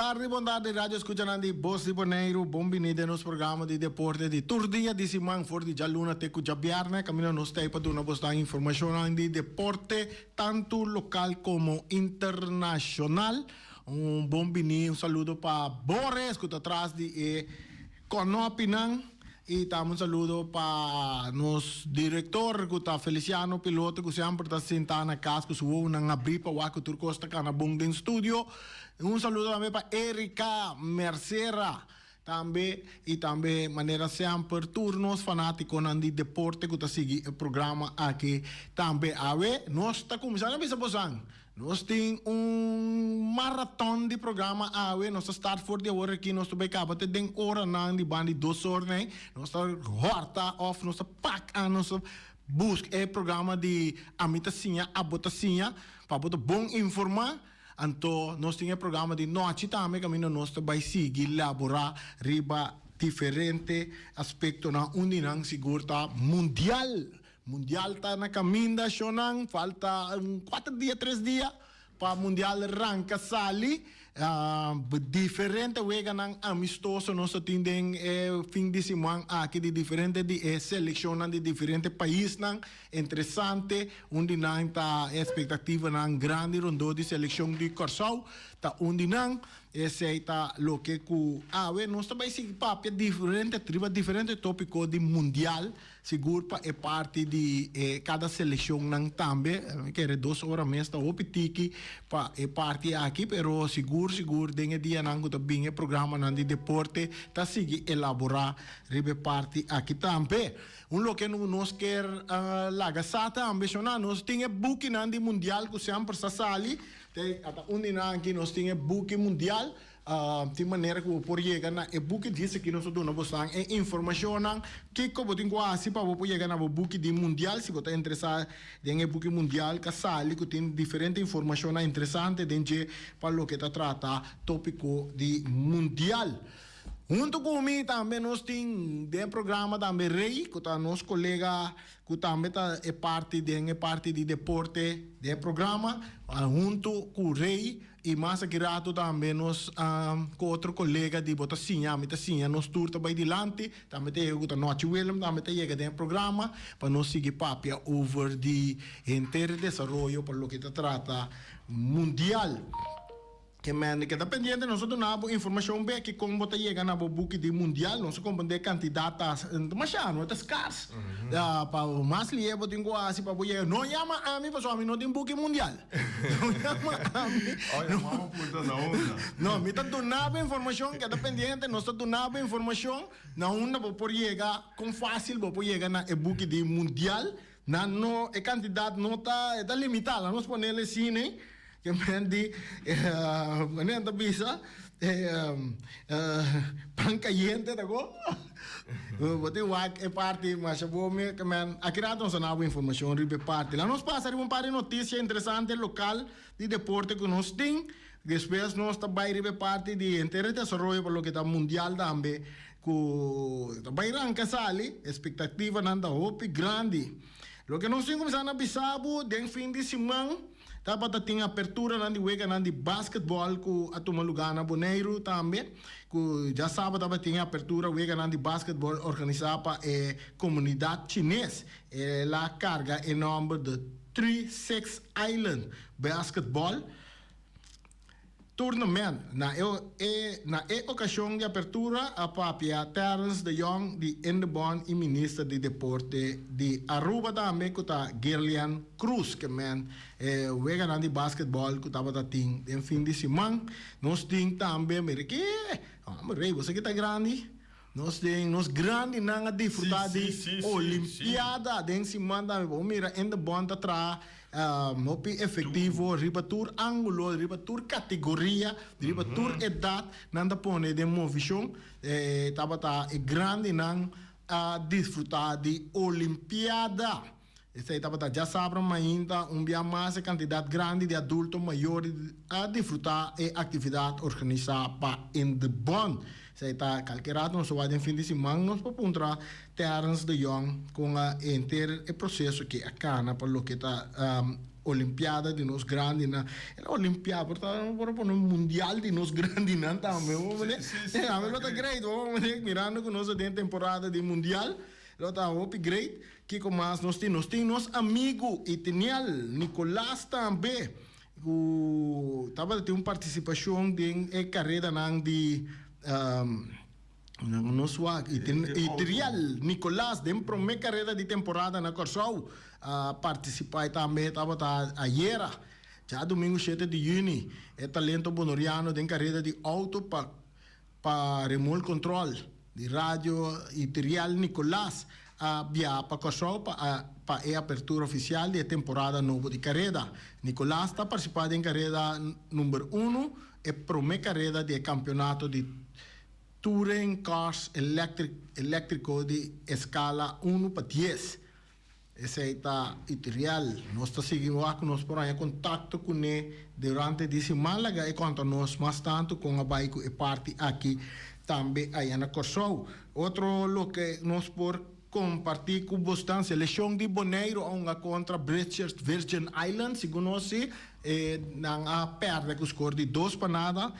tardi, bon tardi radio escuchanan di Bos di Boneiru. Bon bini den nos programa di deporte di tur dia di siman for di djaluna te ku djabièrnè. Kaminda nos ta ei pa duna bosnan informashonnan di deporte tantu lokal komo internashonal. Un bon bini, un saludo pa Boris ku ta tras di e kònòpinan. I tambe un saludo pa nos director cu ta Feliciano Piloto cu semper ta sinta na cas cu su wowonan abri pa wak cu tur cos ta cana bon den studio. Un saludo tambe pa Erika Mercera tambe y tambe manera semper tur nos fanaticonan di deporte cu ta sigui e programa aki tambe. Awe nos ta cuminsa na bisa bosan. Nos tin un maraton di programa awe, nos ta start for di awor aki, nos ta bay caba te den oranan di banda di dos or nei, nos ta horta of nos ta pak an, nos ta buska e programa di Ami ta siña, abo ta siña, pa bo ta bon informa, anto nos tin e programa di nochi tambe caminda nos ta bay sigui labora riba diferente aspectonan, un di nan sigur ta mundial. Mundial ta na caminda shownan, falta un cuater dia, tres dia pa Mundial ranca sali. Diferente weganan amistoso nos ta tin den e fin di siman aki di diferente di e seleccionnan di diferente paisnan. Interesante, un di nan ta e expectativanan grandi rondó di seleccion di Corsou ta un di nan. Esey ta loke cu awe nos ta bay sigui papia diferente riba diferente topico di Mundial. Sigur pa e parti di e kada selekshonnan tambe. Mi kere dos ora mes ta hopi tiki pa e parti aki, pero sigur sigur den e dianan ku ta bin e programanan di deporte ta sigui elaborá riba e parti aki tambe. Un loke nos kier laga sa tambe, shona, nos tin e bukinan di mundial ku semper sa sali, te ata un di nan aki nos tin e buki mundial. Tin manera ku bo por yega na e buki di esaki nos ta duna bosan e informashonnan kiko bo tin ku hasi pa bo por yega na bo buki di mundial si bo ta interesá den e buki mundial ka sali ku tin diferente informashonnan interesante den dje pa loke ta trata topiko di mundial. Huntu ku mi tambe nos tin den e programa tambe Rey ku ta nos kolega ku tambe ta e parti den e parti di deporte den e programa huntu ku Rey. I mas aki rato tambe nos ku otro kolega di bo ta siña, mi ta siña, nos tur ta bai dilanti, tambe ta yega ku ta Nochi Willem tambe ta yega den e programa pa nos sigui papia over di henter e desaroyo pa loke ta trata mundial. Ke mende keda pendiente nos a duna bo informashon beki kon bo ta yega na bo buki di mundial, nos a komprende e kantidat ta masha, no ta skars, pa mas lihe bo tin ku hasi pa bo yega, no yama ami pasobra ami no tin buki mundial. No yama ami. Oh, yama bo punta na unda. No, mi ta duna bo informacion, keda pendiente, nos ta duna bo informacion na unda bo por yega, con facil bo por yega na e buki di mundial. Nan no, e cantidad no ta, e ta limita, laga nos ponele asina, ke men di, manera nan ta bisa, pan cayente ta go. Bo tin wak e parti masha bo mi ke men aki rato nos a na bo informacion riba e parti. Laga nos pasa riba un par di noticia interesante local di deporte cu nos tin. Despues nos ta bay riba e parti di henter e desaroyo pa loke ta mundial tambe cu ta bay ranca sali. Expectativanan ta hopi grandi. Loke nos tin cuminsa na bisa bo den fin di siman. Tabata tin aperturanan di weganan di basketball ku a tuma lugá na Boneiru tambe, ku djasaba tabatin e apertura weganan di basketball organisá pa e komunidat chines. El a karga e nòmber The 36 Island Basketball Tournament. Na e na e okashon di apertura a papia Terrence de Jong di Indebon i Minister di Deporte di Aruba tambe ku ta Gerlian Croes ke men e weganan di basketball ku tabata tin den fin di siman. Nos tin tambe mira ke homber rey bo sa ke ta grandi. Nos den nos grandinan a disfruta di Olimpiada den siman tambe. Bo mira Indebon ta traha Hopi efectivo riba tur angulo, riba tur categoria, riba tur edad nan ta pone den movicion. E tabata e grandinan a disfruta di Olimpiada. Esey tabata djasabra mainta un bia mas e cantidad grandi di adulto mayor a disfruta e actividad organisa pa Indebon. Esey ta calke rato nos a wak den fin di siman nos por puntra Terrence de Jong con a henter e proceso ki a cana pa loke ta. Olimpiada di nos grandinan. E Olimpiada, por ta por pone mundial di nos grandinan tambe, bo mane. Ami lo ta great, bo mane, mirando ku nos ta den temporada di mundial, lo ta hopi great. Kiko mas nos tin? Nos tin nos amigu Itniel Nicolaas tambe, ku tabata tin un partisipashon den e karedanan di. Nos wak Itiriel Nicolaas den prome kareda di temporada na Kòrsou a partisipá i tambe tabata ayera, djadumingu shete di yüni, e talento bonoriano den kareda di outo pa pa remol kontrol di radio Itiriel Nicolaas a biaha pa Kòrsou pa a pa e apertura ofisial di e temporada nobo di kareda. Nicolaas ta partisipá den kareda number unu, e prome kareda di e kampionato di Touring cars electrico di escala unu pa dies. Esey ta Ituriel. Nos ta sigui wak cu nos por haña contacto cune durante di siman. Laga e conta nos mas tanto con a bay cu e parti aki tambe aya na Corsou. Otro loke nos por comparti cu bosnan, seleccion di Boneiru a hunga contra British Virgin Islands. Segun nos si, nan a perde cu score di dos pa nada.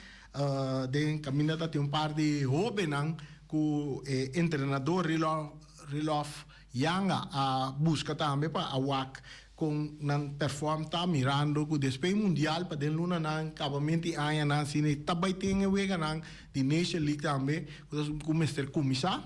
Den kaminda ta tin un par di hóbennan ku e entrenador Rilof Yanga a buska tambe pa a wak kon nan perform ta mirando ku despues mundial pa den lunanan kabamento di añanan asina ta bai tin e weganan di Nation League tambe ku mester kuminsá.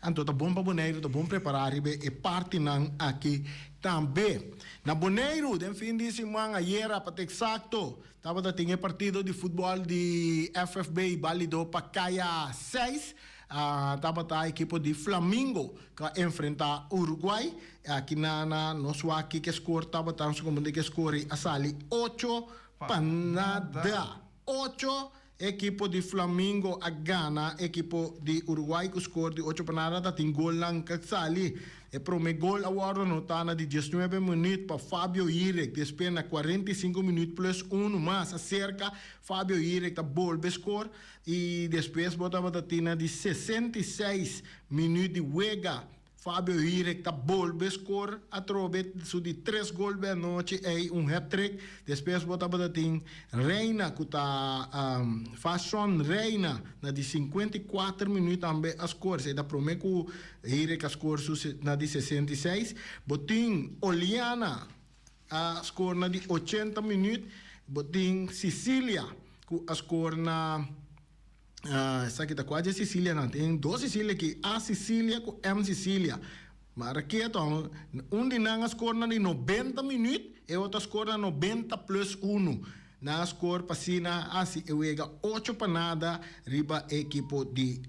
Anto ta bon pa Boneiru ta bon prepará riba e partinan aki tambe. Na Boneiru den fin di siman ayera pa ta eksakto Tabata tin e partido di futbòl di FFB balido pa kaya seis. Tabata ekipo di Flamingo ku a enfrentá Uruguay. Aki na na nos wak kiko e skor tabata, nos a komprendé ku e skor ei a sali ocho pa nada. Ocho ekipo di Flamingo a gana ekipo di Uruguay ku skor di ocho pa nada. Ta tin golnan ku a sali. E prome gol a wòrdu anotá na di diesnuebe minüt pa Fabio Hirek, despues na 45 minüt plus unu mas aserka Fabio Hirek ta bolbe skor i despues bo tabata tin na di 66 minüt di wega Fabio Hirek ta bolbe skor atrobe su di tres gol be anochi ei, un hat-trick. Despues bo tabata tin Reina ku ta Fashon Reina na di 54 minüt tambe a skor, esei ta prome ku Erik a skor su na di 66. Bo tin Oliana a skor na di 80 minüt. Bo tin Cicilia ku a skor na esaki ta kua dje Cicilianan? Tin dos Cicilia aki, A Cicilia ku M Cicilia. Ma raketo un di nan a skor na di 90 minüt, e otro a skor na 90 plus unu. Nan a skor pa asina hasi e wega ocho pa nada riba e ekipo di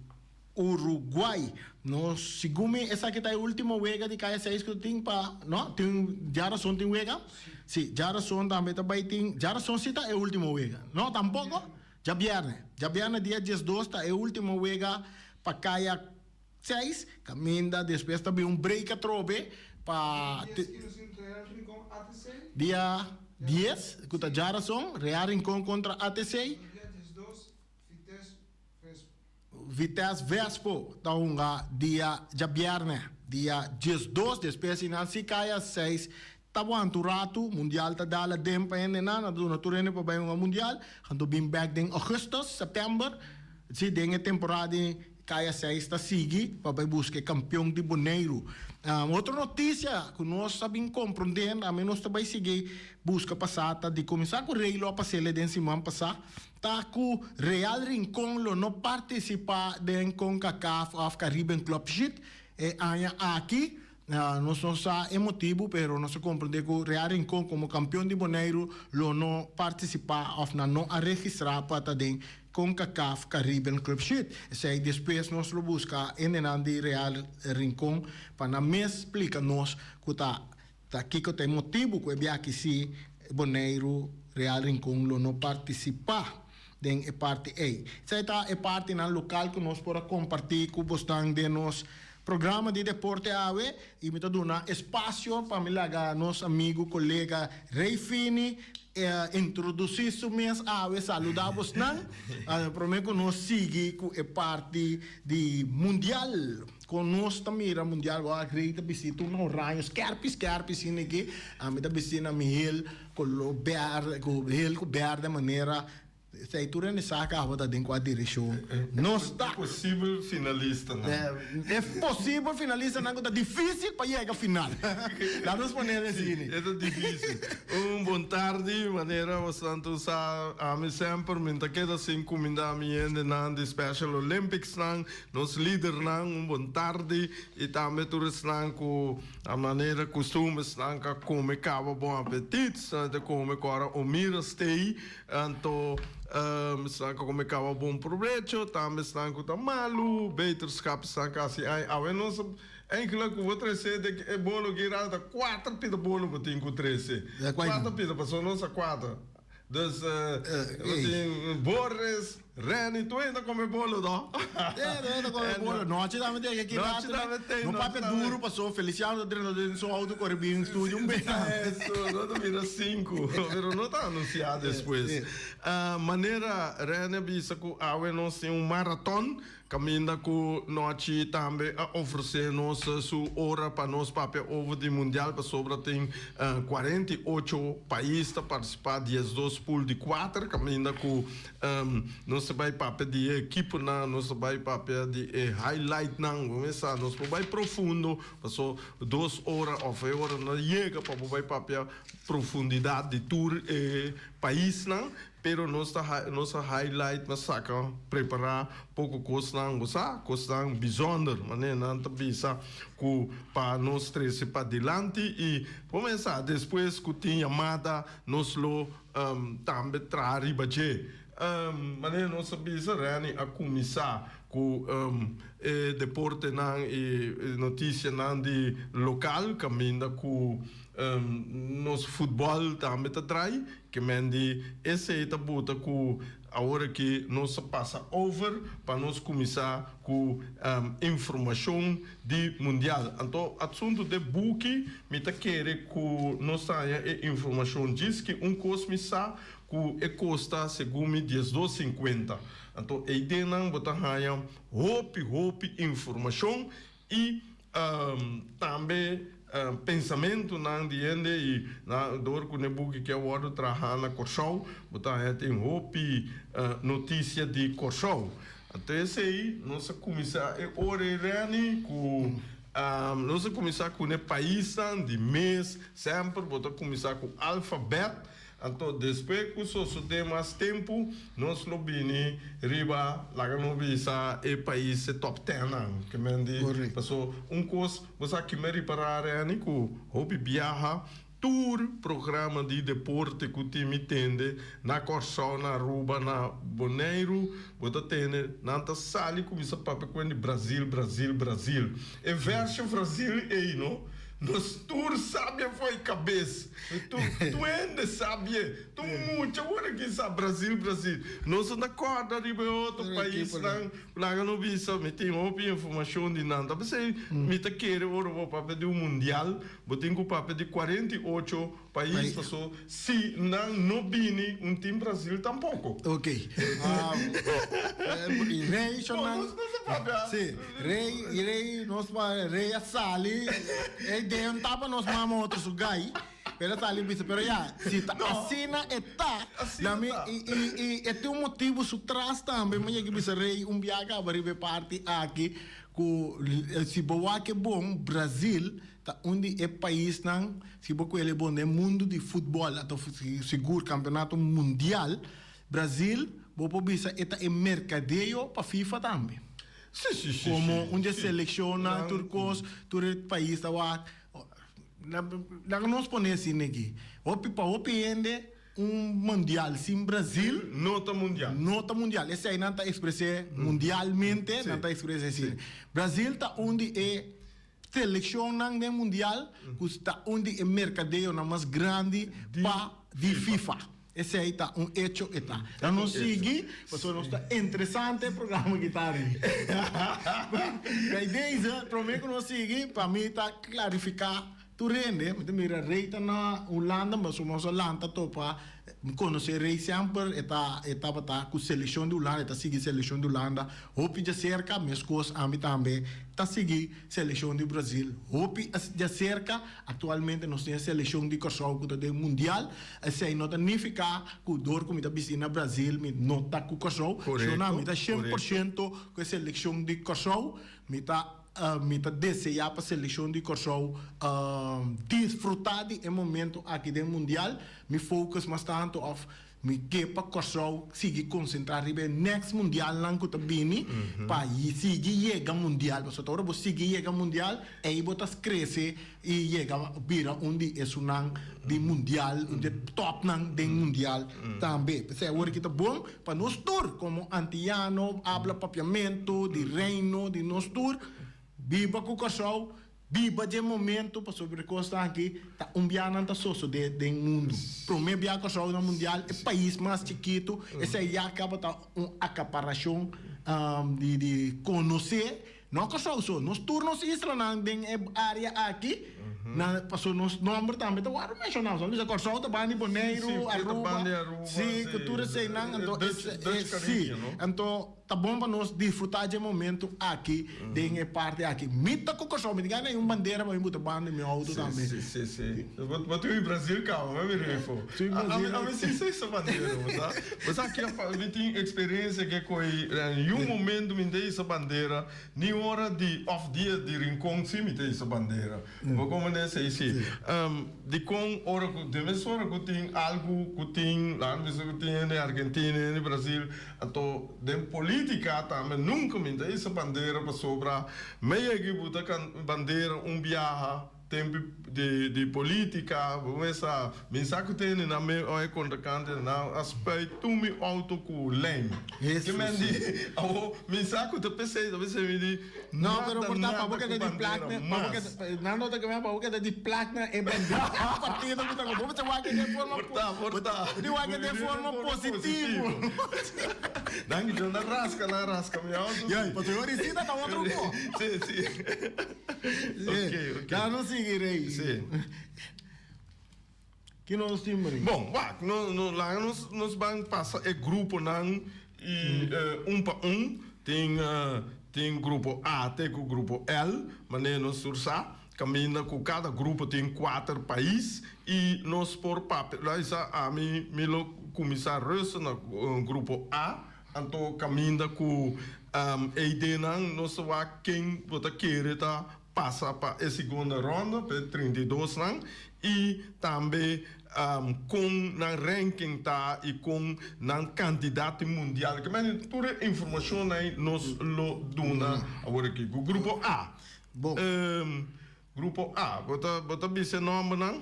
Uruguay. No, segun mi esaki ta e ultimo wega di Kaya 6 ku tin pa, no? Tin djarason tin wega? Si, djarason tambe ta bai tin, djarason si ta e ultimo wega. No, tampoko? Djabièrnè. Djabièrnè dia 12 ta e ultimo wega pa Kaya 6, kaminda despues ta bin un break atrobe pa dia 10 ku ta djarason, Real Rincon kontra ATC. Vitesse Vespo ta hunga dia djabièrnè, dia 12, despues di nan si kai a seis ta wanta un ratu, mundial ta dal aden pa hendenan, nan ta duna tur hende pa bai hunga mundial, anto bin bèk den augustus, sèptèmber, si den e temporada di kai a seis ta sigui pa bai buska e kampion di Boneiru. Otro notisia ku nos a bin komprondé, tambe nos ta bai sigui buska pasá ta di kuminsá ku Rey lo a pas'el den siman pasá, Ta ku Real Rincon lo no partisipá den Concacaf òf Caribbean Club Sheet e aña aki. Nos no sa e motibu, pero nos a komprendé ku Real Rincon komo kampion di Boneiru lo no partisipá òf nan no a registrá pa ta den Concacaf Caribbean Club Sheet. Esei despues nos lo buska hendenan di Real Rincon pa nan mes splika nos ku ta Ta kiko ta e motibu ku e biaha si Boneiru Real Rincon lo no partisipá den e parti ei? Esei ta e partinan lokal ku nos por a kompartí ku bosnan den nos programa di deporte awe y mi ta duna espacio pa mi laga nos amigo colega Rey Fini introduci su mes awe, saluda bosnan prome cu nos sigui cu e parti di mundial. Con nos ta mira mundial wak Rey ta bisti tur na oraño skerpi skerpi asina aki, ami ta bisti na mi hel color berde cu hel cu berde manera. Esei tur hende sa caba ta den cua direccion nos ta. E posibel finalistanan. E posibel finalistanan cu ta dificil pa yega final. Laat nos pone asina. Si, e ta dificil. Un bon tardi, manera bosonan tur sa, ami semper mi ta keda sin cuminda mi hendenan di Special Olympicsnan, nos lidernan, un bon tardi y tambe tur esnan cu a manera custumber esnan ca come caba bon apetit, esnan ta come cu ora Omira stay. Anto esnan ku kome kaba bon probecho, tambe esnan ku ta malu, beterschap esnan ku hasi ai. Awe nos eigenlijk ku bo trese de e bolo gira ta kuater pida bolo bo tin ku trese. Kuater pida pasobra nos ta kuater. Dus bo tin Boris, Renny tur hende ta kome bolo no. Sí, tur hende ta kome bolo. Nochi tambe tin aki rato. Nochi tambe tin. No papia duro paso Feliciano ta drenta den su auto kore bin studio un bes. Eso, no ta bira sinku, pero no ta anuncia despues. Manera Renny a bisa ku awe nos tin un maraton Caminda cu Nochi tambe a ofrece nos su ora pa nos papia over di Mundial pasobra tin 48 pais ta participa, 12 pool di kuater, caminda cu nos ta bay papia di e ekiponan, nos ta bay papia di e highlightnan, bo mester sa nos por bay profundo paso dos ora of e ora no yega pa bo bay papia profundidad di tur e paisnan. Pero nos ta nos a highlight nos saka prepara poko kosnan bo sa kosnan bijzonder manera nan ta bisa ku pa nos trese padilanti i bo men sa despues ku tin yamada nos lo tambe traha riba dje manera nos a bisa Renny a kuminsá ku e deportenan i notisianan di lokal kaminda ku nos futbòl tambe ta drai. Ke men di esei ta buta ku awor aki nos a pasa over pa nos kuminsá ku informashon di mundial. Anto asuntu de buki mi ta kere ku nos haña e informashon djis ki un kos mi sa ku e kosta segun mi diesdos sinkuenta. Anto eidennan bo ta haña hopi hopi informashon I tambe pensamentunan di hende i na dor ku ne buki ke a wòrdu traha na Kòrsou bo ta haña tin hopi notisia di Kòrsou. Anto esei nos a kuminsá e ora ei Renny ku nos a kuminsá ku ne paisnan di mes semper bo ta kuminsá ku alfabèt. Anto despues ku sosodé mas tempu, nos lo bini riba, laga nos bisa, e pais e top ten nan. Ke men di, paso un kos bo sa ki mi ripará Renny ku hopi biaha tur programa di deporte ku tin mi tende na Kòrsou, na Aruba, na Boneiru, bo ta tende nan ta sali kuminsá papia ku hende Brazil, Brazil, Brazil. E version Brazil ei no, nos tur sabia fo'i kabes. Tu tu hende sabie, tu mucha wor aki sa Brasil, Brasil. Nos no ta corda riba e otro paisnan cu laga no bisa, mi tin hopi informacion di nan. Ta p'esey mi ta kere ora bo papia di un mundial, bo tin cu papia di 48 pais, paso si nan no bini un tin Brasil tampoco. Ok. Rey Bo nos no sa papia. Si, Rey, Rey, nos pa Rey a sali, e idea no ta pa nos mama otro su gai, pero a sali bisa, pero ya, si ta asina e ta, la mi, i, i, i e tin un motibu su tras tambe, mi yega bisa Rey un biaha kaba riba e parti aki, ku si bo wak e bon, Brazil ta un di e paisnan, si bo kuel e bon den mundu di futbòl, ato sigur kampeonato mundial, Brazil, bo por bisa e ta e merkadeo pa FIFA tambe. Sí, sí, sí. Como un di e seleccionnan, tur cos, tur e pais ta wak. Laga nos pone asina aki. Hopi, pa hopi hende, un mundial sin Brazil. No ta mundial. No ta mundial. Esei nan ta expres'é mundialmente, nan ta expres'é asina. Brazil ta un di e seleccionnan den mundial cu ta un di e mercadeonan mas grandi pa di FIFA. Esei ta un hecho e ta. Dan nos sigui, pasobra nos ta interesante e programa aki ta ari. Bij deze, prome ku nos sigui, pa mi ta klarifiká tur hende, mi ta mira Rey ta na Hulanda, pasobra nos a lanta topa, mi konosé Rey semper, e ta e tabata ku selekshon di Hulanda, e ta sigui selekshon di Hulanda hopi djaserka, meskos ami tambe ta sigui selekshon di Brazil hopi djaserka. Aktualmente nos tin e selekshon di Kòrsou ku ta den mundial. Esei no ta nifiká ku dor ku mi ta bisti na Brazil mi no ta ku Kòrsou. Sino mi ta 100% ku e selekshon di Kòrsou. Mi ta mi ta deseá pa selekshon di Kòrsou disfrutá di e momento aki den mundial. Mi focus mas tantu òf Mi ke pa Kòrsou sigui konsentrá riba e next mundialnan ku ta bini pa sigui yega mundial. Pasobra ora bo sigui yega mundial, ei bo ta krese i yega bira un di esunnan di mundial, un di e tòpnan den mundial tambe. P'esei awor aki ta bon pa nos tur komo antiano, abla papiamentu di reino di nos tur, biba ku Kòrsou. Biba dje momento pasobra e kosnan aki ta un bia nan ta sosode den mundu. Prome bia Kòrsou na mundial e pais mas chikitu, esei ya kaba ta un akaparashon di di konosé no Kòrsou so, nos tur nos islanan den e área aki na pasobra nos nòmber tambe ta wòrdu menshoná. Nos bisa Kòrsou ta banda di Boneiru, Aruba, si ku tur eseinan anto si anto. Ta bon pa nos disfrutá dje momento aki den e parti aki. Mi ta ku Kòrsou, mi tin gana un bandera pa mi buta banda di mi outo tambe. Sí, sí, sí. Bo tin un Brazil kaba, mi mira efo. Sí, Brazil. Ami sí sa esa bandera, bo sa. Bo sa ki mi tin eksperensia ke koi niun momento mi ta hisa bandera, ni ora di òf dia di Rincon sí mi ta hisa bandera. Bo comprende esei? Sí. Dikon ora ku, den mes ora ku tin algu ku tin, laga mi bisa ku tin hende Argentina, hende Brazil, Anto den politica tambe nunca mi ta hisa bandera pasobra me yega y buta bandera un biaha tempo di politica bo mesa mi sa cu tene nan me oe contricante nan a spuit tur mi auto cu lijm ke men di awo mi sa cu ta pesey ta pesey mi di No, pero por ta pa bo keda di plak na pa bo keda nan no ta ke pa bo keda di plak na e bandera e partido ku ta ku bo mester wak den forma Por ta, por ta. Bo tin wak den forma positivo. Danki John, nan raska, nan raska mi auto. Ya, pasobra e risita ta otro ko. Si, si. Ok, ok. Ya nos sigui rei. Si. Ki nos tin brin? Bon, wak, no, no, laga nos, nos ban pasa e gruponan i un pa un. Tin, tin grupo A te ku grupo L, manera nos tur sa, kaminda ku kada grupo tin kuater pais i nos por papia. Luisa, ami, mi lo kuminsá rusten na grupo A, anto kaminda ku eidenan nos ta wak ken bo ta kere ta pasa pa e segundo ronda, pa e 32 nan, i tambe kon nan ranking ta i kon nan kantidat di mundial. Ke mende tur e informashon ei nos lo duna awor aki. Ku grupo A. Bon. Grupo A, bo ta bo ta bisa e nòmbernan?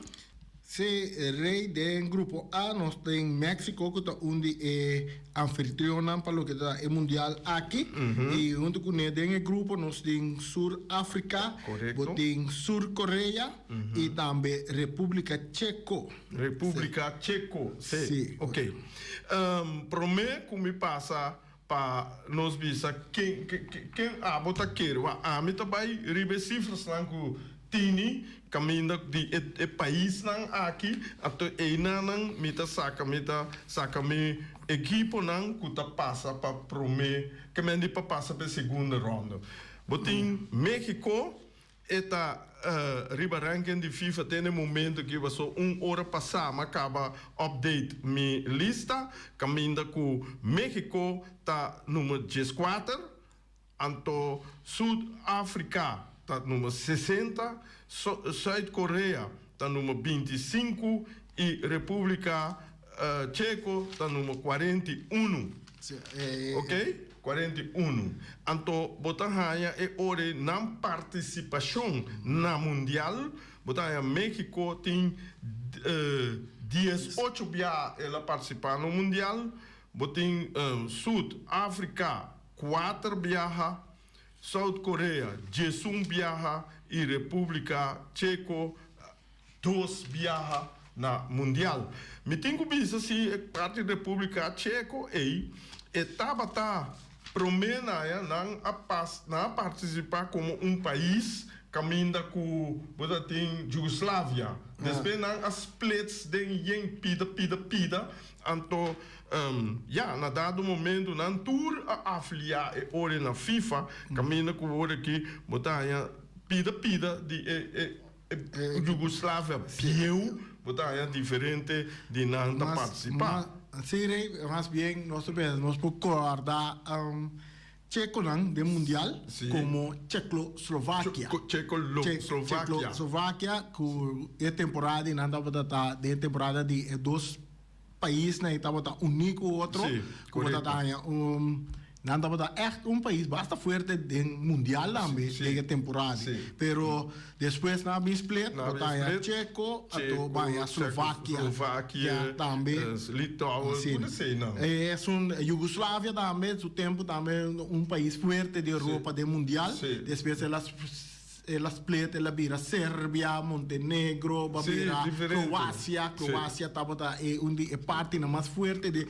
Sí, Rey, den grupo A nos tin Mexico ku ta un di e anfitrionnan pa loke ta e mundial aki. I huntu kuné den e grupo nos tin Sur Afrika, bo tin Sur Korea i tambe Repúblika Cheko. Repúblika Cheko, sí. Ok. Promé ku mi pasa pa nos bisa ken ken abo ta kere wak ami ta bai riba e sifrasnan ku tini kaminda di e e paisnan aki anto einanan mi ta saka mi ta saka mi ekiponan ku ta pasa pa prome ke men di pa pasa pa e segundo ronda bo tin Mexico. E ta riba ranking di FIFA te na e momento aki paso un ora pasá m'a kaba update mi lista kaminda ku Mexico ta number 14, anto Sud Afrika ta number 60, Zuid Korea ta number 25 i Republika Cheko ta number 41. Ok, 41. Anto bo ta haña e ora ei nan partisipashon na mundial, bo ta haña Mexico tin 18 bia el a partisipá na mundial, bo tin Sud Afrika kuater biaha, South Korea 11 biaha i Repúblika Cheko dos biaha. na Mundial. Mi tin ku bisa si e parti Repúblika Cheko ei e tabata promé na ya nan a pas nan a partisipá komo un pais kaminda ku bo ta tin Yugoslavia. Despues nan a splits den yen pida pida pida anto ya na dado momento nan tur a afiliá e ora na FIFA kaminda ku ora aki bo ta haña pida pida di e e Yugoslavia bieu, bo ta haña diferente di nan ta partisipá. Sí, Rey, mas bien nos ta pensa nos por kòrda Chekonan den mundial komo Checoslovakia. Checoslovakia ku e temporada di nan tabata ta den e temporada di e dos paisnan ei tabata uní ku otro, ku bo ta haña un, nan tabata ègt un pais basta fuerte den mundial tambe den e temporada. Pero despues nan a bin split, bo ta haña Cheko, anto bo haña Slovakia tambe. Esun Yugoslavia tambe, su tempu tambe un pais fuerte di Europa den mundial, despues el a. El a split, el a bira Serbia, Montenegro, ba bira Kroasia. Kroasia tabata e un di e partinan mas fuerte di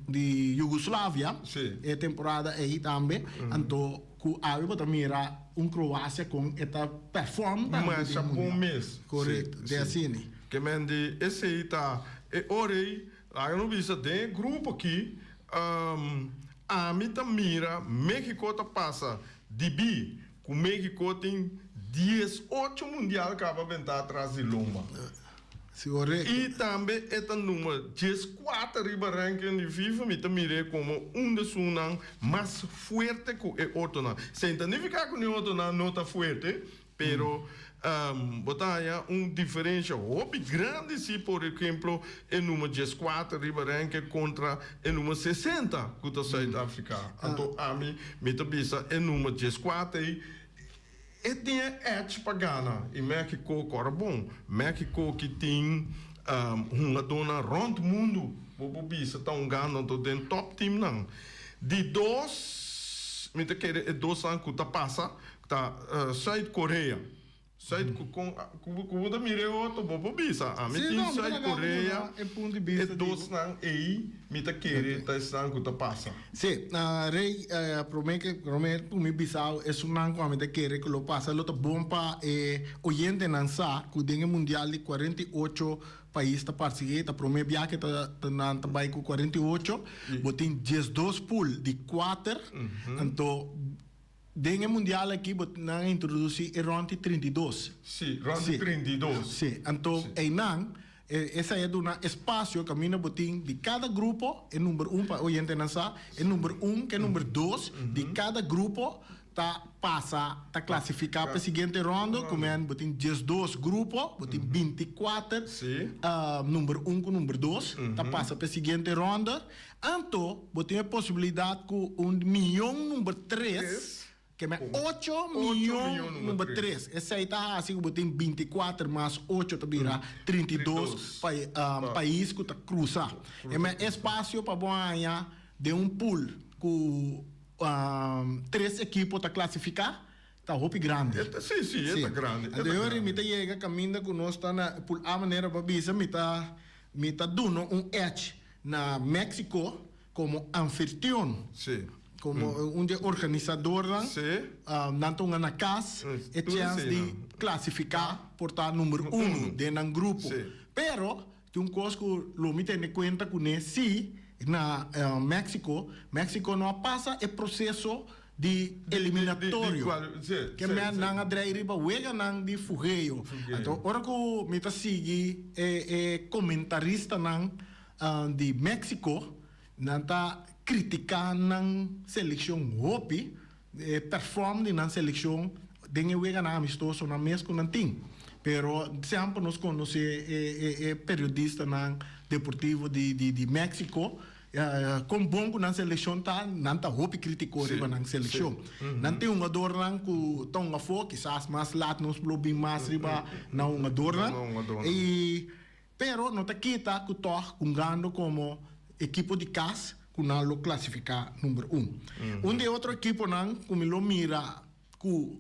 di Yugoslavia e temporada ei tambe. Anto ku awe bo ta mira un Kroasia kon e ta perform tambe den Masha bon mes. Korekto, de asina. Ke men di esei ta e ora ei, laga no bisa den e grupo aki, ami ta mira Mexico ta pasa Dibí ku México tin 18 mundial kaba bentá atras di lomba. I tambe e ta number 14 riba ranking di FIFA, mi ta mir'é komo un di esunnan mas fuerte ku e otronan. Esei ta nifiká ku ni otronan no ta fuerte, Pero bo ta haña un diferensha hopi grandi si por ehemplo e number 14 riba renke kontra e number 60 ku ta Zuid Afrika. Anto ami mi ta bisa e number 14 ei e tin e edge pa gana i Mexico kòrda bon Mexico ki tin hungadónan rònt mundu bo por bisa ta hungando anto den top teamnan. Di dos mi ta kere e dosnan ku ta pasa Ta Zuid Korea. Zuid ku kon ku bo ta mira e otro bo por bisa ami Sí, tin no, mi ta Zuid laga bo Korea duna e punto di e bista di bo. dosnan ei mi ta kere ta esnan ku ta pasa. Sí, Rey, prome ke prome ku mi bisa bo esunnan ku ami ta kere ku lo pasa lo ta bon pa e oyentenan sa ku den e mundial di 48 pais ta partisipá ta prome bia ke ta nan ta bai ku 48 bo tin 12 pool di kuater anto Den e mundial aki bo nan a introduci e rond di 32. Sí, rond di 32. Sí, anto einan esei a duna espacio caminda bo tin di cada grupo, e number un pa oyentenan sa, e number un ke number dos di cada grupo ta pasa, ta clasifica pa e siguiente rondo, cu men bo tin 12 grupo, bo tin 24 number un cu number dos ta pasa pa e siguiente rondo. Anto bo tin e posibilidat ku un miyon number tres, ke men ocho miyon number tres. Esei ta hasi ku bo tin 24 mas ocho ta bira 32 pais ku ta krusa. E men espasio pa bo haña den un pool ku tres ekipo ta klasifiká ta hopi grandi. Si, si, e ta grandi. Anto e ora mi ta yega kaminda ku nos ta na pool A manera bo a bisa mi ta mi ta duna un edge Na Mexico como anfitrion, como un di e organisadornan, nan ta hunga na cas, e chens di clasifica por ta number uno den nan grupo. Pero tin un cos cu lo mi tene cuenta cune si na Mexico, Mexico no a pasa e proceso di eliminatorio. Ke men nan a drei riba weganan di fugeo. Anto ora ku mi ta sigui e e komentaristanan di Mexico, nan ta kritiká nan selekshon hopi, e perform di nan selekshon den e weganan amistoso nan mes ku nan tin. Pero semper nos konosé e e e periodistanan deportivo di di di Mexico. Kon bon ku nan selekshon ta, nan ta hopi kritiko riba nan selekshon. Nan tin hungadornan ku ta hunga afó, kisas mas lat nos lo bin mas riba nan hungadornan. I pero no ta kita ku tòg hungando komo ekipo di kas ku nan lo klasifiká number un. Un di e otro ekiponan ku mi lo mira ku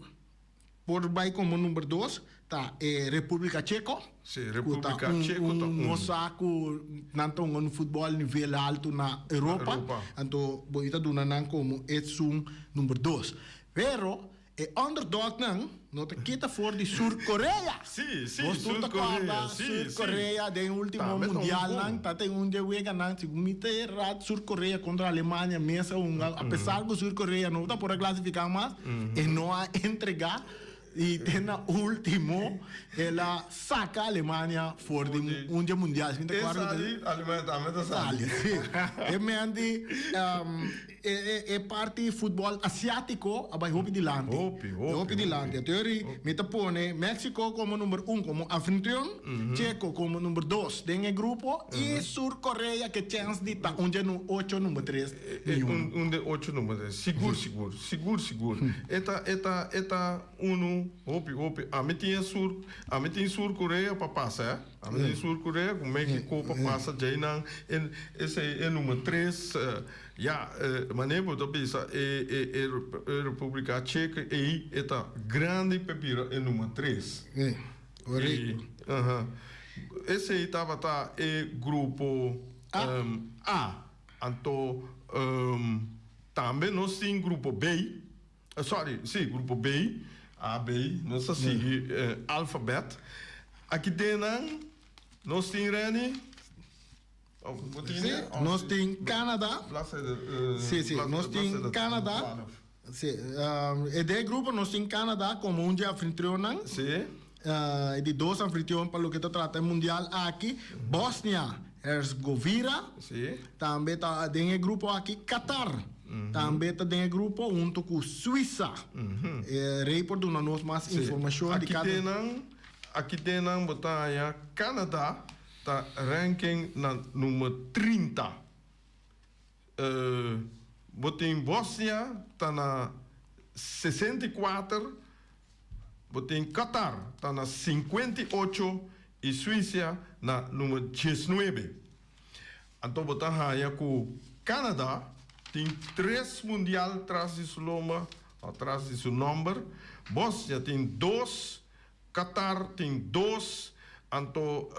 por bai komo number dos. Ta e Repúblika Cheko. Sí, Repúblika Cheko ta un. Nos sa ku nan ta hunga un futbòl nivel haltu na Europa. Anto bo ta duna nan komo esun number dos. Pero e underdognan no ta kita for di Sur Korea. Sí, sí, Nos tur Sur ta Korea, kòrda sí, Sur sí. Korea den último Tambe ta un mundialnan bon. ta ten un dje weganan, segun mi ta erá Sur Korea kontra Alemania mes a hunga. Apesar ku Sur Korea no ta por a klasifiká mas, e no a entregá. I te na ultimo el a saca Alemania for di un dje mundial. E sali, Alemania tambe ta sali. Si. E men di e parti futbol asiatico a bay hopi dilanti. Hopi, hopi. Hopi dilanti. Anto yori mi ta pone Mexico como number un como anfitrion, Checo como number dos den e grupo i Sur Korea ke chens di ta un dje ocho number tres. E un de ocho number tres. Sigur, sigur. Sigur, sigur. E ta, e ta, e ta unu hopi, hopi. Ami tin e Sur, ami tin Sur Korea pa pasa, eh. Ami tin Sur Korea ku Mexico pa pasa djeinan. E, esei e number tres. Ya, manera bo ta bisa e, e, e Republica Checa ei e ta grandi pa bira e number tres. Korekto. Aha. Esei tabata e grupo A. A. Anto tambe nos tin grupo B, sorry, si, grupo B, A, B, nos ta sigui alfabet. Aki den nan nos tin Renny, bo tin Si, nos tin Canada. Si, si, nos tin Canada. Si, e den grupo nos tin Canada como un dje anfitrionnan. Si. E di dos anfitrion pa loke ta trata e mundial aki, Bosnia Herzegovina. Si. Tambe ta den e grupo aki Qatar. Tambe ta den e grupo hunto cu Suiza. E Rey por duna nos mas informacion di Aki cada. den nan, aki den nan bo ta haña Canada ta ranking na number 30. Bo tin Bosnia ta na 64, bo tin Qatar ta na 58 i Suisia na number 19. Anto bo ta haña ku Canada tin tres mundial tras di su lomba o tras di su nomber, Bosnia tin dos, Qatar tin dos, anto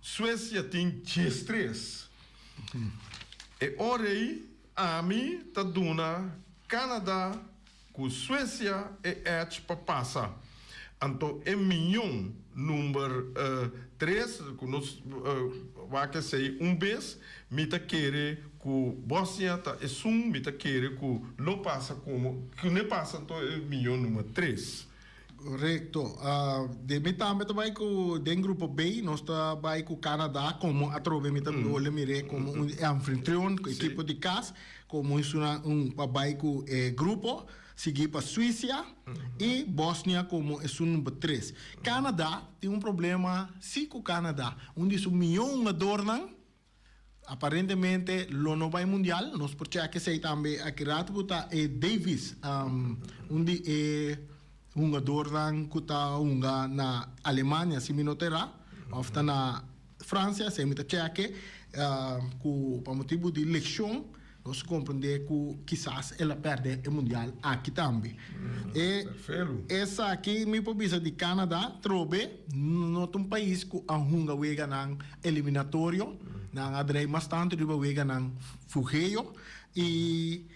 Suecia tin 13. E ora ei ami ta duna Canada ku Suecia e edge pa pasa. Anto e mion number tres ku nos wak esei un bes, mi ta kere ku Bosnia ta esun mi ta kere ku lo pasa komo ku ne pasa anto e mion number tres. Korekto. Den mi tambe ta bai ku den grupo B nos ta bai ku Canada komo atrobe mi ta hole mir'é komo un anfitrion ku ekipo di kas komo esuna un pa bai ku e grupo sigui pa Suisia i Bosnia komo esun number tres. Canada tin un problema si ku Canada un di su mihó hungadornan Aparentemente lo no bai mundial, nos por check esey tambe aki rato cu ta e Davies, un di e hungadornan cu ta hunga na Alemania si mi no ta era, of ta na Francia, esey mi ta check, cu pa motibo di lesion Nos comprende cu kisas el a perde e mundial aki tambe. E esaki mi por bisa di Canada, trobe no ta un pais cu a hunga weganan eliminatorio, nan a drei mas tanto riba weganan fugeo y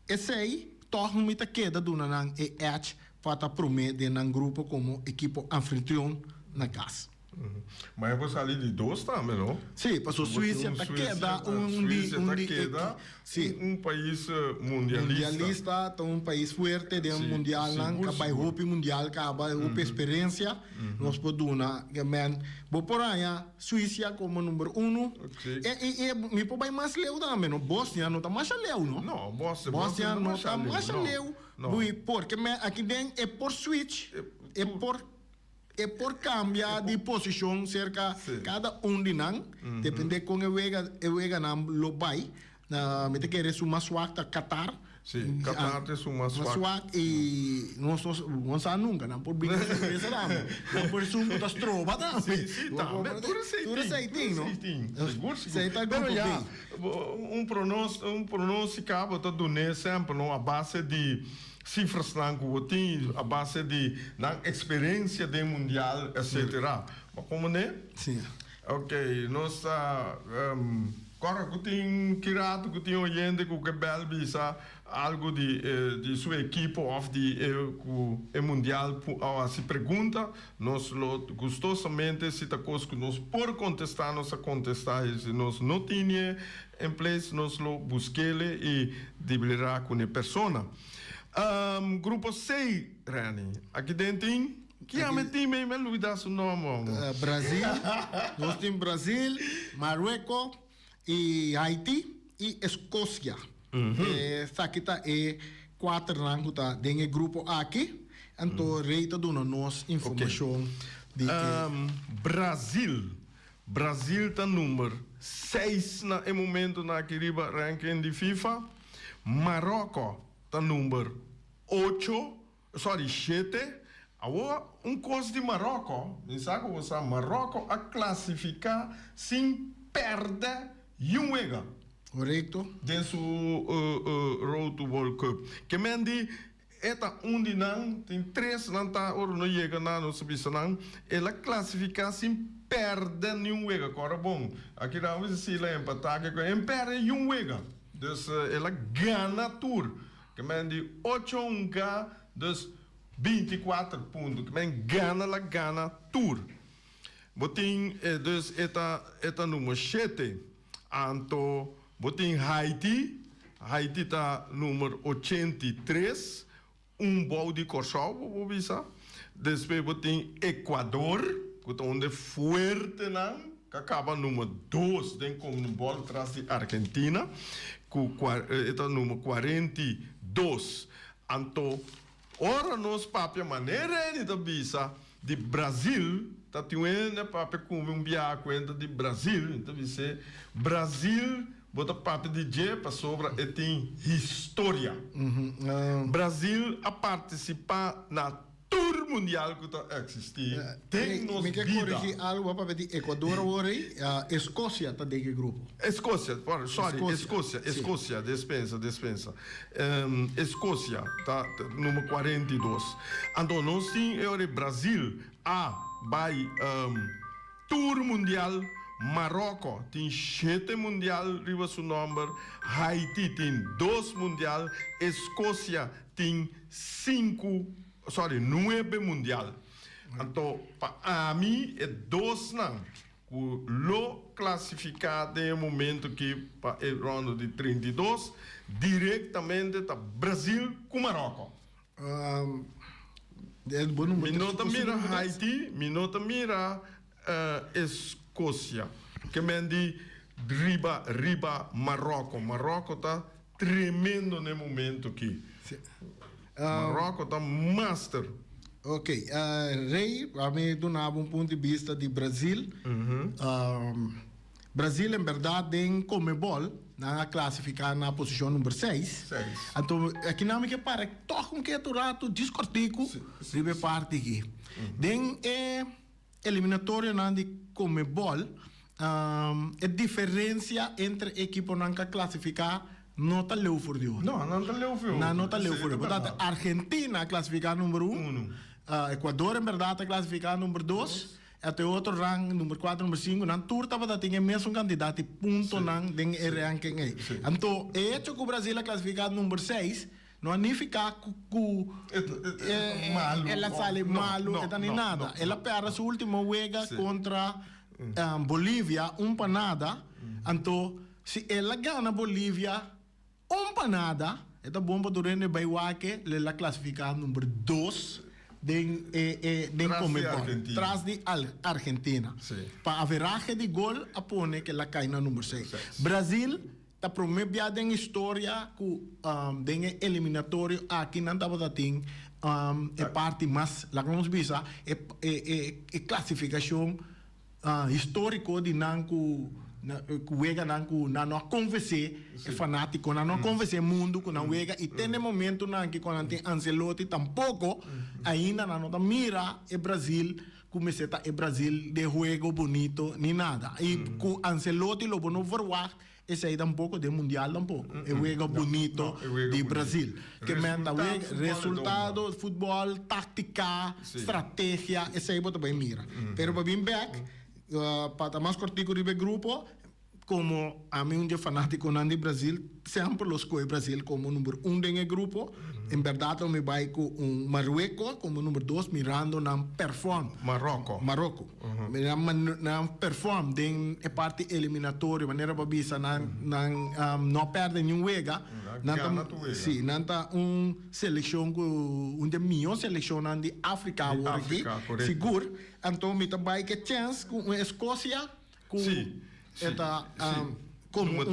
esey tog mi ta keda duna nan e edge pa ta prome den nan grupo como ekipo anfitrion na cas. Ma e por sali di dos tambe, no? Sí, paso Suiza ta keda un di Suiza ta keda un pais mundialista. Mundialista, ta un pais fuerte den mundialnan, ka bai hopi mundial kaba, hopi experiencia nos por duna. Men, bo por haña Suiza como number uno. E e mi por bai mas leu tambe, no? Bosnia no ta masha leu, no? No, Bosnia no ta masha leu. Porque men aki den e por switch, e por. E por cambia di posicion cerca cada un di nan, depende con e wega e weganan lo bay. Mi ta kere su mas swak ta Qatar. Si, Qatar ta esun mas swak. Mas swak y nos no sa nunca, nan por bini sorpresa tambe. Nan por esun cu ta stroba tambe. Si, si, tambe. Tur esey tin. Tur esey tin, no? Tur esey tin, sigur, sigur. Esey ta grupo Pero B. ya, un pronos, un pronostica bo ta dun'é semper, no, a base di cifrasnan cu bo tin, a base di nan experiencia den mundial, etcetera. Bo como ne? Si. Ok, nos ta kòrda ku tin ki ratu ku tin oyente ku ke bèl bisa algu di di su ekipo òf di e ku e mundial òf hasi pregunta, nos lo gustosamente si ta kos ku nos por kontestá nos a kontestá i si nos no tine en place nos lo busk'ele i diblerá ku ne persona. Grupo C, Renny, aki den tin. Ki a metí mi? Mi a lubidá su nòmber, homo. Brazil, nos tin Brazil, Marruecos i Haiti i Escocia. Esaki ta e kuaternan ku ta den e grupo aki. Anto Rey ta duna nos informashon di e. Brazil, Brazil ta number seis na e momentonan aki riba ranking di FIFA. Maròkò ta number ocho. Sorry, shete. Awor un kos di Maròkò, mi sa ku bo sa, Maròkò a klasifiká sin pèrdè yun wega. Korekto. Den su Road to World Cup. Ke men di e ta un di nan, tin tres nan ta ora no yega na nos a bisa nan, el a klasifiká sin pèrdè niun wega. Kòrda bon, aki nan a bisa si el a empatá ke ku e pèrdè yun wega. Dus el a gana tur. Ke men di ocho un ga dus 24 punto. Ke men gana la gana tur. Bo tin dus e ta e ta numero shete. Anto bo tin Haiti. Haiti ta numero 83. Un bou di Kòrsou bo por bisa. Despues bo tin Ecuador ku ta un de fuertenan ku a kaba numero dos den Conmebol tras di Argentina ku e ta numero 42. Anto ora nos papia manera Eni ta bisa di Brazil ta tin un hende a papia ku mi un biaha kuenta di Brazil mi ta bis'é Brazil bo ta papia di dje pasobra e tin historia. Brazil a partisipá na tur mundial ku ta eksistí den nos Mi ke bida. korigí algu, bo a papia di Ecuador awor ei, Escocia ta den e grupo. Escocia, sorry, Escocia, Escocia, sí. Escocia, despensa, despensa. Escocia ta numero 42. Anto nos tin e ora Brazil a bai tur mundial, Maroko tin shete mundial riba su nomber, Haiti tin dos mundial, Escocia tin sinku, sorry, nuebe mundial. Anto pa ami e dosnan ku lo klasifiká den e momento aki pa e rondo di 32 direktamente ta Brazil ku Maròkò. Mi no ta mira Haiti, mi no ta mira Eskosia. Ke men di riba riba Maròkò. Maròkò ta tremendo na e momento aki. Maròkò ta master. Ok, Rey, ami duna bo un punto di bista di Brazil. Brazil en berdad den Conmebol nan a clasifica na posicion number seis. Seis. Anto aki nan mi ke para toch un ketu rato djis kortiku riba e parti aki. Den e eliminatorionan di Conmebol e diferencia entre e ekiponan ka clasifica no ta leu for di otro. No, nan ta leu for di otro. Nan no ta leu for di otro. Por Argentina a clasifica number un. Uno. Ecuador en berdad a clasifica number dos. Ata e otro rang, number kuater, number sinku, nan tur tabata tin e mesun kantidat di puntonan den e ranking ei. Anto, e hecho ku Brazil a klasifiká number seis no a nifiká ku el a sali malu, e ta ni nada. El a pèrdè su último wega kontra Bolivia un pa nada. Anto, si el a gana Bolivia Un pa nada, e ta bon pa tur hende bai wak e, el a klasifiká number dos den e e den Tras di Conmebol, Argentina. tras di Al Argentina. Sí. Pa averahe di gol a pone ku el a kai na number seis. Seis. Brazil ta promé bia den historia ku den e eliminatorio aki nan tabata tin e parti mas, laga nos bisa, e e e klasifikashon Historico di nan cu Ku weganan ku nan no a konvensé e fanátikonan, no a konvensé mundu ku nan wega i te n'e momentunan aki ku nan tin Ancelotti tampoko ainda nan no ta mira e Brazil ku mester ta e Brazil den huego bonito ni nada. I ku Ancelotti lo bo no verwagt esei tampoko den mundial tampoko, e wega bonito di Brazil. Ke men ta wega, resultado, futbòl, táktika, strategia, esei bo ta bai mira. Pero pa bin bèk. Pa ta mas kortiku riba e grupo, komo ami un dje fanátikonan di Brazil, semper lo skohe Brazil komo number un den e grupo. En bèrdat lo mi bai ku un Marueko komo number dos mirando nan perform. Maroko. Maroko. Mirando nan perform den e parti eliminatorio, manera bo a bisa nan nan no a pèrdè niun wega. Nan gana tur wega. Si, nan ta un selekshon ku un di e mihó selekshonnan di Afrika awor aki, sigur. Anto mi ta bai ke chèns ku un Eskosia ku e ta komo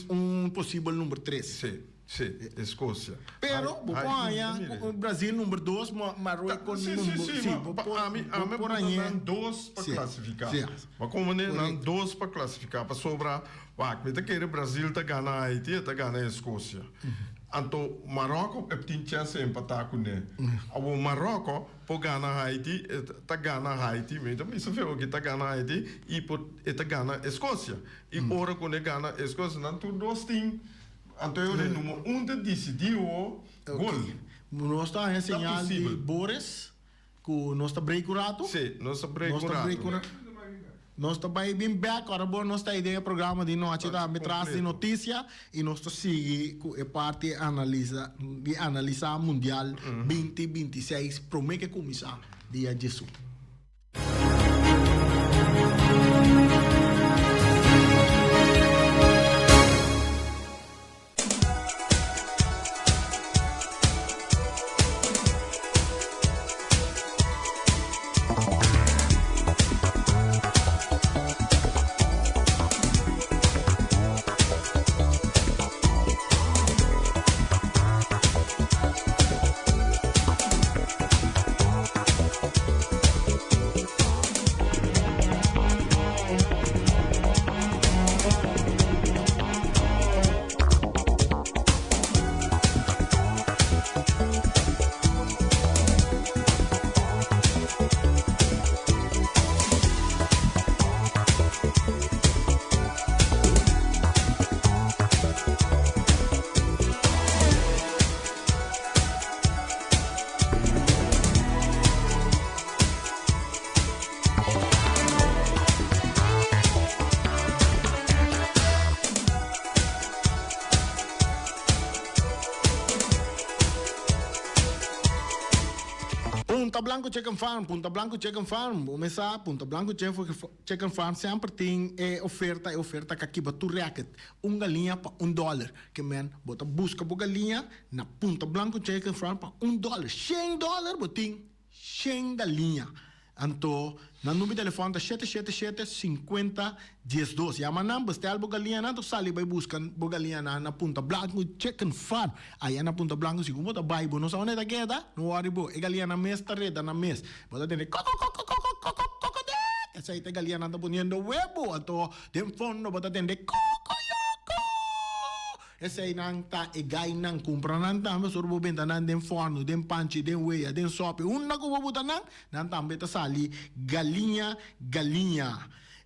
un posibel number tres. Si, si, Eskosia. Pero bo por haña ku un Brazil number dos, Marruecos number. Si, si, si, bo por haña. Ami por nan dos pa klasifiká. Bo komo nan dos pa klasifiká pasobra wak mi ta kere Brazil ta gana Haiti e ta gana Eskosia. Anto Maròko e tin chèns di empatá kuné. Awor Maròko. Por gana Haiti, e ta gana Haiti, mi ta bisa feo aki, ta gana Haiti y por e ta gana Escocia. Y ora cu ne gana Escocia, nan tur dos tin, anto e ora e numero un ta dicidi o gol. Nos ta haña señal di Boris cu nos ta break un rato. Si, nos ta break un rato. Nos ta bai bin bek ora bo nos ta ei den e programa di nochi tambe tras di noticia y nos ta sigui cu e parti analisa di analisa mundial binti 26 prome ke cuminsa dia djesu. Punta Blanco Chicken Farm, Punta Blanco Chicken Farm, bo mes sa, Punta Blanco Chicken Farm semper tin e oferta, e oferta ka kiba tur rèkert, un galiña pa un dòler. Ke men, bo ta buska bo galiña na Punta Blanco Chicken Farm pa un dòler, shen dòler bo tin shen galiña. Anto nan number di telefòn ta shete shete shete sinkuenta diesdos. Yama nan, bestèl bo galiñanan, anto sali bai buska bo galiñanan na Punta Blanco Chicken Farm. Aya na Punta Blanco sigun bo ta bai bo no sa unda e ta keda, no wòri bo, e galiñanan mes ta reda nan mes. Bo ta tende kokokokokokokokokokokek, esei ta e galiñanan ta poniendo webu. Anto den fondo bo ta tende kokoyoko. Eseinan ta e gainan. Kumpra nan tambe sor bo benta nan den fòrnu, den panchi, den wea, den sòpi. Unda ku bo buta nan, nan tambe ta sali galiña galiña.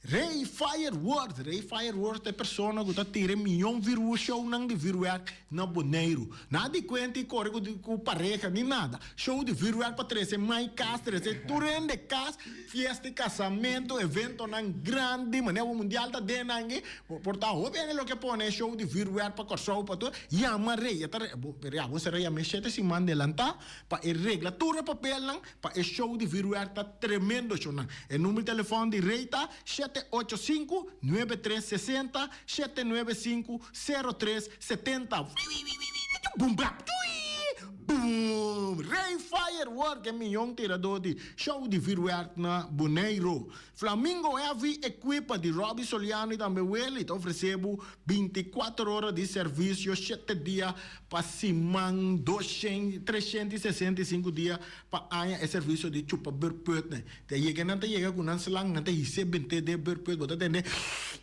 Rey Fireworks, Rey Fireworks ta e persona ku ta tira e miyon virwu shownan di vürwèrk na Boneiru. Nada di kuenta i kore ku pareha ni nada. Show di vürwèrk pa trese mai kas, trese tur hende kas. Fiesta y casamento, eventonan grandi, manera bo mundial ta den nan aki, por ta hopi hende loke pone e show di vuurwerk pa Kòrsou pa tur, yama Rey, e ta pero ya bo sera yam'é shete siman delantá pa e regla tur e papelnan pa e show di vuurwerk ta tremendo shownan. E number di telefòn di Rey ta shete ocho sinku, nuebe tres sesenta, shete nuebe sinku, sero tres setenta. Wiwiwiwiwiwiwi bum bap tui! Boom! Rey Firework e miyon tiradó di show di vuurwerk na Boneiru. Flamingo Heavy Equipa di Robby Soliano y tambe Willy ta ofresé bo 24 ora di servisio shete dia pa siman doshen 365 dia pa aña e servisio di chupa beurput. Te yega nan ta yega ku nan slang nan ta his'é bent'é den beurput bo ta tende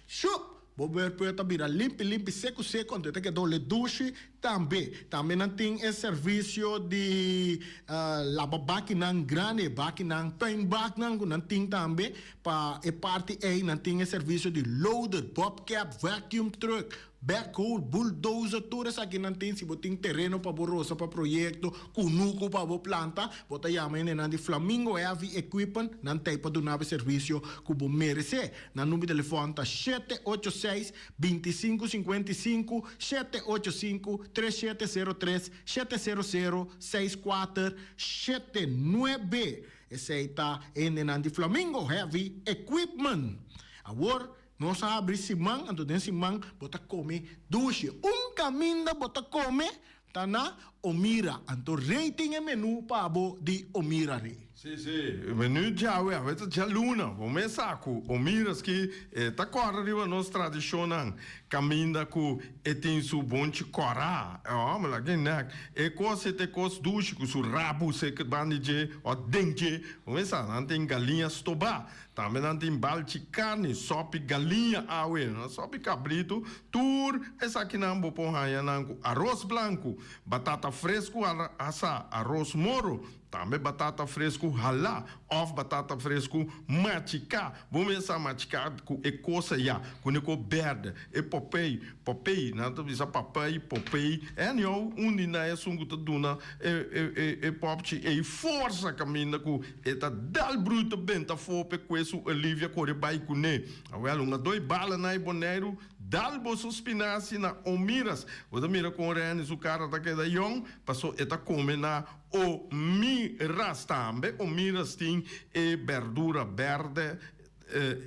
shup! Bo beurput ta bira limpi limpi seku seku anto e ta keda hole dushi tambe. Tambe nan tin e servisio di laba bakinan grandi, e bakinan puinbaknan ku nan tin tambe pa e parti ei. Nan tin e servisio di loader, bobcat, vacuum truck, backhoe, bulldozer, tur esaki nan tin. Si bo tin tereno pa bo rosa pa proyekto, kunuku pa bo planta, bo ta yama hendenan di Flamingo Heavy Equipment, nan ta ei pa duna bo e servisio ku bo meresé. Nan number di telefòn ta 786 25 55, 785 3703, 700 6479. Esei ta hendenan di Flamingo Heavy Equipment. Awor nos a habri siman, anto den siman bo ta kome dushi. Un kaminda bo ta kome Ta na Omira, anto rey tin e menu pa bo di Omira rey. Si, si, e menu djawe, awe ta djaluna, bo mes sa ku Omira ski e ta kòrda riba nos tradishonnan, kaminda ku e tin su bonchi kòrá, e hòmber la gen nèk, e kos e ta e kos dushi ku su rabu sek banda di dje òf den dje, bo mes sa, nan tin galiña stobá, Tambe nan tin balchi karni, sòpi galiña awe, sòpi kabritu, tur esakinan bo por haña nan ku aros blanku, batata fresku asá, aros moro, tambe batata fresku halá òf batata fresku machiká. Bo mes sa machiká ku e kos ayá, ku ne ko bèrdè, e popei, popei, nan ta bisa papei, popei, anyhow, un di nan esun ku ta duna e e e pòpchi ei forsa kaminda ku E ta dal bruto benta afó p'e kue su Olivia kore bai kuné. Awèl, un a doi bala na e Boneiru, dal boso spinasi na Omiras. Bo ta mira kon Reni su kara ta keda yòn, paso e ta kome na Omiras. Tambe Omiras tin e bèrdura bèrdè,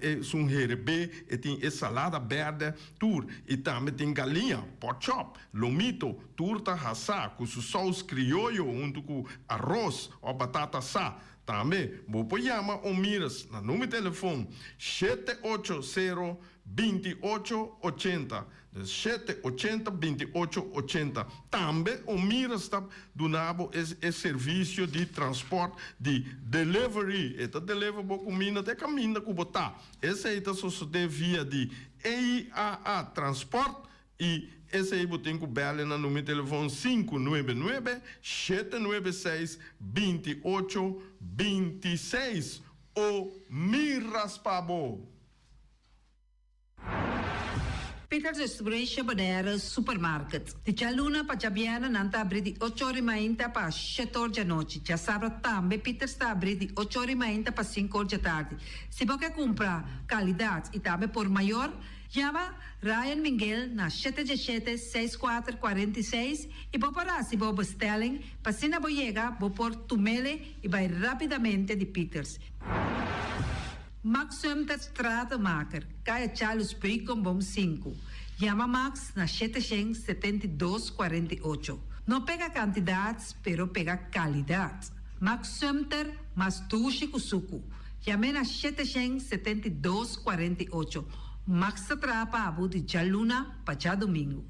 e sun herebé, e tin e salada bèrdè, tur. I tambe tin galiña, pork chop, lomito, tur ta hasá ku su sous krioyo huntu ku aros òf batata asá. Tambe bo por yama Omiras na number telefon 780 28 80. Dus 780 28 80. Tambe Omiras ta duna bo e e servisio di transport di delivery. E ta deliver bo kuminda te kaminda ku bo ta. Esei ta sosodé via di EIAA Transport i esei bo tin ku bèl'e na numero di telefòn 599 796 28 26. Omiras pa bo! Peters Distribution Bonaire Supermarket. Di djaluna pa djabièrnè nan ta abrí di ocho ora i mainta pa shete or djanochi. Djasabra tambe Peters ta abrí di ocho ora i mainta pa sinku or djatardi. Si bo ke kumpra kalidat i tambe por mayor, yama Ryan Minguel na shete djeshete seis kuater 46 i bo por hasi bo bestelling pa asina bo yega bo por tumele i bai rápidamente di Peters. Max Sumter Stratenmaker, Kaya Charles Beukenboom sinku. Yama Max na 772 48. No pega kantidat, pero pega kalidat. Max Sumter, mas dushi ku suku. Yam'é na 772 48. Max ta traha pa bo di djaluna pa djadumingu.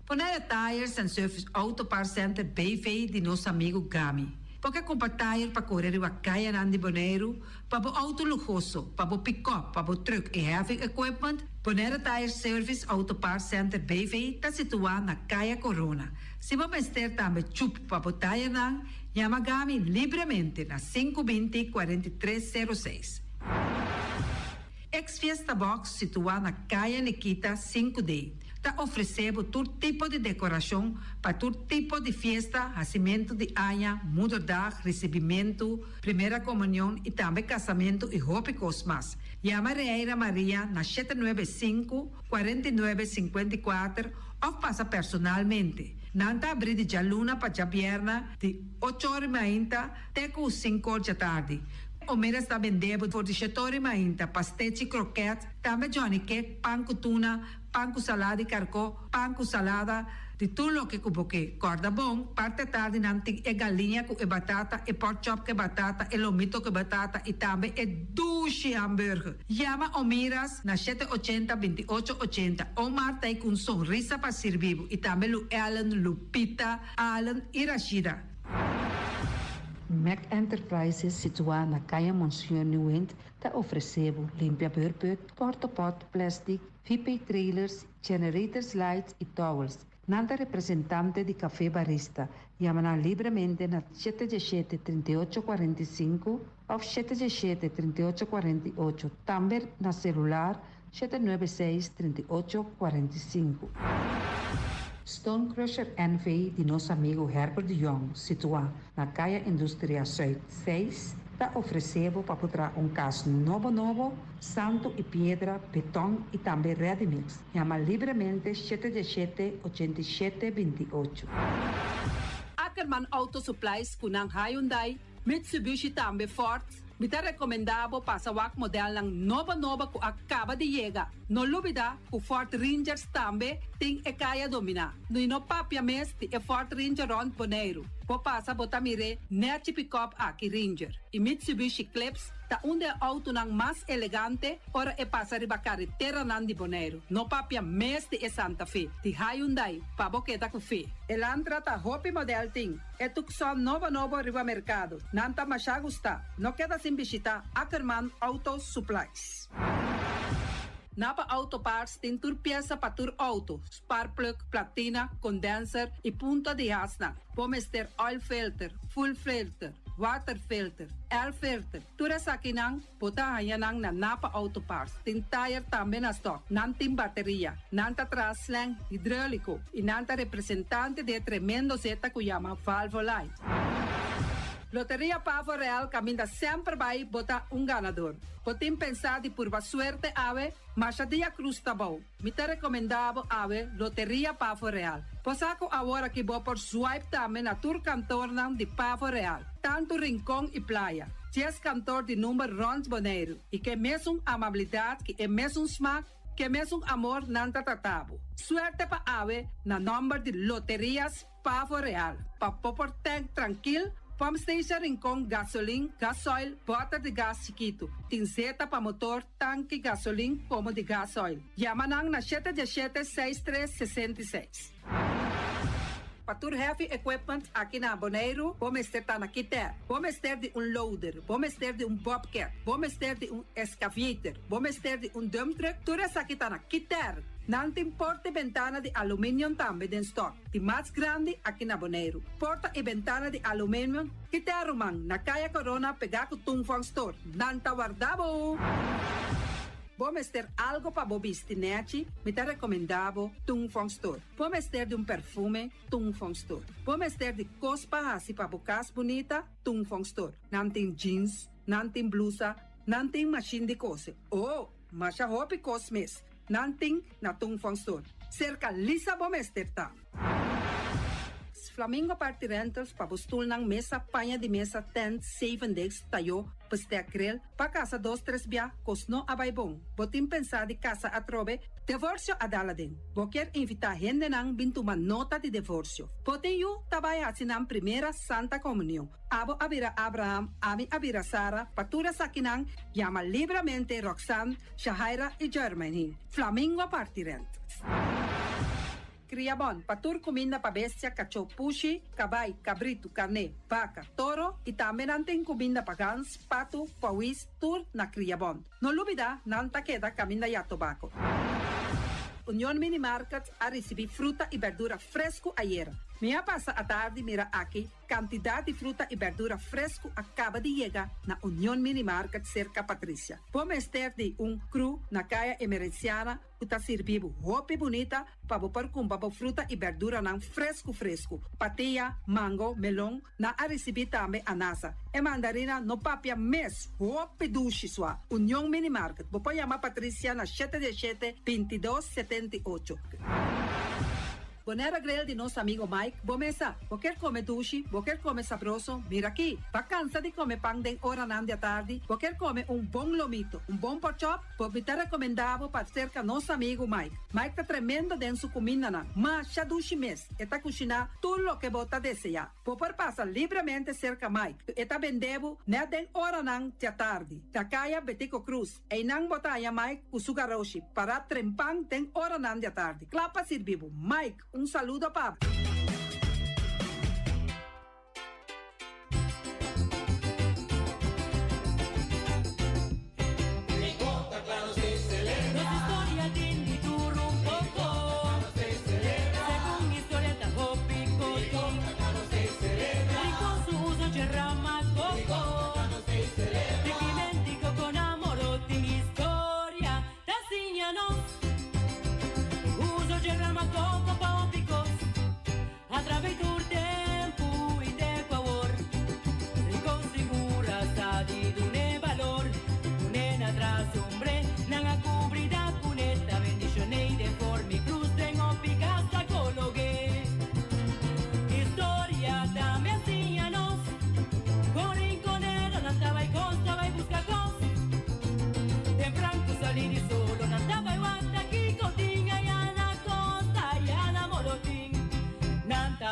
Bonaire Tires and Service Auto Parts Center BV di nos amigu Gami. Bo ke kumpra tire pa kore riba kayanan di Boneiru, pa bo outo luhoso, pa bo pikòp, pa bo trùk i heavy equipment? Bonaire Tire Service Auto Parts Center BV ta situá na Kaya Corona. Si bo mester tambe chup pa bo tayernan, yama Gami libremente na 520 43 06. Ex Fiesta Box situá na Kaya Nikita 5D ta ofresé bo tur tipo di dekorashon pa tur tipo di fiesta, hasimentu di aña, moederdag, risibimentu, primera komunion i tambe kasamentu i hopi kos mas. Yama Reira Maria na 795, 49, 54 òf pasa personalmente. Nan ta abrí di djaluna pa djabièrna di ocho or i mainta te ku sinku or djatardi. Omeras ta bende bo for di shetor i mainta, pastechi, kroket, tambe Johnny cake, pan ku tuna, pan ku salada di karkó, pan ku salada, di tur loke ku bo ke. Kòrda bon, parti atardi nan tin e galiña ku e batata, e pork chop ku e batata, e lomito ku e batata i tambe e dushi hamburger. Yama Omiras na 780 28 80. Omar ta ei ku un sonrisa pa sirbi bo i tambe Lu Ellen, Lupita, Allen i Rashida. Mac Enterprises situá na Kaya Monseñor Nieuwind ta ofresé bo limpia beurput, portopot, plastic, VP trailers, generators lights i towels. Nan ta representante di Café Barista. Yama nan libremente na 717 38 45 òf 717 38 48, tambe na selular 796 38 45. Stone Crusher NV di nos amigu Herbert de Jong, situá na Kaya Industria Zuid 6, ta ofresé bo pa por traha un kas nobo nobo, santu i piedra, beton i tambe ready mix. Yama libremente 717 87 28. Ackerman Auto Supplies ku nan Hyundai, Mitsubishi tambe Ford. Mi ta rekomendá bo pasa wak modelnan nobo nobo ku a kaba di yega. No lubidá ku Ford Rangers tambe tin e kaya dominá. I no papia mes di e Ford Ranger rònt Boneiru. Bo pasa bo ta mir'é nèchi pikòp aki Ranger. I Mitsubishi Eclipse ta un di e outonan mas elegante ora e pasa riba kareteranan di Boneiru. No papia mes di e Santa Fe, di Hyundai, pa bo keda ku fe. Elantra ta hopi modèl tin. E Tucson nobo nobo riba merkado. Nan ta mashá gustá. No keda sin bishitá Ackerman Auto Supplies. Napa Auto Parts tin tur piesa pa tur outo, sparkplug, platina, condenser i punta di hasnan. Bo mester oil filter, fuel filter, water filter, air filter. Tur esakinan bo ta haña nan na Napa Auto Parts. Tin tayer tambe na stock. Nan tin bateria. Nan ta traha slang hidróliko i nan ta representante di e tremendo zeta ku yama Valvoline. Loteria Pavo Real kaminda semper bai bo ta un ganador. Bo tin pensá di purba suerte awe? Masha dia krus ta bou. Mi ta rekomendá bo awe Loteria Pavo Real. Bo sa ku awor aki bo por swipe tambe na tur kantornan di Pavo Real, tantu Rincon i Playa. Dies kantor di number rònt Boneiru i ke mesun amabilidat ki e mesun smak, ke mesun amor nan ta trata bo. Suerte pa awe na nòmber di Loterias Pavo Real, pa bo por tank trankil, pump station Rincon, gasolin, gasoil, bòter di gas chikitu. Tin zeta pa motor, tanki gasolin komo di gasoil. Yama nan na shete diesshete seis tres 66. Pa tur heavy equipment aki na Boneiru, bo mester ta na Kiter. Bo mester di un loader, bo mester di un bobcat, bo mester di un excavator, bo mester di un dump truck, tur esaki ta na Kiter. Nan tin porta i bentana di aluminium tambe den stock, di mas grandi aki na Boneiru. Porta i bentana di aluminium, Kiter ruman, na Kaya Corona pegá ku Tung Fong Store. Nan ta warda bo! Bo mester algo pa bo bisti nèchi? Mi ta rekomendá bo Tung Fong Store. Bo mester di un perfume? Tung Fong Store. Bo mester di kos pa hasi pa bo kas bunita? Tung Fong Store. Nan tin jeans, nan tin blusa, nan tin mashin di kose. Oh, masha hopi kos mes. Nan tin na Tung Fong Store. Serka Lisa bo mester ta. Flamingo Party Rentals pa bo stulnan, mesa, paña di mesa, tent, zeven desk, tayó, bestek, grill, pa kasa dos tres bia, kos no a bai bon. Bo tin pensá di kasa atrobe? Divorsio a dal aden. Bo kier invitá hendenan bin tuma nota di divorsio. Bo tin yu ta bai hasi nan primera Santa Komunion. Abo a bira Abraham, ami a bira Sara, pa tur esakinan yama libramente Roxanne, Shahaira i Jermaine. Flamingo Party Rentals. Kriabon, pa tur kuminda pa bestia, kachó, pushi, kabai, kabritu, karné, baka, toro i tambe nan tin kuminda pa gans, patu, pawis, tur na Kriabon. No lubidá, nan ta keda kaminda ya tobako. Union Mini Market a risibí fruta i bèrdura fresku ayera. Mi a pasa atardi mira aki Kantidat di fruta i bèrdura fresku a kaba di yega na Union Mini Market serka Patricia. Bo mester di un kru na Kaya Emerenciana ku ta sirbi bo hopi bunita pa bo por kumpra bo fruta i bèrduranan fresku fresku. Patia, mango, melon, nan a risibí tambe anasa. E mandarina no papia mes, hopi dushi sua. Union Mini Market, bo por yama Patricia na shete diesshete, 22, 78. Bonera Grill di nos amigo Mike, bo mesa. Bo kier come dushi, bo kier come sabroso, mira aki. Bo cansa di come pan den oranan di atardi, bo kier come un bon lomito, un bon porkchop, bo mi ta recomenda bo pa cerca nos amigo Mike. Mike ta tremendo den su cumindanan, masha dushi mes, e ta cushina tur loke bo ta desea. Bo por pasa libremente cerca Mike, e ta bende bo net den oranan di atardi. Na Caya Betico Croes. Einan bo ta haña Mike ku su garoshi pará trempan den oranan di atardi, kla pa sirbi bo. Mike, un saludo pa bo.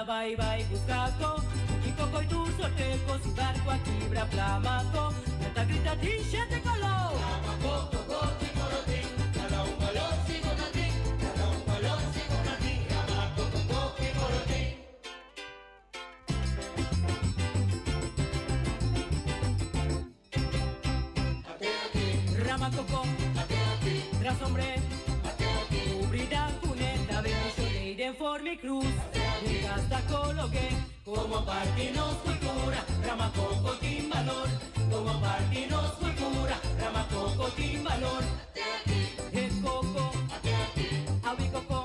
bai bai buska ko Ki koko i tur sorte kos i barku a kibra plama ko Nan ta grita di shete koló. Rama koko koti morotin Kada un balor sigur nan tin Kada un balor sigur nan tin Rama koko koki morotin. Rama koko, rasombre, kubrida kuneta bendishon ei den forma i krus. Den kas ta koloke komo parti nos kultura. Rama koko tin balor komo parti nos kultura. Rama koko tin balor. E koko, awi koko.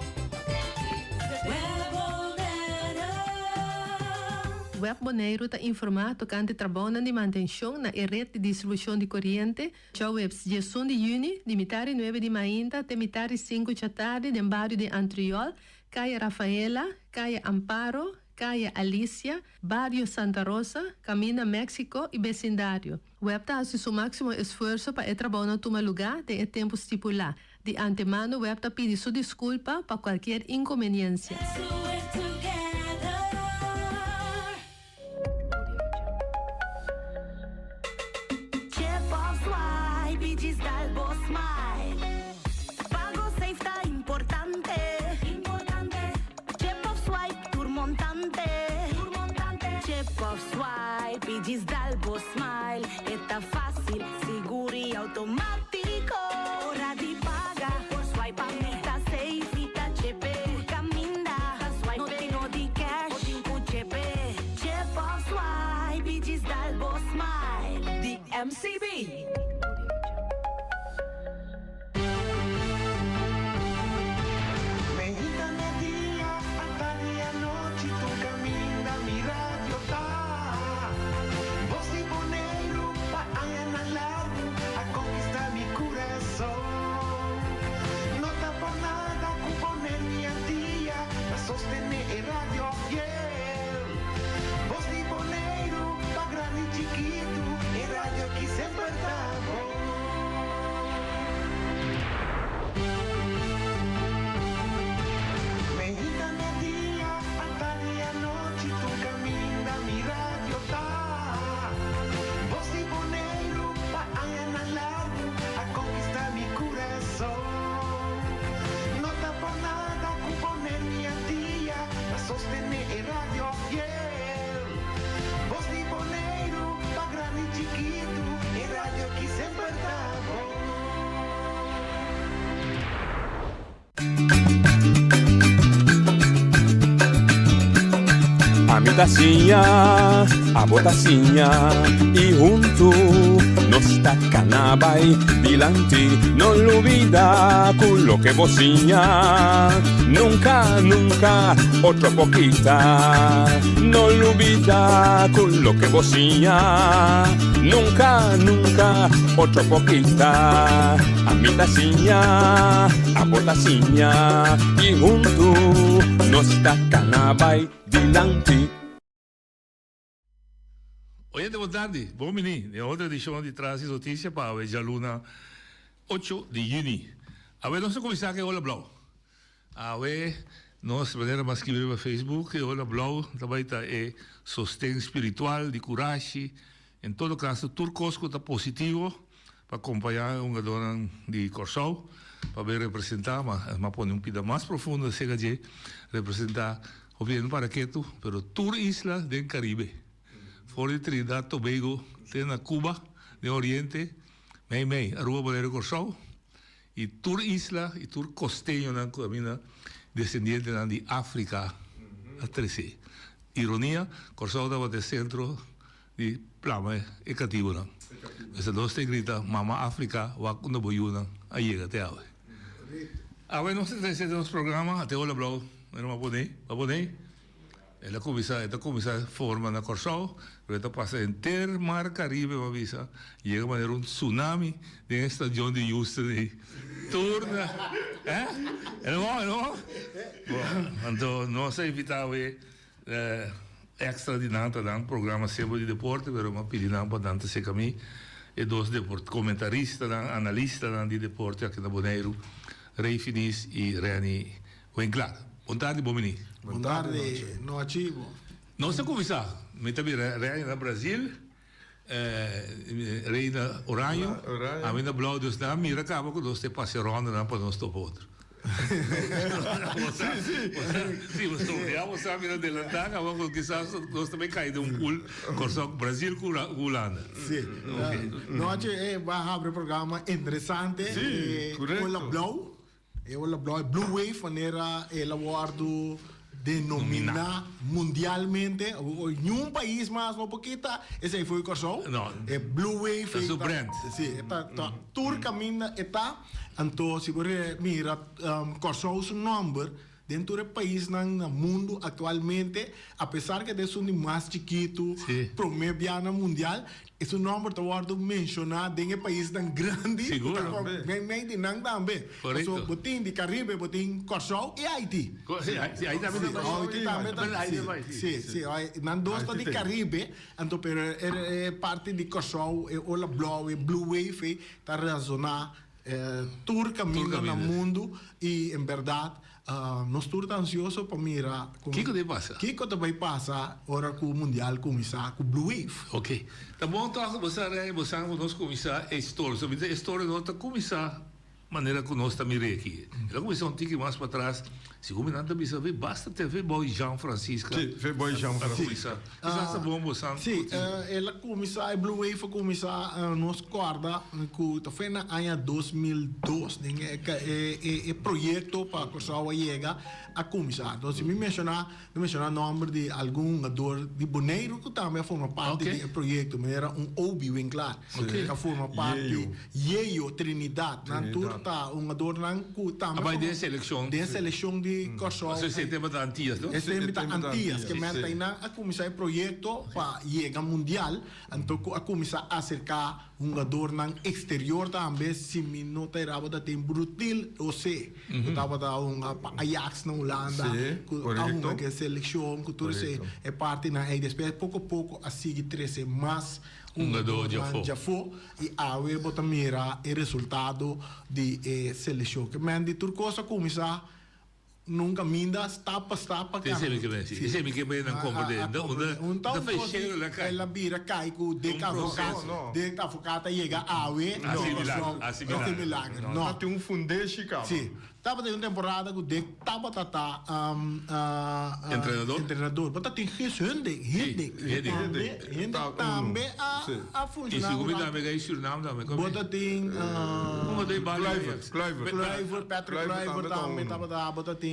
Web Boneiru ta informá tokante trabounan di mantenshon na e ret di distribushon di koriente djaweps diesun di yüni di mitar di nuebe di mainta te mitar di sinku djatardi den bario di Antriol, Kaya Rafaela, Kaya Amparo, Kaya Alicia, Bario Santa Rosa, Kaminda Mexico i besindario. Web ta hasi su máksimo esfuerso pa e trabounan tuma lugá den e tempu stipulá. Di antemano web ta pidi su diskulpa pa kualkier inkonbeniensia. Meinta media, atardi anochi, tur caminda mi radio ta. Bos di Boneiru pa añanan largu a conquista mi curason. No ta por nada cu Boneiru i Antia ta sostene e radio fiel. Bos di Boneiru pa grandi i chikitu, e radio ki semper ta bon. Meinta media, atardi anochi, tur caminda mi radio ta. Bos di Boneiru pa añanan largu a conquista mi curason. No ta por nada cu Boneiru i Antia ta sostene e radio fiel. Bos di Boneiru pa grandi i chikitu, e radio ki semper ta bon. Ami ta siña, abo ta siña i huntu nos ta kana bai dilanti. No lubida ku loke bo siña nunka, nunka otro por kita. No lubida ku loke bo siña nunka, nunka otro por kita. Ami ta siña, abo ta siña i huntu nos ta kana bai dilanti. Oyente bon tardi, bon bini den otro edicion di Tras di Noticia pa awe djaluna ocho di juni. Awe nos ta cuminsa cu e ola blauw. Awe nos manera mas skibi riba Facebook e ola blauw ta bay ta e sosten spiritual di curashi, en todo caso tur cos cu ta positivo pa acompaña e hungadornan di Corsou pa bay representa, ma a pone un pida mas profundo acerca dje, representa hopi hende para ketu, pero tur isla den Caribe, for di Trinidad Tobago te na Cuba den Oriente, mei mei Aruba, Bonaire, Corsou y tur isla y tur costeñonan cu a descendientenan di Africa a trece. Ironia, Corsou tabata e centro di plama e katibunan. Mester nos te grita Mama Afrika wak unda bo yunan a yega te awe. Awe nos ta trese den nos programa a te hola blou mira bo a pone bo a pone el a kuminsá e ta kuminsá forma na Kòrsou pero e ta pasa henter mar Karibe bo a bisa yega manera un tsunami den e stadion di Houston ei tur na eh e no bon e no bon bon anto nos a invitá awe Extra di nan ta nan programa semper di deporte pero mi a pidi nan pa nan ta seka mi e dos deport comentaristanan analistanan di deporte aki na Boneiru Ray Finis y Renny Winklaar. Bon tardi, bon bini. Bon tardi, nochi. Nos ta kuminsá. Mi ta bira Reina na Brazil, Reina Oraño, ami na Blauw, dus nan a mira kaba ku nos ta e pase rondanan pa nos topa otro. Si, ya bo sa mira adelantá kaba ku kisas nos ta bai kai den un pool Kòrsou, Brazil ku Hulanda. Si. Nochi e bai habri programa interesante. Si, korekto. Ola Blauw. E ola blou, e blue wave manera el a wordo denomina mundialmente. Niun pais mas no por kita esey fo'i Kòrsou. No. E blue wave Ta su brand. Si, e ta ta tur kaminda e ta. Anto si bo mira Kòrsou su nòmber den tur e paisnan na mundu aktualmente, apesar ke ta esun di mas chikitu, promé biaha mundial, E su nomber ta wordo menciona den e paisnan grandi. Sigur. Ta mei di nan tambe. Correcto. Paso bo tin di Caribe, bo tin Corsou y Haiti. Si, Haiti tambe ta bai. Haiti tambe ta Haiti bai, si. Si, si. Nan dos ta di Caribe, anto pero e parti di Corsou, e ola blou, e blue wave ei, ta razona tur caminda na mundo y en berdad Nos tur ta ansioso pa mira con. Kico ta bay pasa? Kico ta bay pasa ora cu Mundial cuminsa cu Blue Wave. Ok. Ta bon toch bo sa Rey, bo sa cu nos cuminsa e story. So e story no ta cuminsa manera cu nos ta mira aki. El a cuminsa un tiki mas patras. Segun mi nan ta bisa ve basta te ve boy Jean Francisca. Si, ve boy Jean Francisca. Kisas ta bon bo sa. Si, el a cuminsa, e Blue Wave a cuminsa, nos corda cu ta fue na aña 2002, den e proyecto pa Corsou a yega a cuminsa. Entonces si mi menciona, mi menciona nomber di algun hungador di Boneiru cu tambe a forma parti di e proyecto, manera un Obi Winklaar, cu a forma parti, Yeyo Trinidad, nan tur ta hungadornan cu tambe A bai den seleccion. Den seleccion di Corsou. Pasobra esei tempo ta Antillas, no? Esei tempo ta Antillas. Ke men tainan a cuminsa e proyecto pa yega mundial, anto cu a cuminsa acerca hungadornan exterior tambe, si mi no ta eraba ta tin Brutil Jose, cu tabata hunga pa Ajax na Hulanda, cu a hunga cu e seleccion, cu tur esei e partinan ei. Despues poco poco a sigui trece mas hungadornan djafó. I awe bo ta mira e resultado di e selekshon. Ke men di tur kos a kuminsá nun kaminda stap pa stap pa Esei mi ke men si. Esei mi ke men nan komprendé. Un ta un kos di el a bira kai ku Dick Advocaat. Dick Advocaat a yega awe. Hasi milager. Hasi milager. No. Ta tin un fundeshi kaba. Si. Tabata un temporada ku Dick tabata ta Entrenador. entrenador. Bo ta tin Guus Hiddink. Hiddink. Hiddink. Tambe, Hiddink tambe a a I funshoná sigur un mi rato. tambe kai Surinam tambe. Bo ta tin Como ta e bario Kluivert, Ajax? Kluivert. Kluivert, Patrick Kluivert Kluivert tambe ta tambe uno. tabata. Bo ta tin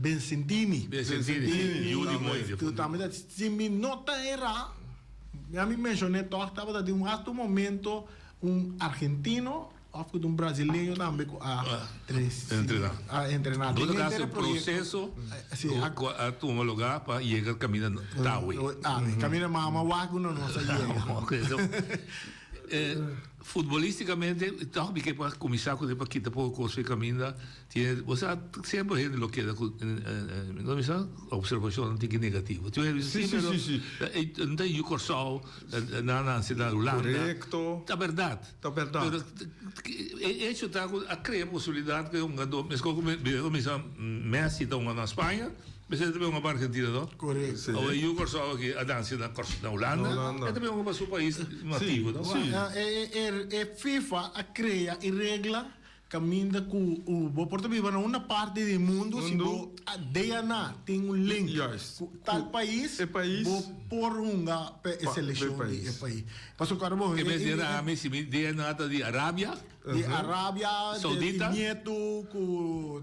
Bencendini. Bencendini, yu di Moise. Tu tambe ta, si mi no ta erá, mi a mi menshoné tòg tabata tin un hasta un momento un argentino Of cu ta un brasileño tambe cu a Entrena. a entrena. Todo Den caso, henter e proyecto. proceso Si, cu a cu a tuma lugar pa yega caminda Tawe. Ah, caminda mama wak cu no nos a yega. Ok, so, eh, futbolisticamente, toch mi ke pa cuminsa cu pa kita poco cos fe caminda. Tiene, o sea, semper hende lo keda cu, no mi sa, observacionnan tiki negativo. Tin hende bisa, Sí, sí, sí, pero sí, sí. eh, no ta yu Corsou, nan a nace na Hulanda. Correcto. Ta berdad. Ta berdad. Pero e hecho ta cu a crea posibilidad cu e hungador, mescos cu mi a bisa Messi ta hunga na Spaña, mester ta bin hunga pa Argentina, no? Correcto. Sí. Awe yu Corsou aki a dansi na na Hulanda, Na Hulanda. e ta bin hunga pa su pais nativo, no? Sí. E FIFA a crea e regla Caminda cu bo por ta biba na una parti di mundo, si bo DNA tin un link cu tal pais, bo por hunga pa e seleccion di e pais. Pasobra cuando bo. Ke mes di Arabia, si mi DNA ta di Arabia, Di Arabia, Saudita, di nieto cu,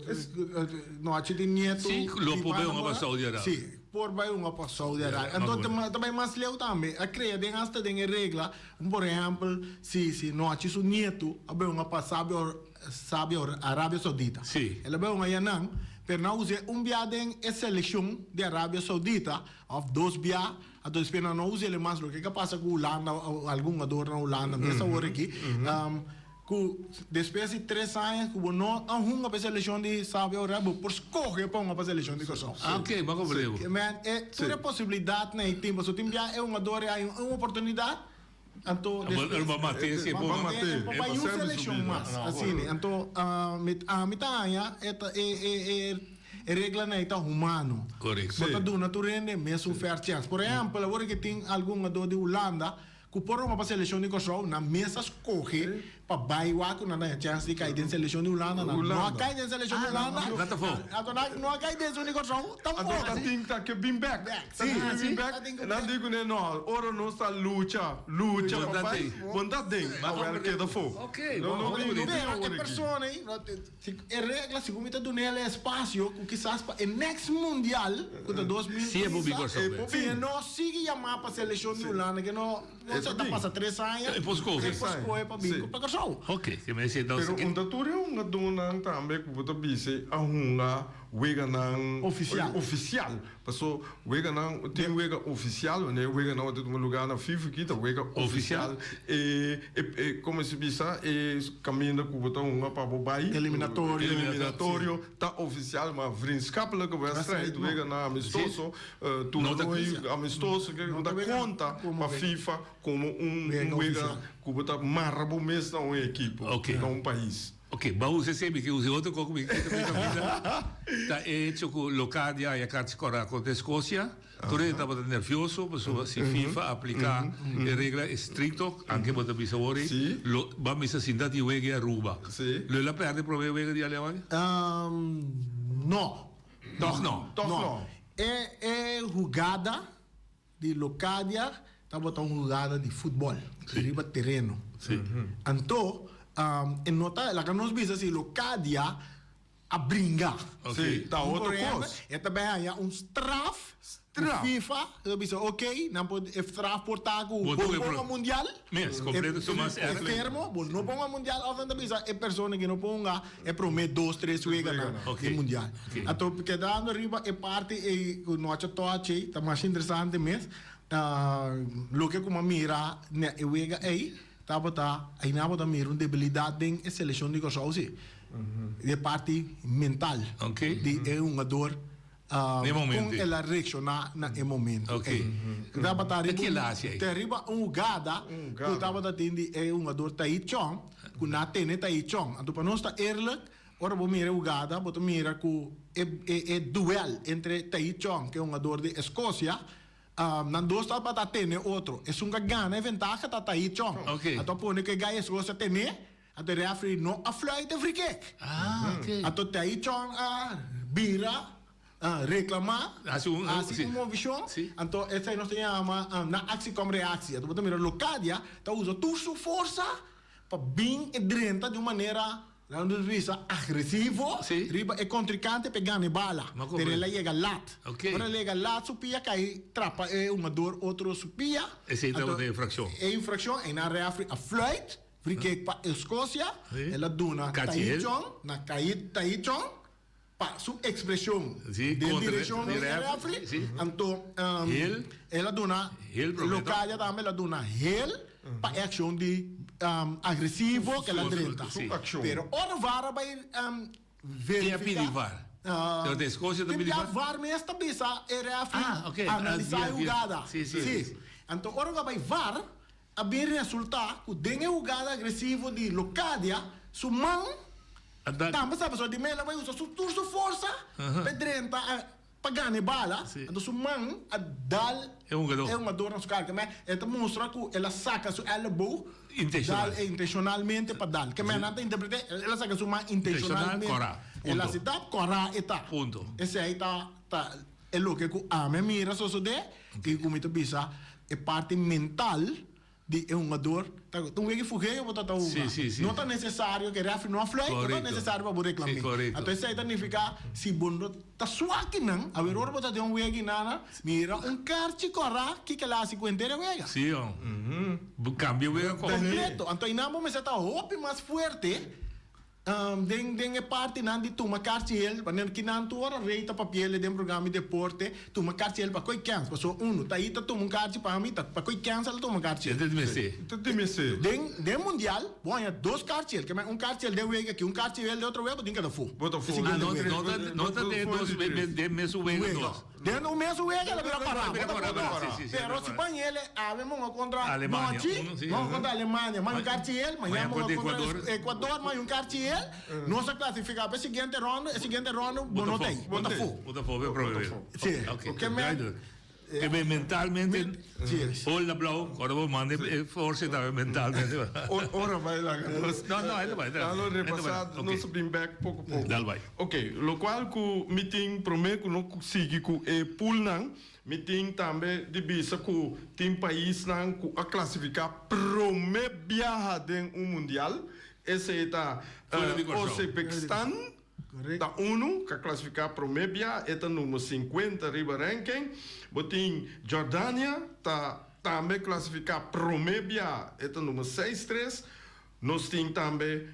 no haci di nieto. Si, lo por bay hunga pa Saudi Arabia. Si, por bay hunga pa Saudi Arabia. Anto ta bay mas leu tambe. A crea den hasta den e regla. Un por ehempel, si si nochi su nietu a bay hunga pa Sabio Sabio Arabia Saudita. Sí. El a bay hunga yanan, pero nan a us'é un bia den e seleccion di Arabia Saudita, of dos bia, anto despues nan no us'é mas. Loke ke pasa ku Hulanda, algun hungador na Hulanda mes awor aki, ku despues di tres aña ku bo no a hunga pa e seleccion di Sabio Arabia, bo por scoge pa hunga pa seleccion di Kòrsou. Ah, ok, bo a comprende. Sí. Men, e tur e posibilidadnan ei tin, pasobra tin bia e hungador ei hay un oportunidad, anto despues. Bo ba mat'é si e por. Ba mat'é, e por bai un seleccion mas, asina. Anto, mi, ami ta haña e ta e e e. E reglanan ei ta humano. Correcto. Bo ta duna tur hende mesun fair chance. Por ehempel, awor ke tin algun hungador di Hulanda ku por hunga pa selekshon di Kòrsou, nan mes a skohe pa bai wak ku nan ta haña chance di kai den selekshon di Hulanda. Nan no a kai den selekshon di Hulanda. Nan ta fo. Anto nan no a kai den esun di Kòrsou Anto tampoco. ta tin ta ke bin bek. Ta tin ke bin bek. Nan di kuné no, ora nos ta lucha, lucha pa bai, bo ta den. Awel keda fo. No, no bin, no bin Pero awor e aki. persona ei, Si e regla, segun mi ta dun'el e espasio ku kisas pa e next mundial, ku ta 2000 Si e por bin Kòrsou bèk. Si e no sigui yamá pa selekshon di Hulanda, ke no, no sa, ta pasa tres aña, E por skohe. E por skohe pa bin pa Kòrsou. Oké, ke mi a sienta Pero un ta tur e hungadónan tambe ku bo ta bisa a hunga weganan Ofisial. ofisial. Paso weganan, tin wega ofisial, wanneer weganan worde tuma lugar na FIFA ki ta wega ofisial. E, e, e, como se bisa, e caminda cu bo ta hunga pa bo bay. Eliminatorio. Eliminatorio ta ofisial, ma vriendschappelijke wedstrijd, weganan amistoso, toernooi amistoso, ke no ta conta pa FIFA como un wega cu bo ta mara bo mes na un ekipo, na un pais. Ok, bo a usa esei, mi ke usa e otro kos ku mi ke ta bisa. Ta e hecho ku Locadia a karchi kòrá kontra Escocia. Tur hende tabata nervioso pasobra si FIFA apliká e regla estrikto, anke bo ta bisa awor ei, lo bo a mester sinta tin wega di Aruba. Lo el a pèrdè promé wega di Alemania? No. Tòg no? Tòg no. E e hugada di Locadia tabata un hugada di futbol riba tereno. Anto e no ta laga nos bisa si Locadia a bringa. Sí, ta otro kos. E ta bay haña un straf ku FIFA ta bisa ok nan por e straf por ta ku bo no por hunga mundial. Mes, completo su mas erg. Enfermo, bo no por hunga mundial of nan ta bisa e persona ki no por hunga e prome dos, tres weganan di mundial. Anto kedando riba e parti ei ku nochi a tochi ei, ta masha interesante mes, loke ku mi a mira na e wega ei tabata, einan bo ta mira un debilidat den e selekshon di Kòrsou si, di e parti mental di e hungador. Kon el a reakshoná na e momento ei? Tabata riba un, te riba un hugada ku tabata tin di e hungador Tahith Chong, ku nan a tene Tahith Chong. Anto pa nos ta eerlijk, ora bo mira e hugada, bo ta mira ku e e duel entre Tahith Chong ku e hungador di Escocia, nan dos tabata a tene otro. Esun ku a gana e ventaha ta Tahith Chong. Anto a pone ku e guy Escocia tene. Anto e referee no a fluit e free kick. Anto Tahith Chong a bira reclama, Hasi un, hasi sí. un movishon. Sí. Anto esei nos ta yama na actie kom reactie. Anto bo ta mira Locadia ta usa tur su forsa pa bin e drenta di un manera, laga nos bisa, agresivo Sí. riba e contrincante pa e gana e bala. Ma Pero el a comprende. yega lat. Ok. Ora el a yega lat su pia kai trapa e hungador otro su pia. Esei Anto tabata e infraccion. E infraccion, ei nan referee a fluit. Free kick pa Escocia, el a duna Cachiel. Tahith Chong na Tahith Chong pa su expresion Sí, den contra direccion di di referee, referee. sí. Anto, Heel. el a duna Heel prome, toch? Locadia tambe el a duna heel pa e accion di agresivo cu el a Su- drenta. su accion. Pero ora VAR a bay Ken a pidi verifica, VAR? Pero ta Escocia ta pidi tin VAR? bia VAR mes ta bisa e referee Ah, ok. analisa Ah, e via- via- hugada. Sí, sí. Sí. Anto ora cu a bay VAR, A bin resultá ku den e hugada agresivo di Locadia, su man tambe sa pasobra di mel a bai usa su tur su forsa pa e drenta pa gana e bala, anto su man a dal e hungador na su kara. Kemey e ta mustra ku el a saka su elleboog dal intenshonalmente pa dal. Kemey nan ta interpreté el a saka su man intenshonalmente. El a hasi tap, kòrá e ta. Esei ta e loke ku ami a mira sosodé i ku mi ta bisa e parti mental di e hungador ta un wega fugeo bo ta ta hunga. No ta nesesario ku e refri no a fluit, no ta nesesario pa bo reklam'é. Anto esei ta nifiká si bo no ta suak nan, awer ora bo ta den un wega i nana mira un karchi kòrá kiko el a hasi ku henter e wega. Kompleto. Anto einan bo mester ta hopi mas fuerte. Den den e partinan di tuma karchi hel, wanneer kinan tur ora rey ta papiele den programa di deporte, tuma karchi hel pa koy kens, pasobra uno ta i ta tuma un karchi pa mi, ta pa koy kens el a tuma un karchi hel. E ta di mester. E ta di mester. Den den mundial bo haña dos karchi hel, ke men un karchi hel den wega aki, un karchi hel den otro wega, bo tin keda fu. Bo ta fu. Ah, no ta no ta den dos den mesun wega dos. Den un mesun wega el a bira pará. Bira Bo ta pará, por sí, no. sí, sí, Pero bira si pará. pan el awe monga contra Alemania, Nochi, uno, sí. monga contra Alemania, maña un karchi el, mañana Mañana monga contra contra Ecuador. Ecuador, maña un karchi el, nos a clasifica pa e siguiente ronde, e siguiente ronde bo no ta ei, bo ta fu. Bo ta fu, bo prome. Sí. Ok, Oké, men. duidelijk. Ke men mentalmente, Sí. hola blauw, ora bo manda e forse tambe mentalmente. Ora bai laga nos. No, no, e ta bai, e ta Laga nos bai. repasá, Ok. nos bin bèk poko poko. Dal bai. Ok, lokual ku mi tin promé ku no sigui ku e poolnan, mi tin tambe di bisa ku tin paisnan ku a klasifiká promé biaha den un mundial, esei ta Fuera di Kòrsou. Ozbekistan. Ta unu ka klasifiká promé bia, e ta number sinkuenta riba ranking. Bo tin Jordania ta tambe klasifiká promé bia, e ta number seis tres. Nos tin tambe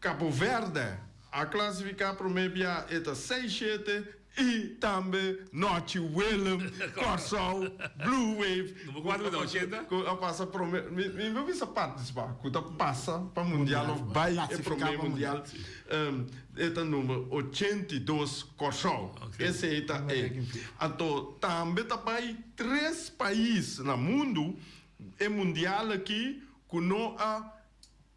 Cabo Verde a klasifiká promé bia, e ta seis shete. I tambe Nochi Willem, Kòrsou, Blue Wave. Number kuater ku ta ochenta? Ku a pasa promé, mi mi no bisa partisipá, ku ta pasa pa mundial òf bai e promé mundial, e ta number 82 Kòrsou. Esei ta e. Anto tambe ta bai tres pais na mundu e mundial aki ku no a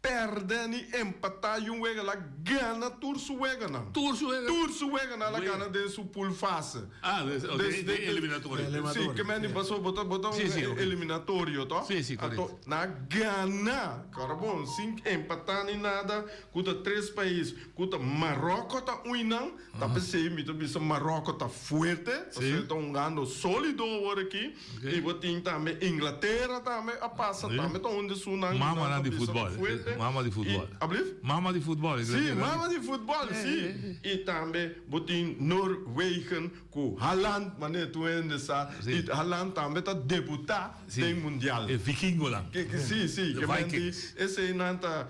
Pèrdè ni empatá i un wega la gana tur su weganan. Tur su wega? Tur su weganan la gana den su pool fase. Ah, des, ok, Des, de de, eliminatorio. Sí, ke men di paso bo ta bo ta un Sí, sí, ok. eliminatorio, to? Sí, sí, correcto. Anto nan a gana, kòrda bon, sin empatá ni nada, ku ta tres pais, ku ta Maròko ta un nan, Ta p'esei mi ta bisa Maròko ta fuerte, pasobra e ta hungando sólido awor aki. I bo tin tambe Inglatera tambe a pasa, tambe ta un di esunnan ku nan Mamanan ta di bisa futbòl, fuerte. mama di futbòl. I, ablief? Mama di futbòl, Sí, Inglatera. mama di futbòl, sí. I tambe bo tin Noorwegen ku Haaland, manera tur hende sa, i Haaland tambe ta debutá den mundial. E vikingonan. Sí, sí, The ke men di Vikings. eseinan ta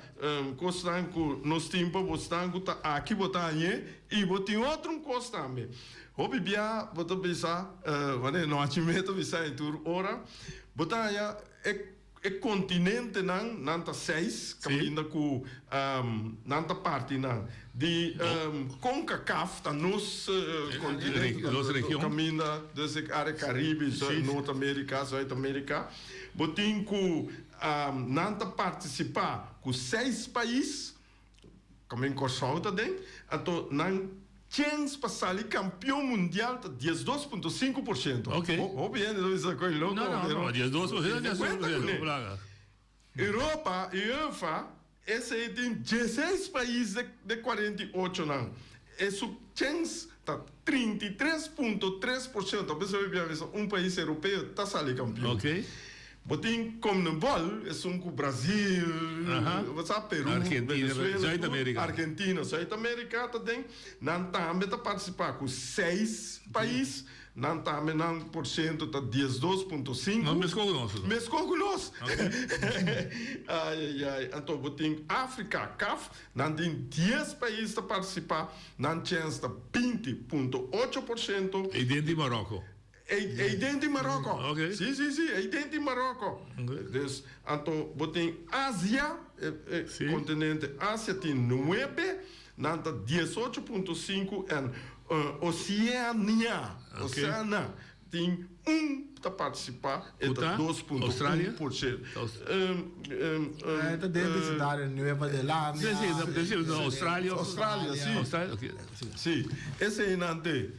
Kosnan ku nos tin pa bosnan ku ta aki bo ta hañ'é i bo tin otro un kos tambe. Hopi bia bo ta bisa, wanneer no haci me ta bisa en tur ora, bo ta haña e e kontinentenan, nan ta seis kaminda ku nan ta parti nan. Di Concacaf ta nos kontinente, Nos region. kaminda, dus e área Caribe, Noord Amerika, Zuid Amerika. Bo tin ku Nan ta partisipá ku seis pais, kamen Kòrsou ta den, anto nan chèns pa sali kampion mundial ta 12.5%. Ok. Hopi hende ta bisa koe loko, No, no, pero no, 12% Kuenta kuné. Europa, UEFA, esei tin dieseis pais de 48 nan. E su chèns ta 33.3%. A pesar di bisa un pais europeo ta sali kampion. Ok. Bo tin Conmebol, esun ku Brazil, bo sa, Peru, Argentina, Venezuela, Zuid tur, Amerika. Argentina, Zuid Amerika ta den. Nan tambe ta partisipá ku seis pais. Nan tambe nan por siento ta 12.5. No, meskó ku nos. Meskó ku nos. Ai, ai, ai. Anto bo tin Afrika, CAF, Nan tin dies pais ta partisipá, nan chèns ta 20.8%. Ei den di Maròko. Ei, ei den di Maròko. Oké. Sí, sí, sí, ei den di Maròko. Oké. Dus, anto bo tin Asia, e, e Sí. kontinente Asia tin nuebe, nan ta 18.5 en Oseania, Oké. Oseana Tin un ta partisipá, e ta Ku ta? 2.1 por shento. Australia? E ta den bisindario Nueva Zelandia. Sí, sí, sí, Australia. Australia, sí. Australia, ok. Sí, eseinan te.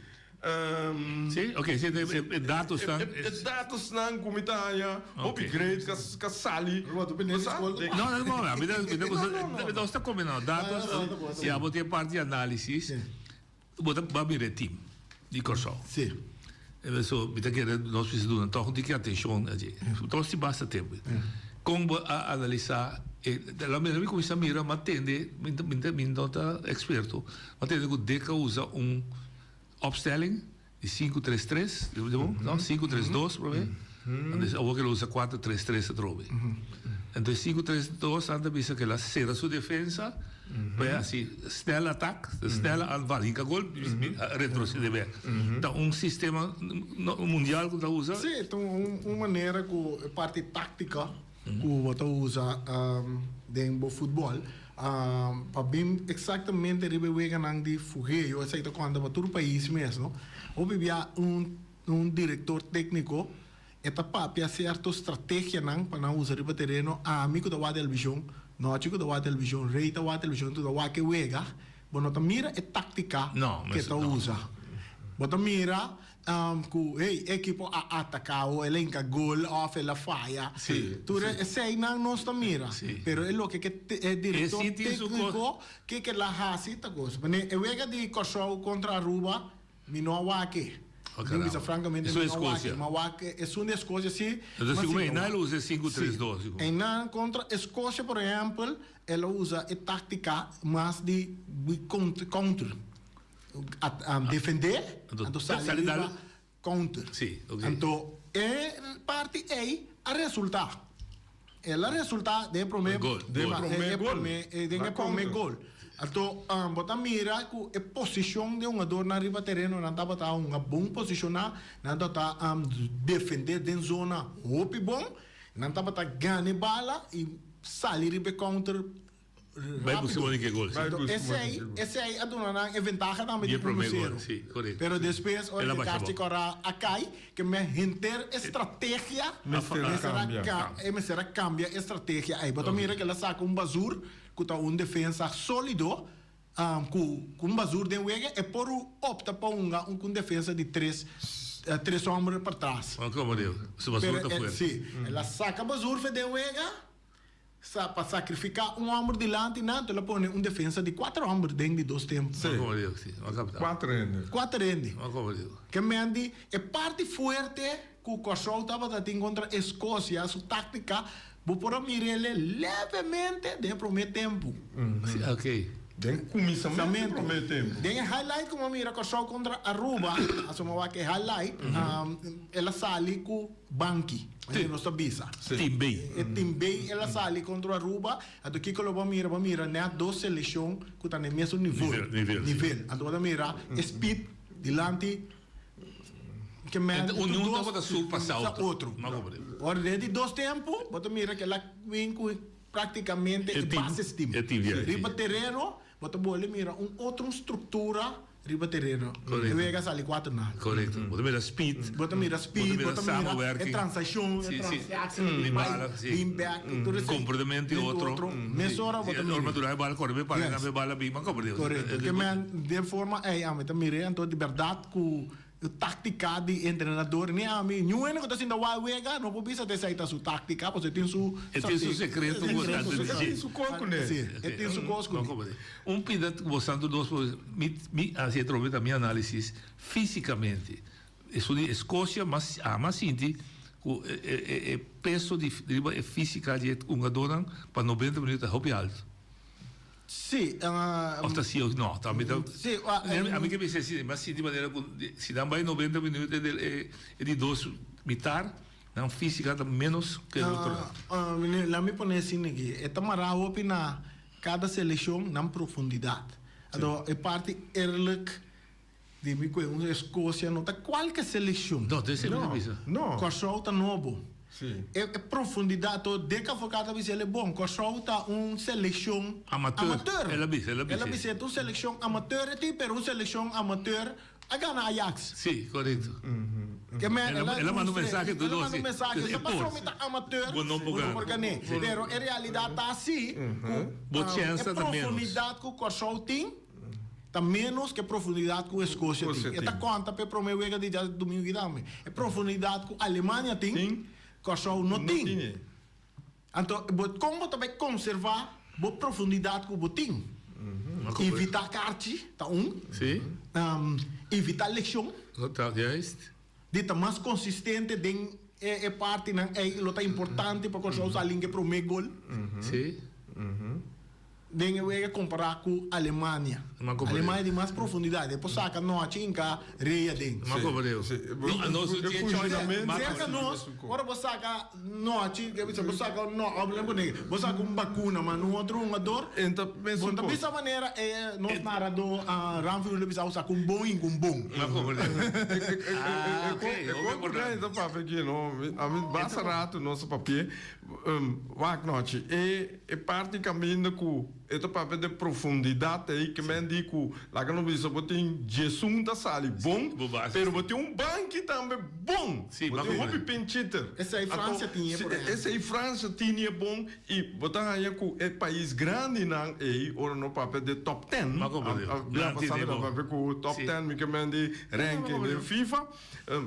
Sí, ok, sí, e datosnan. E datosnan ku mi ta haña hopi great ka sali. No, no, no, mi ta, mi ta, nos ta kombinando datos i abo tin e parti di análisis. Bo ta ba mira e team di Kòrsou. Sí. E so mi ta kere nos mester duna tòg un tiki atenshon na dje. Nos tin basta tempu. Kon bo a analisá e la manera mi kuminsá mira mi a tende mi ta mi no ta eksperto mi a tende ku Dick a usa un opstelling di sinku tres tres no sinku tres dos prome anto awor ke lo usa kuater tres tres atrobe anto e sinku tres dos nan ta bisa ke la sera su defensa pa e hasi snel atak snel aanval hinka gol retrocede bek ta un sistema mundial ku ta usa. Si ta un manera ku e parti taktika ku bo ta usa den bo futbol. Pa bin exactamente riba e weganan di fugeo, esaki ta conta pa tur pais mes, no? Hopi bia un un director tecnico e ta papia cierto strategianan pa nan usa riba tereno, ami cu ta wak television, Nochi cu ta wak television, Rey ta wak television, tur ta wak e wega, bo no ta mira e tactica cu e ta usa. Bo ta mira Ku hey, e ekipo a ataká o el a hinka gol òf el a faya. Tur eseinan nos ta mira. Pero e loke ke e direktor tékniko ke ke la hasi ta kos. Manera e wega di Kòrsou kontra Aruba mi no a wak e. Mi bisa frankamente mi no a wak e. Mi a wak esun di Eskosia si. Si. Einan kontra Eskosia por ehèmpel el a usa e táktika mas di counter. Defendé, anto sali riba counter. Anto e parti ei a resultá. El a resultá den e promé gol. Den e promé gol. Anto bo ta mira ku e posishon di e hungadornan riba tereno nan tabata hunga bon posishoná, nan tabata defendé den zona hopi bon, nan tabata gana e bala i sali riba e counter. Bai busca un ke gol. Anto esei, esei a duna nan e ventaha tambe di uno sero. Pero despues ora ke Carchi Corral a kai, ke men henter e strategia mester a e mester a cambia e strategia ei. Bo ta mira ke el a saca un Bazoer ku ta un defensa solido, ku ku un Bazoer den wega e por opta pa hunga un ku un defensa di tres tres homber patras. Pero si, el a saca Bazoer fe den wega. Sa pa sacrifica un homber dilanti nan, to lo pone un defensa di cuater homber den di dos tempo. Sí. Cuater hende. Cuater hende. Ke men di e parti fuerte cu Corsou tabata tin contra Escocia, su tactica, bo por a mir'ele levemente den e prome tempo. Sí, ok. Den cuminsamento di prome tempo. Den e highlight cu bo a mira Corsou contra Aruba, aso bo a wak e highlight, el a sali cu Banki, manera nos ta bisa. Team B. E team B el a sali contra Aruba, anto kico lo bo a mira? Bo a mira net dos seleccion cu ta na e mesun nivel. Nivel, si. Nivel. Anto bo ta mira e speed dilanti ke men Enta un tabata surpasa otro. Ora den di dos tempo bo ta mira ke el a win cu practicamente e basis team. E team, si. Riba tereno bo ta bolbe mira un otro structura. Riba tereno. Correcto. E wega sali cuatro na. Correcto. Bo ta mira speed. Bo ta mira speed, bo ta mira e transaccion, e transactie, Di bala, si. Bin back, tur esey. Comportamento di otro. Mesora bo ta mira. Ora madura e bala core be para, e bala bin, ma comprende. Correcto. Ke men den forma ey ami ta mira anto di berdad cu Tactica di entrenador ni ami niun hende cu ta sinta wak wega no por bisa esey ta su tactica pasobra e tin su E tin su secreto cu ta E tin su cos cune. Si e tin su cos cune. Un pida cu bo santo dos por mi mi haci atrobe ta mi analisis fisicamente esun di Escocia mas ama sinti cu e e e peso di riba e fisica di e hungadornan pa 90 minuut ta hopi alto. Sí. Of ta sí of no. Ta mi ta. Sí. Ami ke bisa asina, mi a sinti manera ku si nan bai 90 minuut e del e di dos mitar, nan físika ta ménos ke e otro lado. Meneer, laat mi pone asina aki. E ta mará hopi na kada selekshon nan profundidat. Anto e parti eerlijk di mi ku e un Escocia no ta kualke selekshon. No, esei mi ta bisa. No. Kòrsou ta nobo. Sí. E profundidat to Dick Advocaat a bisa el e bon. Kòrsou ta un selekshon Amateur. amateur. El a bisa, el a bisa. El a bisa e ta un selekshon amateur e tin, pero un selekshon amateur a gana Ajax. Sí, korekto. Ke men, El a el a manda un mensahe el tur a dos manda un si. mensahe, E ta por. pasobra mi ta amateur, Bo no por bo no por gana. gan'é. Pero e realidat ta asi ku Bo chèns e ta ta ménos. profundidat ku Kòrsou tin, Ta menos ke profundidat ku Escocia tin. E ta konta p'e prome wega di djadumingu ki tambe. E profundidat ku Alemania tin, Kòrsou no tin. Anto bo kon bo ta bai konservá bo profundidat ku bo tin? Evitá karchi ta un. Evitá lekshon. Di ta mas konsistente den e partinan ei lo ta importante pa Kòrsou sa alin ke prome gol. Den e wega kompará ku Alemania. Alemania tin mas profundidat. E por saka nochi hinka rei aden. Serka nos, ora bo saka nochi, ke bisa bo saka no, bo saka un bakuna manda un otro hungador, bo ta bisa manera e nos naradó Ramfy lo bisa bo saka un bon hinka un bon. E kon ta papia aki no, ami basta rato nos a papia. Wak nochi, e e parti kaminda ku. E ta papia de profundidat ei ke men di ku laga nos bisa bo tin djesun ta sali bon, pero bo tin un banki tambe bon. Bo tin hopi pinchiter. Esei Francia tin e por ehempel. Esei Francia tin e bon i bo ta haña ku e pais grandinan ei ora no papia de top ten, bia pasado mi a papia ku top ten mi ke men di ranking den FIFA,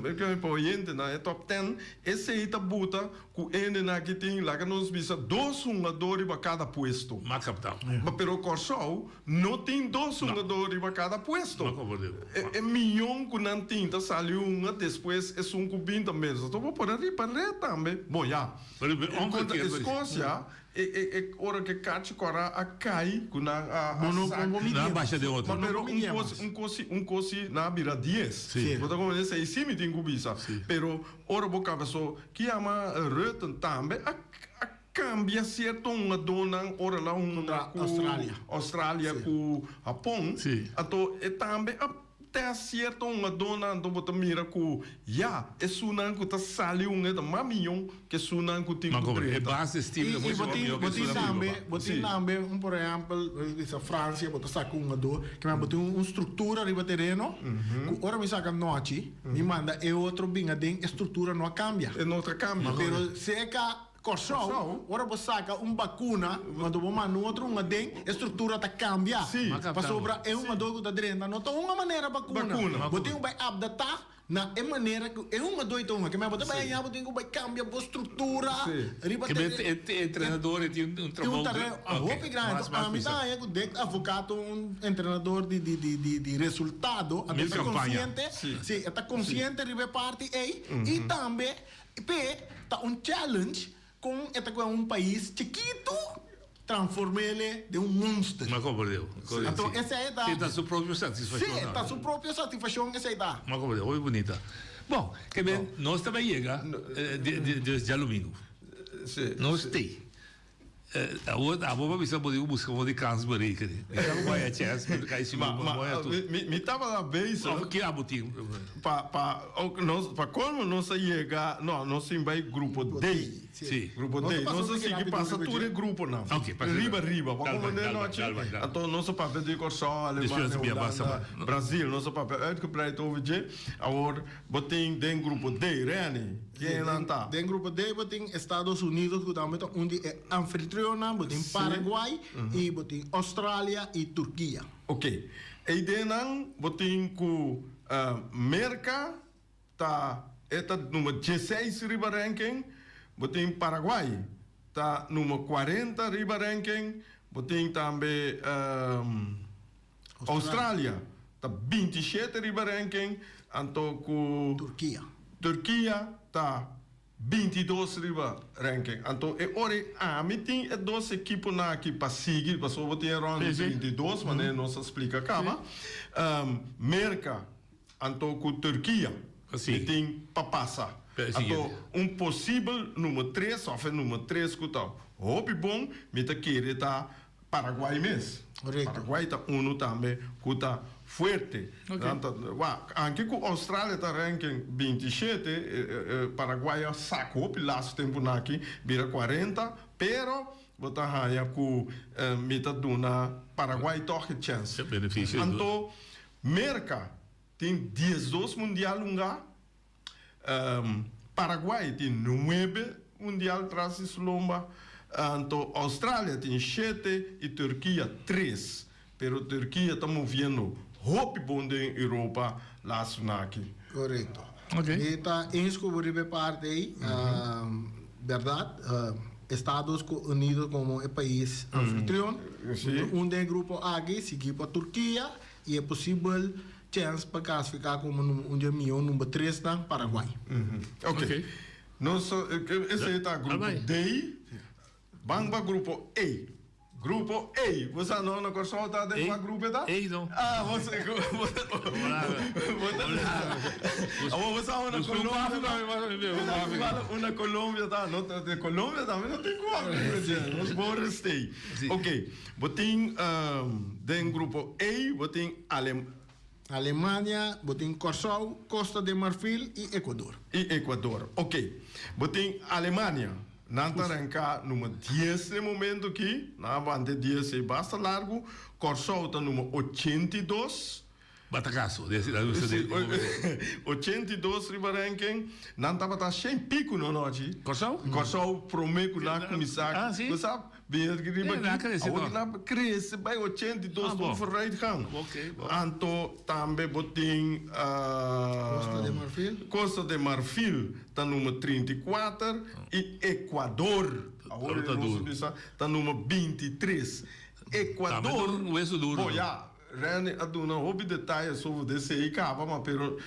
mi ke men pa oyentenan e top ten, esei ta buta Ku hendenan aki tin, laga nos bisa, dos hungadó riba kada puesto. Ma kapta. Ma pero Kòrsou no tin dos hungadó riba kada puesto. Ma komprendé. E e miyon ku nan tin ta sali hunga, despues esun ku bin ta mes. Anto bo por a riba ret tambe. Bon ya. Pero Kontra Eskosia E e e ora ke kachi kòrá a kai ku nan a Bo no sak. bo Nan a basha den otro. Ma pero un kos un kos si un kos si nan a bira dies. Sí. Bo ta komprendé esei sí mi tin ku bisa. Sí. Pero ora bo kaba so ki yama Rutten tambe a a kambia sierto hungadónan ora el a hunga Kontra ku Australia. Australia Sí. ku Hapon. Sí. Anto e tambe a Te sierto hungadónan anto bo ta mira ku ya, esunnan ku ta sali hunga e ta mas miyon ku esunnan ku tin Ma ku kobre, e drenta. base stilo I, ta i mucho bo mas tin, mihó ku bo tin esunnan ku tambe, Europa. bo tin Sí. tambe un por ehèmpel, bisa Fransia, bo ta saka un hungadó, ke men bo tin un struktura riba tereno, ku ora mi saka nochi, mi manda e otro bin aden, e struktura no a kambia. E no ta kambia. Pero seka Kòrsou, ora bo saka un bakuna, cuando bo manda un otro hunga den, e struktura ta kambia. Pasobra e hungadó ku ta drenta no ta hunga manera bakuna. Bo tin ku bai apdatá na e manera ku e hungadó ei ta hunga. Kemey bo ta bai aña bo tin ku bai kambia bo struktura riba Kemey e entrenador ei tin un trabou Tin un tarea hopi grandi. Enton ami ta haña ku Dick Advocaat un entrenador di resultado, anto e ta konsiente, si, e ta konsiente riba e parti ei i tambe P'e ta un challenge con e ta coge un pais chikito transformele den un monster. Ma comprende. Anto esey ta. Si ta su propio satisfaccion. Si, ta su propio satisfaccion esey ta. Ma comprende, hopi bunita. Bon, ke ben nos ta bay yega djalumingu. Nos tey. Awor abo pa bisa bo di ku buska bo di kans berekenen. Mi ta ku bai a chèns mi ta kai sigur bo no bai a tur. Mi tabata bezig. Of ke abo tin? Pa pa nos pa kolmo nos a yega no nos tin bai grupo D. Si. Grupo D. Nos a sigui pasa tur e gruponan. Ok pasa. Riba riba. Bo komprende nochi? Anto nos a papia di Kòrsou, Alemania, Hulanda, Brazil. Nos a papia uitgebreid over dje. Awor bo tin den grupo D, Reni. Ken nan ta? Den grupo D bo tin Estados Unidos ku tambe ta un di e anfitrionnan, bo tin Paraguay i bo tin Australia i Turkia. Ok. Eidennan bo tin ku Merka ta e ta number dieseis riba ranking, bo tin Paraguay ta number kuarenta riba ranking, bo tin tambe Australia ta 27 riba ranking, anto ku Turkia. Turkia ta 22 riba ranking. Anto e ora ei ami tin e dos ekiponan aki pa sigui, pasobra bo tin e round di 32, manera nos a splika kaba. Merka anto ku Turkia mi tin pa pasa. Anto un posibel number tres òf e number tres ku ta hopi bon mi ta kere ta Paraguay mes. Paraguay ta unu tambe ku ta fuerte. Nan ta wak, anke ku Australia ta ranking 27, Paraguay a sak hopi laatste tempunan aki bira 40, pero bo ta haña ku mi ta duna Paraguay tòg e chèns. Anto Merka tin 12 mundial hungá, Paraguay tin nuebe mundial tras di su lomba, anto Australia tin shete y Turkia tres. Pero Turkia ta moviendo hopi bon den Europa laatste aki. Correcto. Mi ta eens cu bo riba e parti ey. Berdad, Estados Unidos como e pais anfitrion, un den e grupo aki, sigui pa Turkia y e posibel Chèns pa klasifiká komo number un dje mihó number tresnan, Paraguay. Ok. Nos esei ta grupo D. Ban pa grupo E. Grupo E. Bo sa no na Kòrsou ta den kua grupo e ta? E no. Ah, bo sa bo ta Awor bo sa una Colombia una Colombia ta no de Colombia tambe no tin kua nos bo restei. Ok. Bo tin den grupo E bo tin Alem. Alemania, bo tin Kòrsou, Costa de Marfil i Ecuador. I Ecuador. Ok. Bo tin Alemania. Nan ta ranká number 10 den momento aki. Nan a wanta e 10 ei basta largu. Kòrsou ta number 82. Batakaso, de si, de, 82 riba ranking. Nan tabata shen piku no nochi. Kòrsou? Kòrsou promé ku nan a kuminsá. Ah, si? Bo sa, bin riba Eh, nan a krese awor toch? nan a krese bai 82 Ah, un bon. vooruitgang. Oké, bon. Anto tambe bo tin Costa de Marfil. Costa de Marfil ta number 34 i Ecuador, awor Awor ta nos duro. bisa, ta number 23. Ecuador, Tambe ta un hueso duro, bo no? ya, Randy a duna hopi detaye sobre de esei kaba, ma pero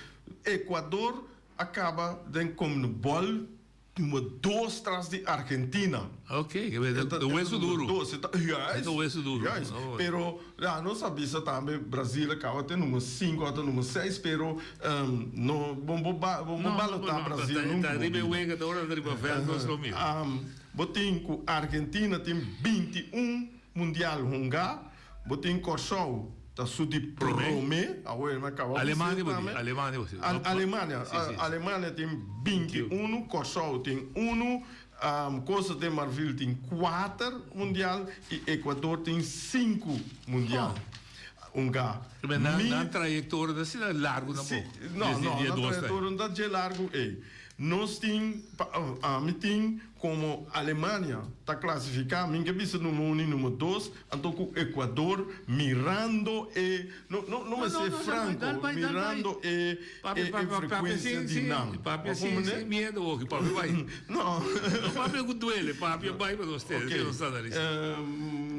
Ecuador a kaba den Conmebol number dos tras di Argentina. Ok, ke be ta hueso duro. Dos, e ta, juist. E ta hueso duro. Juist. Pero ya nos a bisa tambe Brasil a kaba te number sinku ota number seis, pero no bo bo ba bo bo balotá Brasil nunka. Ta riba e wega ta ora ta riba vèlt nos lo mira. Bo tin ku Argentina tin 21 mundial hungá. Bo tin Kòrsou ta su di promé, awor mi a kaba Alemania bisa bo di, tambe. Alemania bo si. Alemania, Si, si, si. Alemania tin 21, Kòrsou tin unu, Costa de Marfil tin kuater mundial i Ecuador tin sinku mundial. Hunga. Pero nan, Mi nan trayektoria ta asina largu Si, tampoco. no, Desde no, dia nan dos ta. trayektoria no ta dje largu ei. Nos tin, pa, ami tin komo Alemania ta klasifiká, mi ke bisa numero un i numero dos, anto ku Ecuador mirando e, no, no, no mester franko, mirando e, e, e frekuensia di nan. Papia sin, sin miedo oki, papia bai. No. No papia ku duele, papia bai pa nos tene, te nos analisa.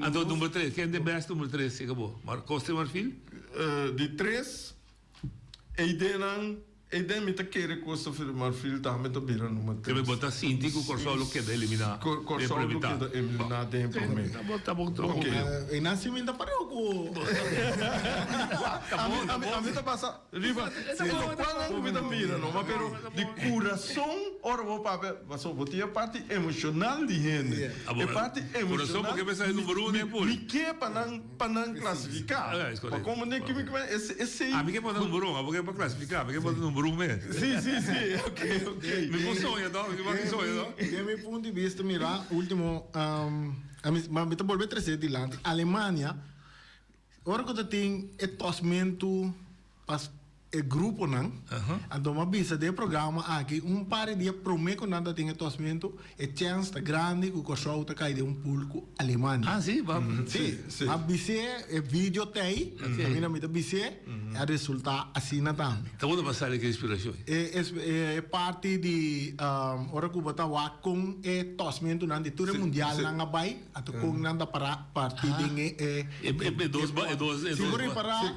Anto numero tres, ken de best numero tres, sika bo? Costa de Marfil? Di tres, eidenan. Ey den mi ta kere ku Costa de Marfil tambe ta bira number Te tres. bo ta sinti ku Kòrsou lo keda eliminá den Kòrsou lo promé ta. keda eliminá den promé. Ta bon, ta bon, ta bon. Oké. Ey nan si mi ta pareu ku. A mi, a mi, a mi ta pasa riba lokualnan ku mi ta mira no, ma pero di kurason ora bo papia, pasobra bo tin e parti emoshonal di hende. E parti Kurason emoshonal bo ke pensa e number uno den pool. mi ke pa nan. Pa nan klasifiká. Pa komo ne kimi kimi esei. Ami ke pone number un, abo ke pa klasifiká, ami ke pone number un mes. Si, si, si, ok, ok. Mi por soña toch, mi por soña toch. Den mi punto di bista mira ultimo ami mi ta bolbe trese dilanti Alemania ora ku ta tin e tosmentu pa E gruponan, anto m'a bisa den e programa aki un par di dia promé ku nan ta tin e tosmentu, e chèns ta grandi ku Kòrsou ta kai den un pool ku Alemania. Ah, sí? Ba. Sí, m'a bis'é e video t'ei, kaminda mi ta bis'é, e a resultá asina tambe. Ta unda bo a sali ku e inspirashon? E e parti di ora ku bo ta wak kon e tosmentunan di tur e mundialnan a bai, Anto kon nan ta para parti den e e e dos ba e dos e Si dos bo ba. ripará, Si,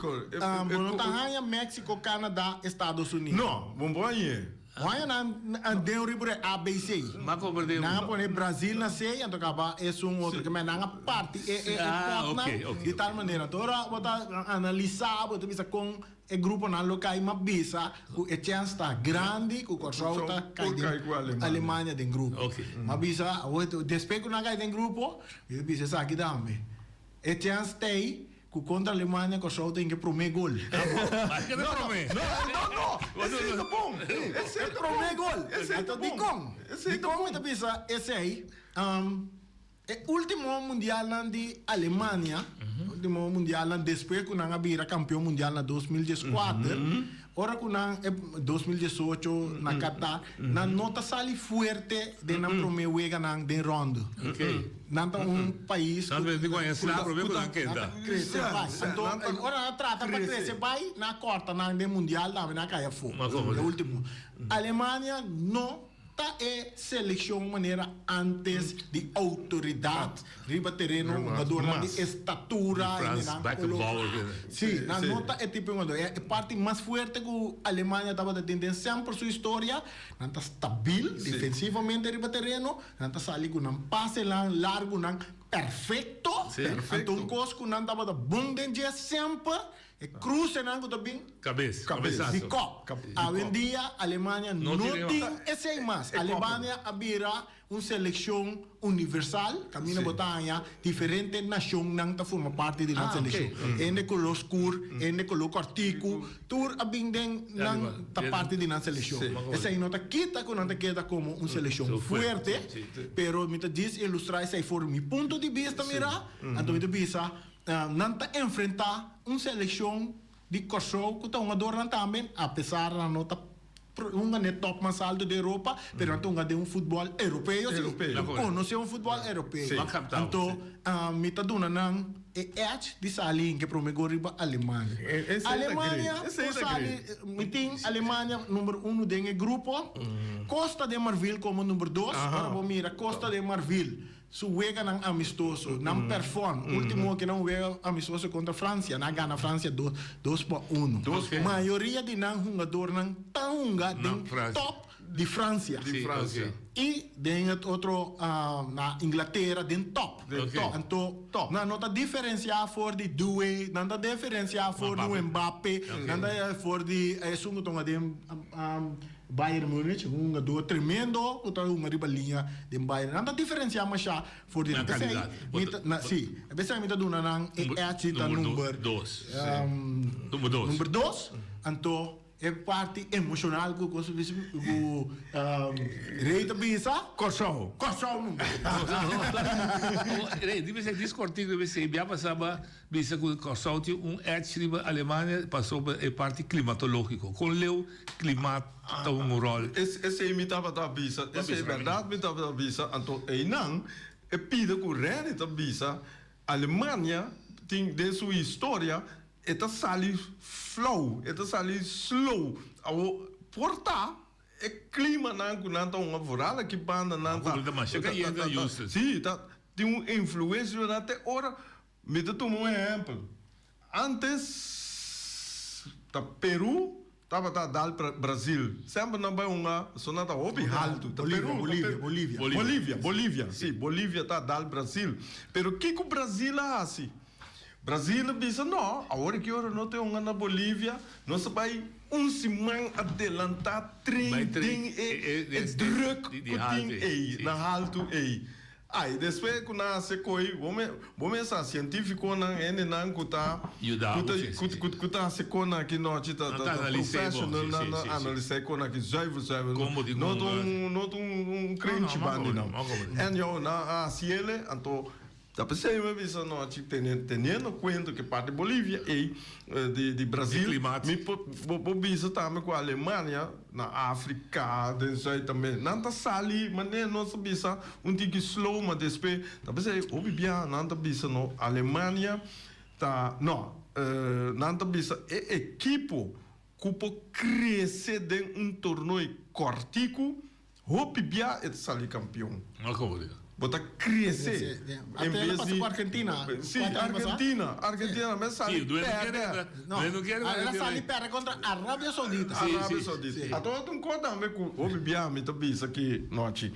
bo no ta haña Mexico, Canada, Estados Unidos. No, bo no hañ'é. Bo haña nan den un riba e ABC. M'a komprendé. Nan a pone Brazil na C, anto kaba esun otro. Ke men nan a parti e e Ah, potnan ok, ok, di tal ok. manera. Anto ora bo ta analisá, bo ta bisa kon E gruponan lo kai ma bisa ku e chèns ta grandi ku Kòrsou ta kai den Alemania den grupo. Ma bisa awor despues ku nan kai den grupo mi ta bisa esaki tambe. E chèns t'ei ku kontra Alemania Kòrsou tin ke promé gol. No no no no esei ta bon esei ta Promé gol. Anto dikon? Dikon mi ta bisa esei? E ultimo mundialnan di Alemania, ultimo mundialnan despues ku nan a bira kampeon mundial na 2014, ora ku nan e 2018 na Qatar, nan no ta sali fuerte den nan prome weganan den ronde. Nan ta un pais Nan mester guaña sla prome ku nan kenta. Krese bai. Anto ora nan a trata pa krese bai, nan a kòrta nan den mundial tambe nan a kai afó. E ultimo. Alemania no. Ta e seleccion manera antes di autoridad riba tereno, hungadornan di estatura, Franz Beckenbauer. Si, nan no ta e tipo di hungador. E parti mas fuerte cu Alemania tabata tin den semper su historia, nan ta stabil defensivamente riba tereno, nan ta sali cu nan pasenan largunan perfecto. Anto un cos cu nan tabata bon den dje semper E crucenan cu ta bin Cabes, cabesazo. di kop. Awendia Alemania no tin esey mas. Alemania a bira un selekshon universal kaminda bo ta haña diferente nashonnan ta forma parti di nan selekshon. Hende koló skur, hende koló kòrtiku, tur a bin den nan ta parti di nan selekshon. Esei no ta kita ku nan ta keda komo un selekshon fuerte, pero mi ta djis ilustrá esei for mi punto di bista mirá, anto mi ta bisa nan ta enfrentá un selekshon di Kòrsou ku ta hungadornan tambe, apesar nan no ta hunga n'e tòp mas alto di Europa, pero nan ta hunga den un futbòl europeo si, nan konosé un futbòl europeo. Anto mi ta duna nan e edge di sali hinka e promé gol riba Alemania. Alemania por sali, mi tin Alemania number uno den e grupo, Costa de Marfil komo number dos, ora bo mira Costa de Marfil Su weganan amistoso, nan perform. Ultimo ke nan wega amistoso kontra Francia, nan a gana Francia dos dos pa uno. Mayoria di nan hungadornan ta hunga den top di Francia. I den et otro na Inglatera den top. Anto nan no ta diferencia for di Doué, nan ta diferencia for di un Mbappé, nan ta for di esun ku ta hunga den Bayern Munich, un hungador tremendo cu ta hunga riba liña den Bayern. Nan ta diferencia masha for di nan. P'esei mi ta, na, si. P'esei mi ta duna nan e edge ta number dos. Number dos. Number dos. Anto e parti emocional cu cu cu Rey ta bisa. Kòrsou. Kòrsou number. Rey, di mester discortico di mester bia pasa ba Bisa ku Kòrsou tin un edge riba Alemania pasobra e parti klimatológiko. Kon leu klimat ta hunga un ròl? Esei mi tabata bisa, esei bèrdat mi tabata bisa. Anto einan e pida ku Renny ta bisa, Alemania tin den su historia e ta sali flou, e ta sali slow. Awor por ta e klimanan ku nan ta hunga foral aki banda nan ta, si, ta tin un influensia riba nan te ora Mi ta tuma un ehèmpel. Ántes ta Perú tabata dal Brazil. Semper nan bai hunga, so nan ta hopi haltu. Ta Perú, Bolivia, Bolivia. Bolivia, Bolivia, si, Bolivia ta dal Brazil. Pero kiko Brazil a hasi? Brazil a bisa, no, awor aki ora no ta hunga na Bolivia, nos ta bai un siman adelantá train den e drùk ku tin ei, na haltu ei. Ai, despues ku nan hasi koi, bo me, bo me sa, sientifikonan, hendenan ku ta, Yuda ku ta, bo, si, ku, si. ku, ku ta hasi konan aki nochi, ta, Nan ta, ta ta analis'é bon, professional, si, nan si, ta si, si. analis'é konan aki zuiver, zuiver. Kon bo tin No ta kon, un, no ta un, un No, no, krenchi ma bandi komo, nan. ma komo. En jou, nan a hasi ele, anto Ta p'esei mi a bisa anochi, teniendo cuenta cu parti Bolivia ei di di Brasil, mi por bo bisa tambe cu Alemania na Africa, den Zuid tambe, nan ta sali manera nos ta bisa un tiki slow, ma despues ta p'esei hopi bia nan ta bisa no Alemania ta no nan ta bisa e ekipo cu por crece den un torneo cortico. Hopi bia e ta sali kampion. Bo ta krese en bes di. Argentina. Si, Argentina. Argentina mes sali pèrdè. No, el a sali pèrdè kontra Arabia Saudita. Arabia Saudita. Ato otro un kos tambe ku hopi bia mi ta bisa aki nochi.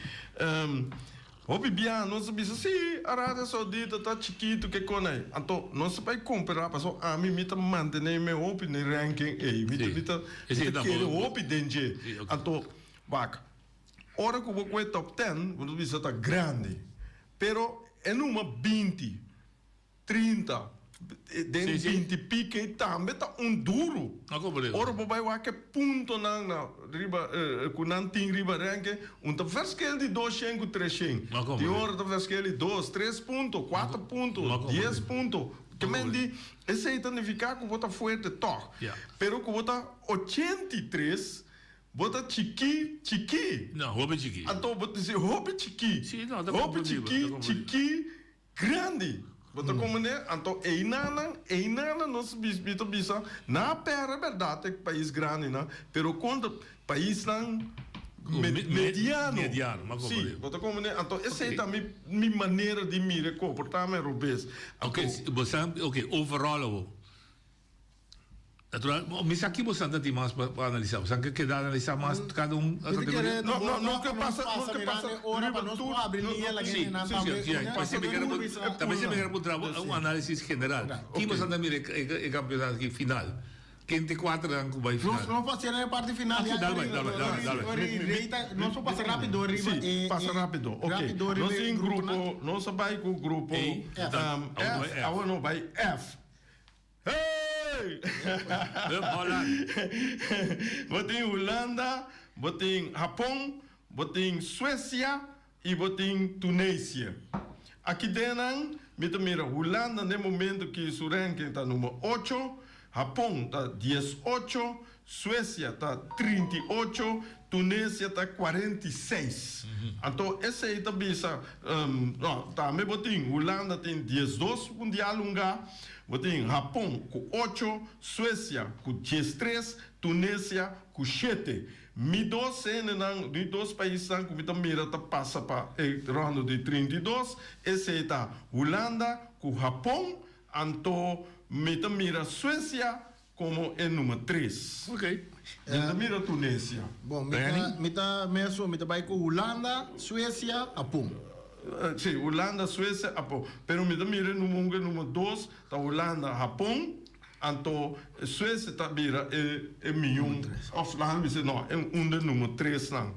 Hopi bia nos ta bisa, si, Arabia Saudita ta chikitu ke kon ei. Anto nos ta bai kompará pasobra ami mi ta mantené mi hopi den ranking ei. Mi ta mi ta kere hopi den dje. Anto. Wak, ora ku bo kue top ten, bo ta bisa ta grandi. Pero e numa 20, 30, den 20 pike tambe ta un duru. Ora bo bai wak e puntonan na riba ku nan tin riba renke, un ta verschil di doshen ku treshen. Tin ora ta verschil di dos, tres punto, kuater punto, dies punto. Ke men di, esei ta nifiká ku bo ta fuerte tòg. Pero ku bo ta 83. Bo ta chikí, chikí. No, hopi chikí. Anto bo ta si hopi chikí. Sí, no, ta Hopi komprendí, chikí, ta komprendí. chikí, grandi. Bo ta komprendé? Anto einanan, einanan nos bis, mi ta bisa, nan a pèrdè bèrdat e pais grandinan, pero kontra paisnan me, Me, me, mediano. mediano, m'a Sí, komprendé. bo ta komprendé? Anto esei Oké. ta mi, mi manera di mira e komportá mi robes. Oké, Anto. bo sa, oké, overall awor. Natural, mi sa ki bosan ta tin mas pa analisa. Bosan ke keda analisa mas kada un kategoria? No, no, no ke pasa, no ke pasa Ora pa nos por abri liña la Sí, gentenan sí, tambe. sí, sí. Mi kere tambe si mi kere puntra bo un análisis general. Ki bosan ta mira e kampionato aki final? Ken ta e kuaternan ku bai final? Nos no pasa na e parti final ya. Dal bai, dal bai, dal bai. Nos por pasa rápido riba e. Sí, pasa rápido. Ok. Rápido riba Nos e tin gruponan. grupo, nos a bai ku grupo E, F, F. awor nos bai F. Hey! Hup Holland. Bo tin Hulanda, bo tin Hapon, bo tin Suecia i bo tin Tunesië. Aki den nan mi ta mira Hulanda den momento ki su ranking ta number ocho, Hapon ta 18, Suecia ta 38, Tunesia ta 46. Anto esei ta bisa, no, tambe bo tin Hulanda tin 12 mundial hunga, bo tin Hapon ku ocho, Suecia ku 13, Tunesia ku shete. Mi dos hendenan, mi dos paisnan ku mi ta mira ta pasa pa e rondo di 32, esei ta Hulanda ku Hapon, anto mi ta mira Suecia komo e number tres. Ok. Mi ta mira Tunesia. Bon, mi ta, mi ta mesun, mi ta bai ku Hulanda, Suecia, Hapon. Si, Hulanda, Suecia, Hapon. Pero mi ta mira e number un ku e number dos ta Hulanda, Hapon. Anto Suecia ta bira e e miyon of laga mi bisa no e un den numero tresnan.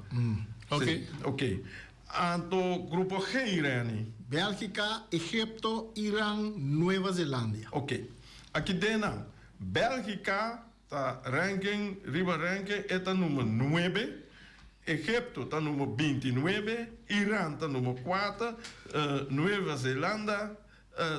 Ok. Ok. Anto grupo G Renny. Belgica, Egipto, Iran, Nueva Zelandia. Ok. Aki den nan Belgica ta ranking riba ranking e ta numero nuebe, Egipto ta numero 29, Iran ta numero kuater, Nueva Zelanda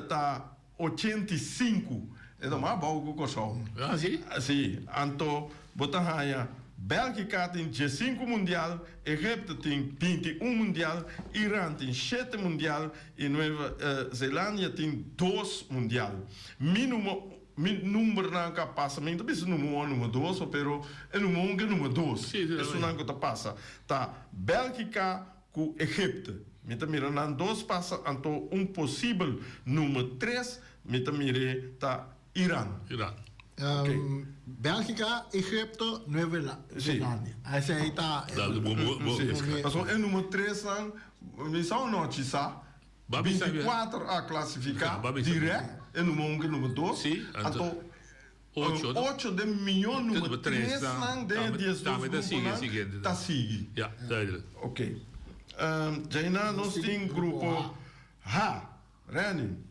ta 85. E ta mas abou ku Kòrsou. Ah, si? Si. Anto bo ta haña Bèlgika tin 15 mundial, Egipto tin 21 mundial, Iran tin shete mundial i Nueva Zelandia tin dos mundial. Mi number mi numbernan ku a pasa, mi no ta bisa number un o number dos, pero e number un ku e number dos. Esunnan ku ta pasa ta Bèlgika ku Egipto. Mi ta mira nan dos pasa, anto un posibel number tres mi ta mir'é ta Iran. Iran. Ok. Bélgica, Egipto, Nueva Zelandia. Esei ta. Sí. Pasobra e number tresnan mi sa un nochi sa. 24 a klasifiká dirèkt, e number un ku e number dos. Anto Ocho, no? Ocho den mion Numero numero tresnan den e 12 gruponan ta sigui. Ja, duidelijk. Ok. Djaina nos tin grupo H. Renny.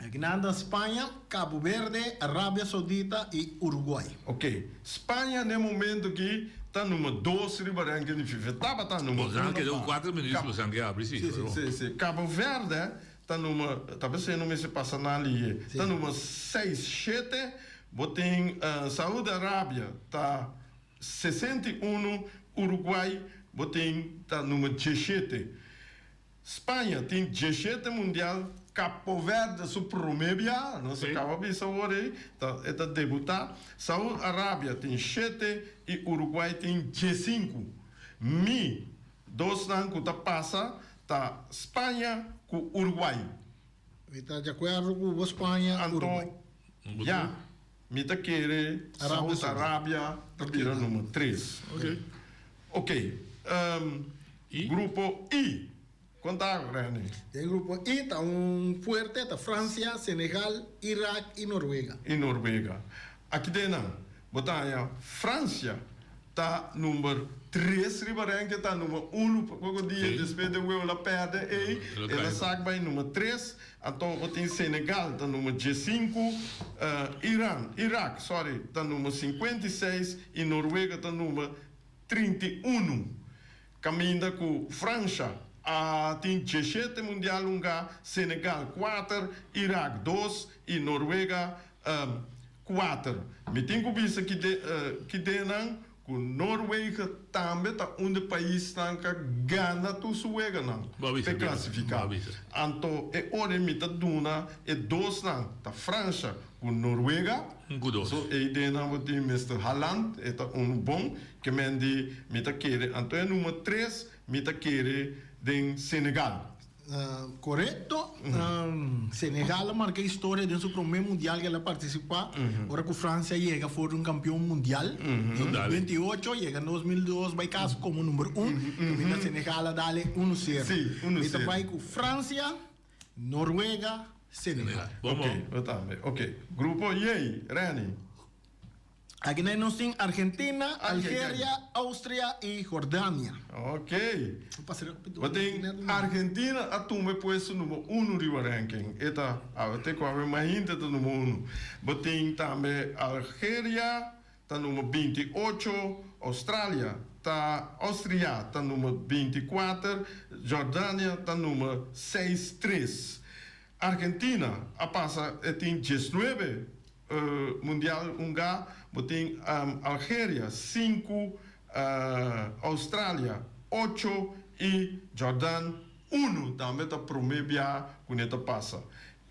Akinan ta Spaña, Cabo Verde, Arabia Saudita i Uruguay. Ok. Spaña den momento aki ta numero dos riba ranking di FIFA. Tabata numero Bosan uno keda pa kuater minuut bosan ke abri si. Si, si. Cabo Verde Ta numa, ta p'esei no mester pasa nan lihe. Ta numa seis, shete, bo tin Saudi Arabia ta 61, Uruguay bo tin ta numa 17. Spaña tin 17 mundial, Capo Verde su prome bia, nos a caba bisa awor ei, ta e ta debuta. Saudi Arabia tin shete y Uruguay tin 15. Mi dosnan cu ta pasa Ta Spaña ku Uruguay. Mi ta di akuerdo ku bo Spaña, Uruguay. Anto ya, mi ta kere Saudi Arabia ta bira number tres. Ok, grupo I. Kon ta, Rene? Den grupo I ta un fuerte, ta Francia, Senegal, Irak i Noruega. I Noruega. Aki den nan, bo ta haña Francia ta number tres riba ranking, ta number uno poko dia despues de weo la perde ey, el a sak bay number tres, anto bo tin Senegal ta number 15, Iran, Irak, sorry, ta number 56 y Noruega ta number 31. Caminda cu Francia a tin 17 mundial hunga, Senegal kuater, Irak dos y Noruega Kuater, mi tin ku bisa ki de ki denan ku Noorwegen tambe ta un de paisnan ka gana tur su weganan p'e klasifiká. Anto e ora mi ta duna e dosnan ta Fransha ku Noruega. So ei denan bo tin Mister Haaland e ta unu bon ke men di mi ta kere. Anto e number tres mi ta kere den Senegal. Korekto. Senegal a marka historia den su promé mundial ku el a partisipá, ora ku Fransia yega for di un kampion mundial den 28, yega na 2002 bai kas komo number un, kaminda Senegal a dale uno sero. Mi ta bai ku Fransia, Noruega, Senegal. Ok, bo tambe. Ok. Grupo J, Renny. Aki nos tin Argentina, Algeria, Austria i Jordania. Ok. Bo tin Argentina a tuma e puesto number uno riba ranking. E ta awe te ku awe mainta ta number uno. Bo tin tambe Algeria ta number 28, Australia ta Austria ta number 24, Jordania ta number seis tres. Argentina a pasa e tin 19 mundial hunga, bo tin Algeria sinku, Australia ocho i Jordan unu tambe ta prome bia ku ne ta pasa.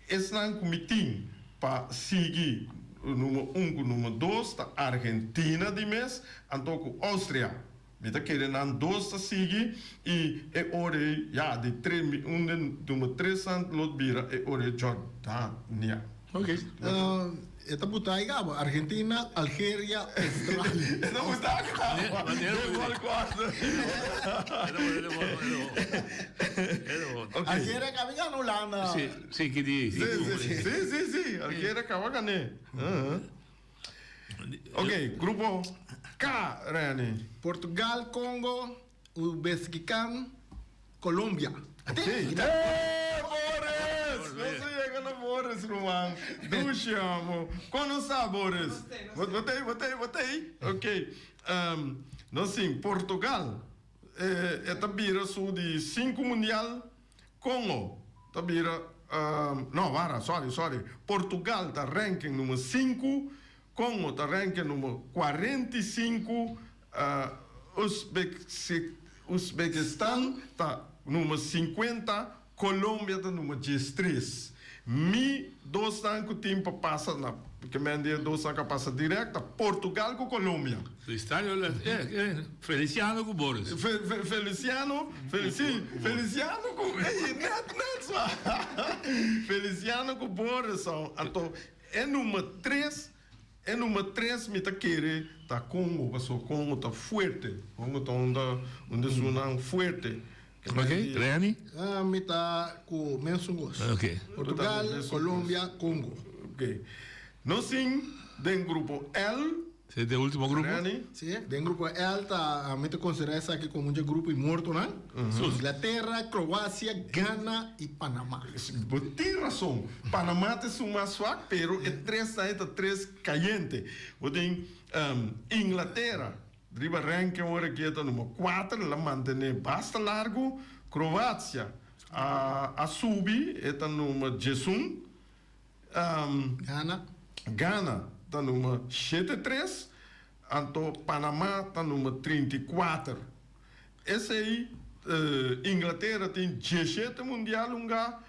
Esnan ku mi tin pa sigui number un ku number dos ta Argentina di mes anto ku Austria. Mi ta kere nan dos ta sigui i e ora ei ya di tres mi un den number tres nan lo bira e ora ei Jordania. Ok. E ta buta ai caba, Argentina, Algeria, Australia. E ta buta a caba. Den volgorde. Algeria caba gana Hulanda. Si, si, ki di. Si, si, si, si, Algeria caba gane. Ok, grupo K, Reni. Portugal, Congo, Uzbekistan, Colombia. Ok. Hey, Boris! Nos a yega na Boris, ruman. Dushi amo. Kon nos sa, Boris? Bo ta ei, bo ta ei, bo ta ei? Ok. Um, nos tin Portugal. E, e ta bira su di sinku mundial. Congo ta bira, no wara, sorry, sorry, Portugal ta ranking number sinku, Congo ta ranking number 45, Uzbekistan ta number 50, Colombia ta number 13. Mi dosnan ku tin pa pasa na, ke men di e dosnan ku a pasa direct ta Portugal ku Colombia. Estadio la eh eh Feliciano ku Boris. Fe fe Feliciano Fe si Feliciano ku ey net net swa Feliciano ku Boris so anto e number tres e number tres mi ta kere ta Congo paso Congo ta fuerte Congo ta un ta un di esunnan fuerte. Ok Reni. Mi ta ku mesun kos. Ok. Portugal, Colombia, Congo. Ok nos tin den grupo L. Si den ultimo grupo. Si, den grupo L ta mi ta considera esaki como un dje grupo y mortonan. Inglaterra, Croacia, Ghana y Panama. Bo tin rason. Panama ta esun mas swak, pero e tres nan ta tres cayente. Bo tin Inglaterra riba ranking ora aki e ta number cuater, el a mantene basta largo. Croacia a subi, e ta number diesun. Ghana. Ghana ta number shete tres, anto Panama ta number 34. Esei Inglatera tin diesshete mundial hunga,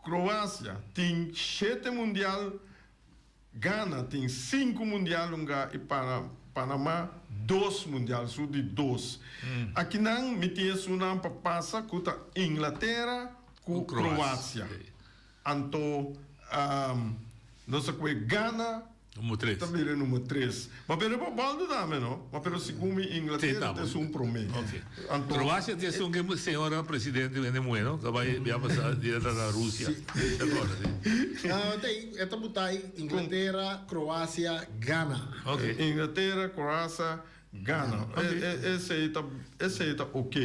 Kroasia tin shete mundial, Ghana tin sinku mundial hunga i Panama dos mundial, su di dos. Akinan mi tin esunnan pa pasa ku ta Inglatera ku Kroasia. Anto nos a kue Ghana ta bira e number tres. Ma pero e por bòldu tambe no, ma pero segun mi Inglatera ta esun promé. Anto. Kroasia ta esun ke señora presidente hende muhé no ta bai bia pasa dia ta na Rusia. Ta kòrda si. Tei e ta buta ei Inglatera, Kroasia, Ghana. Inglatera, Kroasia, Ghana. Esei ta esei ta ok.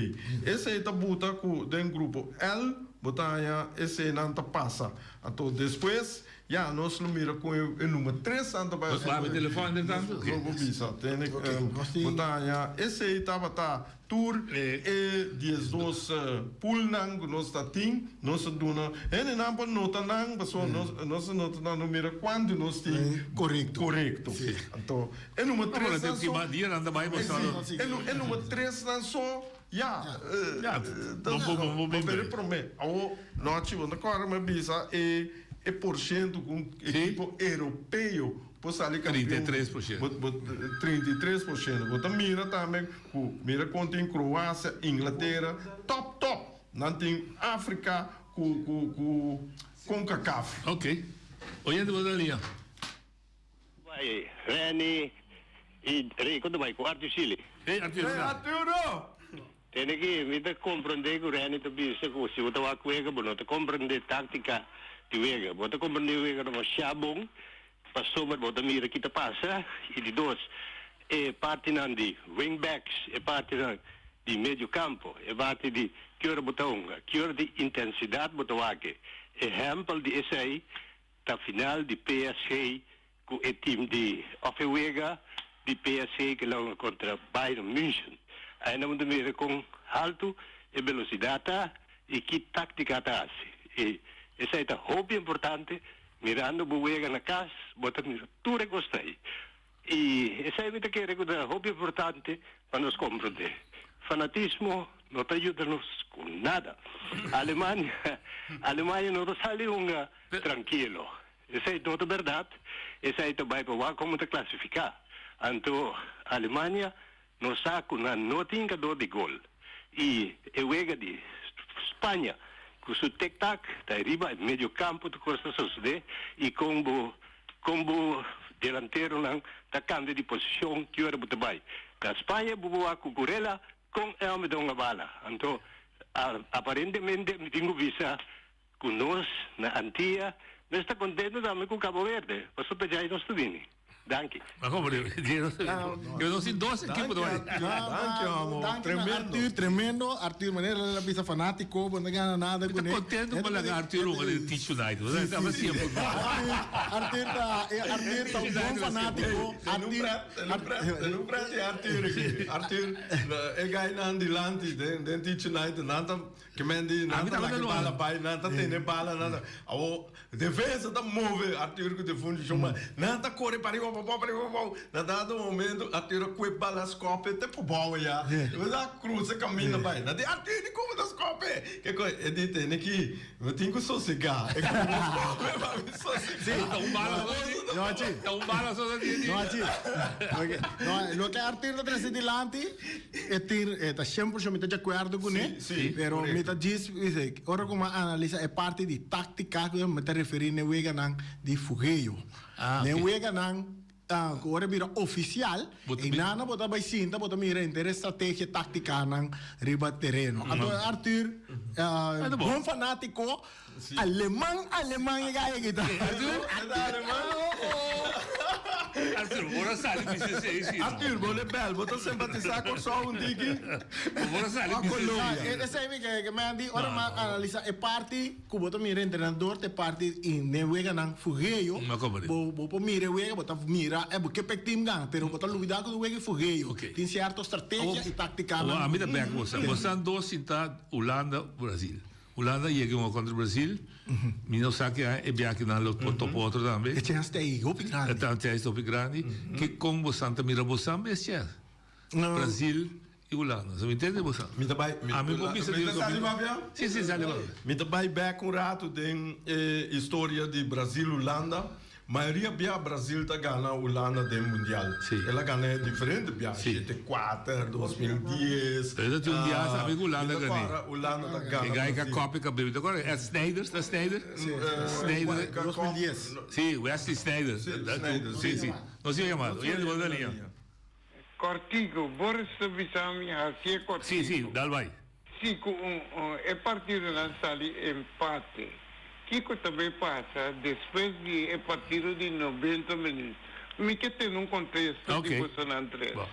Esei ta buta ku den grupo L bo ta haña eseinan ta pasa. Anto despues ya nos lo mira kon e number tres nan ta bai. Nos papia telefòn den tantu? Lo bo bisa. Tene bo ta haña esei tabata Tur e 12 poolnan ku nos ta tin, nos a duna hendenan pa nota nan, pasobra nos nos a nota nan, no mira kuantu nos tin Korekto. korekto. Anto e number tresnan so, Dianan ta bai mostrando. e e number tresnan so ya, Ya, bon bon bon bon bo pere prome. Awor nochi bo ta kòrda mi a bisa e e porshento ku un ekipo europeo por sali kampion. 33%. Bo bo 33%. Bo ta mira tambe Ku mira kon tin Kroasia, Inglatera, top top. Nan tin Afrika ku ku ku Concacaf. Ok. Oyente bo ta lia. Bai Renny y Rico ta bai ku Arthur Chili. Hey Arturo. Hey Arturo! Tene ki mi ta comprende ku Renny ta bisa ku si bo ta wak wega bo no ta comprende tactica di wega. Bo ta comprende wega demasiado bon. Pasobra bo ta mira ki ta pasa y di dos e partinan di wingbacks, e partinan di medio campo, e parti di ki ora bo ta hunga, ki ora di intensidad bo ta wak. Ehempel di esey ta final di PSG cu e team di of e wega di PSG cu la hunga contra Bayern München. Ainda bo ta mira con halto e velocidad ta y ki tactica ta haci. Y esey ta hopi importante. Mirando bo wega na cas, bo ta mira tur e cos ta ei. Y esei mi ta kere cu ta hopi importante pa nos comprende. Fanatismo no ta yuda nos cu nada. Alemania, Alemania no ta sali hunga trankilo. Esei no ta berdad. Esei ta bai pa wak como ta clasifica. Anto Alemania no sa cu nan no tin hincador di gol. Y e wega di Spaña cu su tic-tac ta riba e medio campo tur cos ta sosode y con bo con bo delanteronan ta cambia di posicion ki ora bo ta bay na Spaña bo bo wak cu Curela con e homber ta hunga bala. Anto aparentemente mi tin cu bisa cu nos na Antia mester ta contento tambe cu Cabo Verde pasobra ta djai nos ta bini. Danki. Maar kom, yo no sin dos equipo doy. Danki, amo. Tremendo. Arthur, tremendo. Arthur, manera la bisa fanatico, bo no gana nada con él. Contento pa laga Arthur hunga den Teach United. Sí, sí, sí. Arthur, Arthur ta, Arthur ta un bon fanatico. Arthur, Arthur, un pret di Arthur aquí. Arthur, e guy nan dilanti den den Teach United, nan ta ke men di nan ta laga bala bai, nan ta tene bala, nan ta awo Defensa ta move Arthur ku Defuncio Shon nan ta kore pariba pabou pariba pabou na dado momento Arthur a kue bala skope te pabou ya e ta krusa kaminda bai nan di Arthur di komo ta skope ke kos e di tene ki mi tin ku sosega e komo skope pa mi sosega Ta un bala so No achi. Ta un bala so ta tin No achi. No loke Arthur ta trese dilanti e tin e ta shen por shen mi ta di akuerdo kuné pero mi ta djis bisa Ora ku mi a analisa e parti di taktika ku mi ta referí n'e weganan di fugeyo. N'e weganan ku ora bira ofisial, einan bo ta bai sinta bo ta mira henter e strategia taktikanan riba tereno. Anto Arthur, bon fanátiko, aleman aleman e gaya kita. Arthur, bo no sali bisa esei si no. Arthur, bo le bel, bo ta simpatisá Kòrsou un tiki? Bo no sali bisa esei. No, esei mi ke mi a di, ora mi a analisa e parti ku bo ta mira entrenador ta e parti i den weganan fugeo, bo bo por mira e wega, bo ta mira e bo ke pa e team gana, pero bo ta lubida ku e wega e fugeo. Tin sierto strategia i taktikanan. Awor ami ta bek bo sa. Bo sa dos sinta Hulanda, Brasil. Hulanda yega un kontra Brasil, mi no sa ke e biaha nan lo por topa otro tambe. E chens ta ei hopi grandi. E chens ta hopi grandi. Ke kon bosan ta mira bosan mes chens? Brasil i Hulanda. So mi intende bosan. Mi ta bai. Ami por bisa Mi ta sali papia? Si, si, sali papia. Mi ta bai bek un ratu den e historia di Brasil-Hulanda. Mayoria bia Brasil ta gana Hulanda den mundial. El a gana e diferente bia, shete kuater, 2010. Pero ta tin un bia sabi ku Hulanda gane. Hulanda ta gana E gai ka Brasil. kopi ka bebe. Ta kòrda Ed Snijders, ta Snijders? Snijders. 2010. Si, Wesley Sneijder. Si, Sneijder. Si, si. Nos sigue yamando. Oye, di volta liña. Kòrtiku, Boris ta bisa mi hasié kòrtiku. Si, si, dal bai. Si ku un e partidonan sali empate, kiko ta bay pasa despues di e partido di 90 minuut? Mi ke tene un kontesta di Ok. bosonan tres. Bo.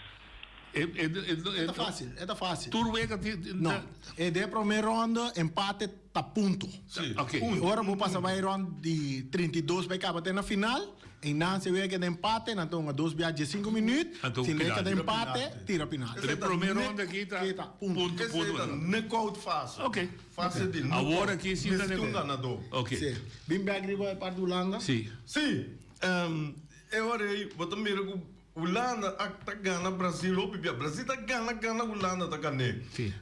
E, e, e, E ta fácil, e ta fácil. Tur wega ti, ti, No, e den promé ronde empate ta punto. Sí, Ok. punto. Ora bo pasa bay rond di 32 bay kaba te na final, Einan si wega keda empate, nan ta hunga dos bia diesinco minuut. Anto Si no keda penalti. empate, tira penalti. Pero e prome ronda aki ta Kita, punto. punto, Esei punto. ta knockout fase. Ok. Fase di knockout. Awor aki si ta Mester un knockout. ganadó. Ok. Si. Bin bek riba e parti Hulanda. Si. Si. E ora ei bo ta mira ku Hulanda a ta gana Brasil hopi bia. Brasil ta gana gana Hulanda ta gan'é. Si.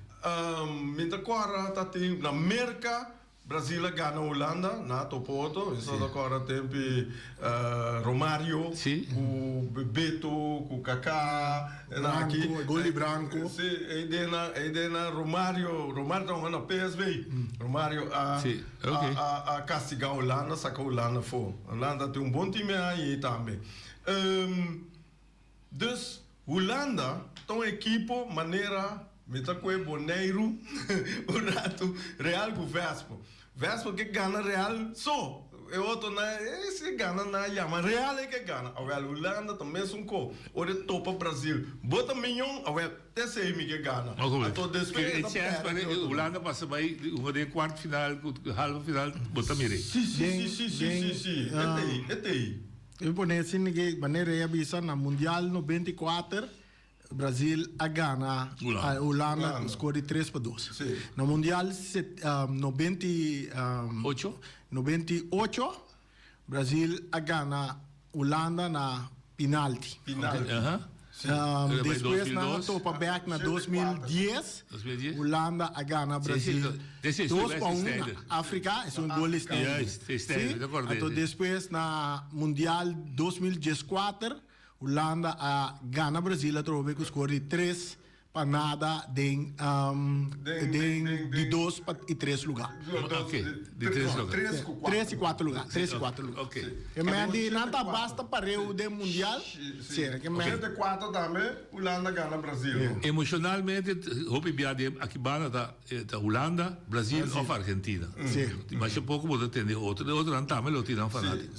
Mi ta kòrda ta tin na Merka Brasil a gana Hulanda na Topoto, eso ta kòrda tempi Romario ku Bebeto ku Kaká nan aki. Branco, gol di Branco. Si, ei den nan, ei den nan Romario, Romario ta hunga na PSV. Romario a a a kastiga Hulanda, saka Hulanda afó. Hulanda tin un bon team ei tambe. Dus Hulanda ta un ekipo manera mi ta koe Boneiru un ratu Real ku Vespo. Vespo ke gana Real so. E otro nan e si gana nan a yama Real e ke gana. Awel Hulanda ta mesun ko. Ora e topa Brazil. Bo ta miñon awel te esei mi ke gana. Anto despues e ta perde e otro. Hulanda pasa bai hunga den kwart final ku halve final bo ta mira ei. Si si si si si si e tei e tei. Mi pone asina ke manera e a bisa na mundial 94 Brasil a gana Hulanda ku skor di tres pa dos. Na Mundial 98 Brasil a gana Hulanda na pinalti. Despues nan a topa bek na 2010 Hulanda a gana Brasil dos pa un na Afrika, esun gol di Stijnen. Anto despues na Mundial 2014 Hulanda a gana Brazil atrobe ku skor di tres pa nada den den di dos pa i tres luga. Tres i kuater luga, tres i kuater luga. E men di nan ta basta pareu den mundial. Sera ke men. Shete kuater tambe Hulanda gana Brazil. Emocionalmente hopi bia den aki banda ta ta Hulanda, Brazil of Argentina. Masha poko bo ta tende otro, de otronan tambe lo tin nan fanatiko.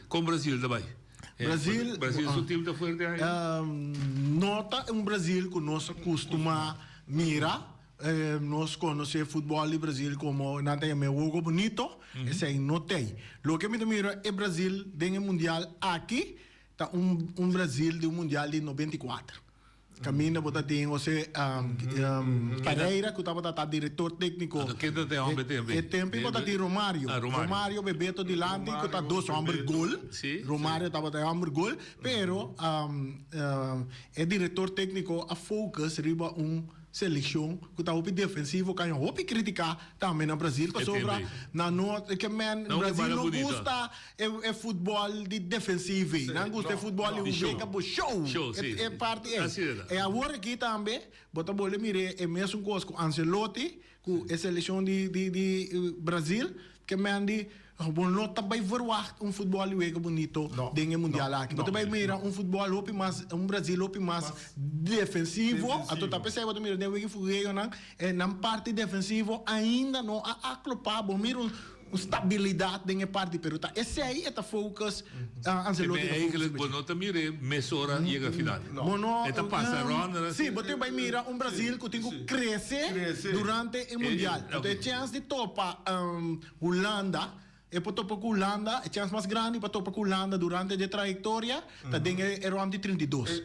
Kon Brazil ta bai? Brazil, Brazil su team ta fuerte ainda? No ta un Brazil cu nos a custuma mira. Nos conoce futbol di Brazil como nan ta yama e juego bonito. Esey no t'ey. Loke mi ta mira e Brazil den e mundial aki ta un Brazil di un mundial di 94. Caminda bo ta tin Jose Pereira cu tabata ta director tecnico. Anto ken ta e homber tempo ei? E tempo ei bo ta tin Romario. Romario Bebeto dilanti cu ta dos homber gol. Romario tabata e homber gol. Pero e director tecnico a focus riba un seleccion cu ta hopi defensivo cu a hopi critica tambe na Brazil pasobra nan no ke men Brazil no gusta E futbol di defensivo ei. Nan gusta e futbol di un wega bo show. E parti ei. E awor aki tambe bo ta bolbe mira e mesun kos ku Ancelotti ku e selekshon di di Brazil ke men di bo no ta bai verwacht un futbol di wega bonito den e mundial aki. Bo ta bai mira un futbol hopi mas un Brazil hopi mas defensivo. Anto ta p'esei bo ta mira den wega fugeonan nan parti defensivo ainda no a aklopa. Bo mira un. Un stabilidat den e parti, pero ta esei e ta focus, Ancelotti ta focus. Eigenlijk bo no ta mir'é mesora yega final. Bo no. E ta pasa rònt. Sí, bo tin bai mira un Brazil ku tin ku krese durante e mundial. Anto e chèns di topa Hulanda, e por topa ku Hulanda, e chèns mas grandi pa topa ku Hulanda durante dje trayektoria Ta den e round di 32.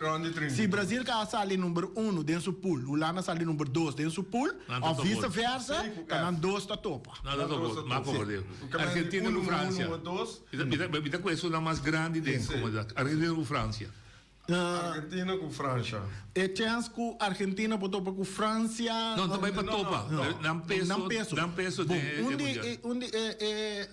Si Brazil ka a sali number uno den su pool, Hulanda sali number dos den su pool, of vice versa, ta nan dos ta topa. Nan ta topa, m'a komprende. Argentina ku Francia. Mi ta ku esunnan mas grandi den komunidat. Argentina ku Francia. Argentina ku Francia. E chens ku Argentina por topa ku Francia. No, ta bai pa topa. Nan peso, nan peso den e mundial. Un di e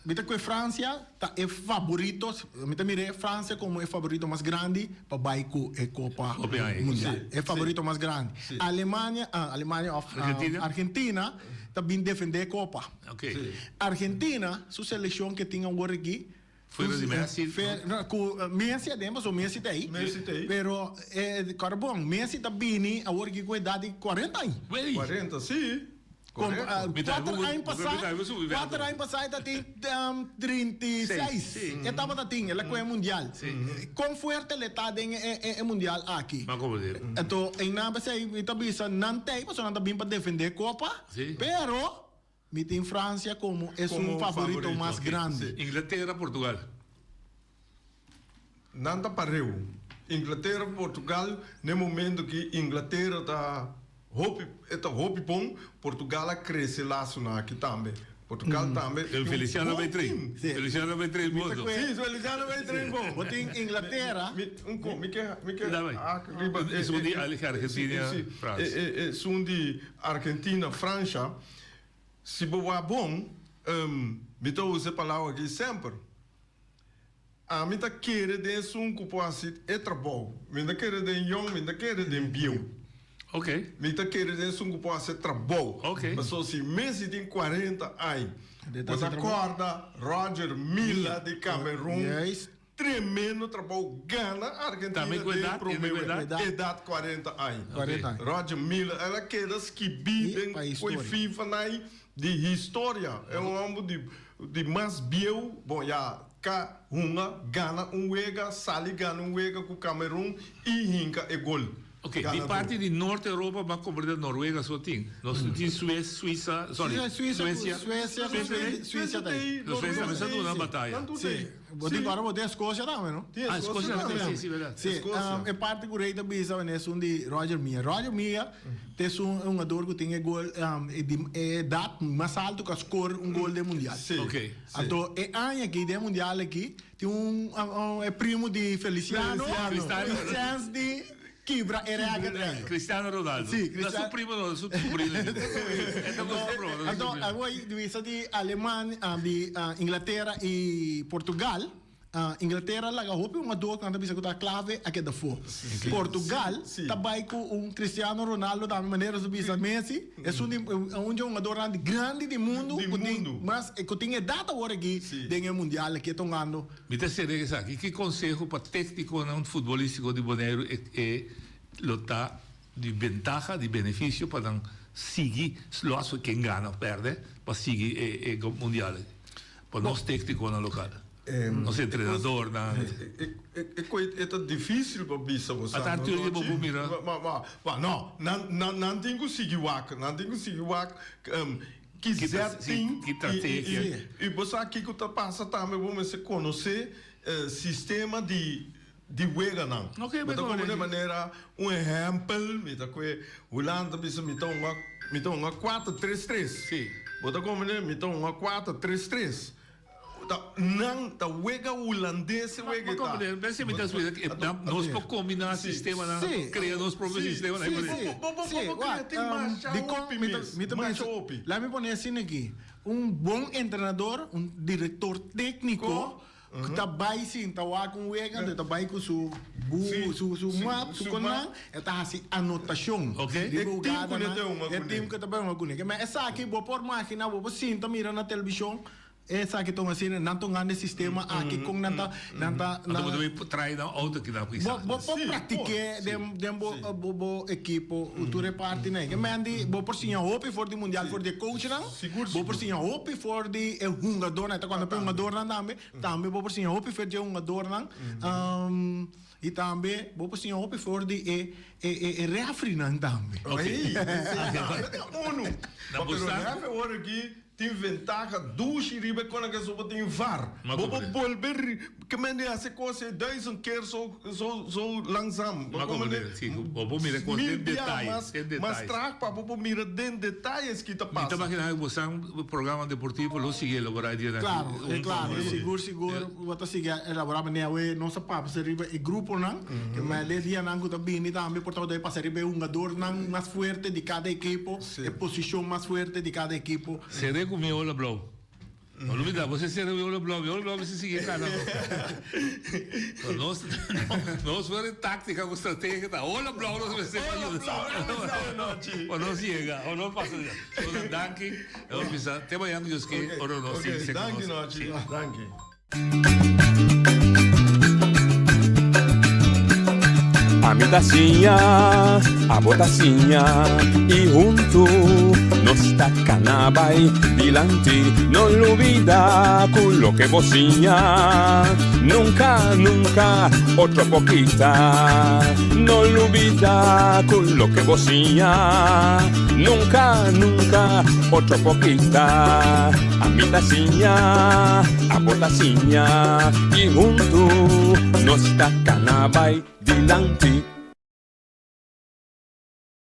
Mi ta kue Francia ta e faborito, mi ta mira e Francia como e faborito mas grandi pa bai cu e Copa Mundial. E faborito mas grandi. Alemania, Alemania of Argentina ta bin defende e Copa. Argentina su seleccion ke tin awor aki, Fuera di Messi. Cu Messi aden pasobra Messi ta ey. Pero kòrda bon, Messi ta bini awor aki cu edad di 40 aña. 40, si. Kuater aña pasá, kuater aña pasá e ta tin 36. E tabata tin, el a kohe mundial. Kon fuerte el e ta den e mundial aki? Anto einan p'esei mi ta bisa nan t'ei pasobra nan ta bin pa defendé kopa, pero mi tin Francia komo esun favorito mas grandi. Inglatera, Portugal. Nan ta pareu. Inglatera ku Portugal n'e momento ki Inglatera ta hopi e ta hopi bon, Portugal a krese lasonan aki tambe. Portugal tambe tin un Feliciano bon bay train. team. Feliciano bay train bon so. Si, Feliciano bay train bon. Bo tin Inglatera. Mi un ko mi ke mi ke Dame. hak riba e Esun di Argentina, si, Frans. e e esun di Argentina, Francia. Si bo wak bon, mi ta usa e palabra aki semper. Ami ta kere den esun ku por hasi e trabou. Mi ta kere den yòn, mi ta kere den bieu. Mi ta kere den esun ku por hasi e trabou. Pasobra si Messi tin 40 aña, bo ta kòrda Roger Milla di Cameroon, tremendo trabou, gana Argentina den prome edat 40 aña. Roger Milla, el a keda skibí den koe FIFA nan. Di historia. E un homber di di mas bieu, bon ya ka hunga gana un wega, sali gana un wega ku Camerun i hinka e gol. Ok, di parti di Noord Europa bo a comprende Noruega so tin. Nos no tin Suez, Suiza, sorry, Suiza, Suecia. Suecia, Suiza ta ei. Suecia tambe sa duna bataya. Si, bo tin ora bo tin Escocia tambe no? Ah, Escocia tambe, si, si, berdad. Si, e parti ku Rey ta bisa wene esun di Roger Milla. Roger Milla ta esun e hungador ku tin e gol, e edat mas alto ku a score un gol den mundial. Ok. Anto e aña aki den mundial aki Tin un e primo di Feliciano. Cristiano. Tin chance di kibra e record ei. Cristiano Ronaldo. Si, No su primo no, su sobrino. E ta gusta broma. Anto awor di bisa di Alemania, di Inglatera y Portugal. Inglatera laga hopi hungador ku nan ta bisa ku ta clave a keda afó. Portugal ta bai ku un Cristiano Ronaldo tambe manera su bisa Messi. Esun di un dje hungadornan di grandi di mundu ku tin mas ku tin edat awor aki den e mundial aki e ta hungando. Mi ta sera esaki, ki konseho pa téknikonan futbolístiko di Boneiru e lo ta di bentaha, di benefisio pa nan sigui lòs ken gana òf pèrdè pa sigui e mundial aki pa nos téknikonan lokal? Nos entrenadornan. E koe e ta difícil pa bisa bo sa. Ata Arthur di bo por mira. Ma no, nan nan nan tin ku sigui wak, nan tin ku sigui wak ki zet tin Ki trategia. I bo sa kiko ta pasa tambe bo mester konosé sistema di di weganan. Oké, Bo ta komprende manera un ehèmpel mi ta koe Hulanda ta bisa mi ta hunga mi ta hunga kuater tres tres. Bo ta komprende mi ta hunga kuater tres tres. Ta nan ta wega hulandes e wega ta. Mester mi ta splika ke nos por kombiná sistemanan, krea nos propio sistemanan. Bo bo krea tin masha hopi mes, masha hopi. Laat mi pone asina aki, un bon entrenador, un direktor tékniko ku ta bai sinta wak un wega, anto e ta bai ku su bu, su su map, su konan, e ta hasi anotashon riba hugadanan, e tim ku ta bai hunga kuné. Ke esaki bo por magina, bo por sinta mira na televishon. Esaki ta un asina, nan ta un grande sistema aki kon nan ta, nan ta, Anto bo debe trae nan auto aki nan pisa. Bo por praktik'é den den bo bo ekipo tur e partinan. Ke men di bo por siña hopi for di mundial for di e coachnan, bo por siña hopi for di e hungadornan, ta kuando pa e hungadornan tambe, tambe bo por siña hopi for di e hungadornan i tambe bo por siña hopi for di e e refrinan tambe. Ey, esei ta unu. Pero refe ora aki Tin ventaha dushi riba e kona ke so bo tin var. Bo por bolbe ri ke men di hasi kos e duizend keer so so so langzaam. Bo komprende? Si, bo por mira kos den detaye, den detaye. Mas traag pa bo por mira den detayes ki ta pasa. Mi ta magina ku bo san programa deportivo lo sigui elabora e dianan aki. Klaro, klaro, sigur sigur bo ta sigui elabora manera awe nos a papia riba e gruponan, ke men e dianan ku ta bini tambe por tabata pasa riba e hungadornan mas fuerte di kada ekipo. E posishon mas fuerte di kada ekipo. Seré ku mi ola blou. No lubidá, bo se sere mi ola blou, mi ola blou mester sigui kana no. Nos, nos fuera di táktika ku strategia ta ola blou nos mester pa yuda. Pa nos yega, o nos pasa di. So, danki. Nos bisa te mañana ku Dios ke, ora nos sigui se Danki, Nochi. Danki. Ami ta siña, abo ta siña y huntu nos ta cana bay dilanti. No lubida cu loke bo siña nunca, nunca otro por kita. No lubida cu loke bo siña nunca, nunca otro por kita. Ami ta siña, abo ta siña y huntu nos ta cana bay dilanti.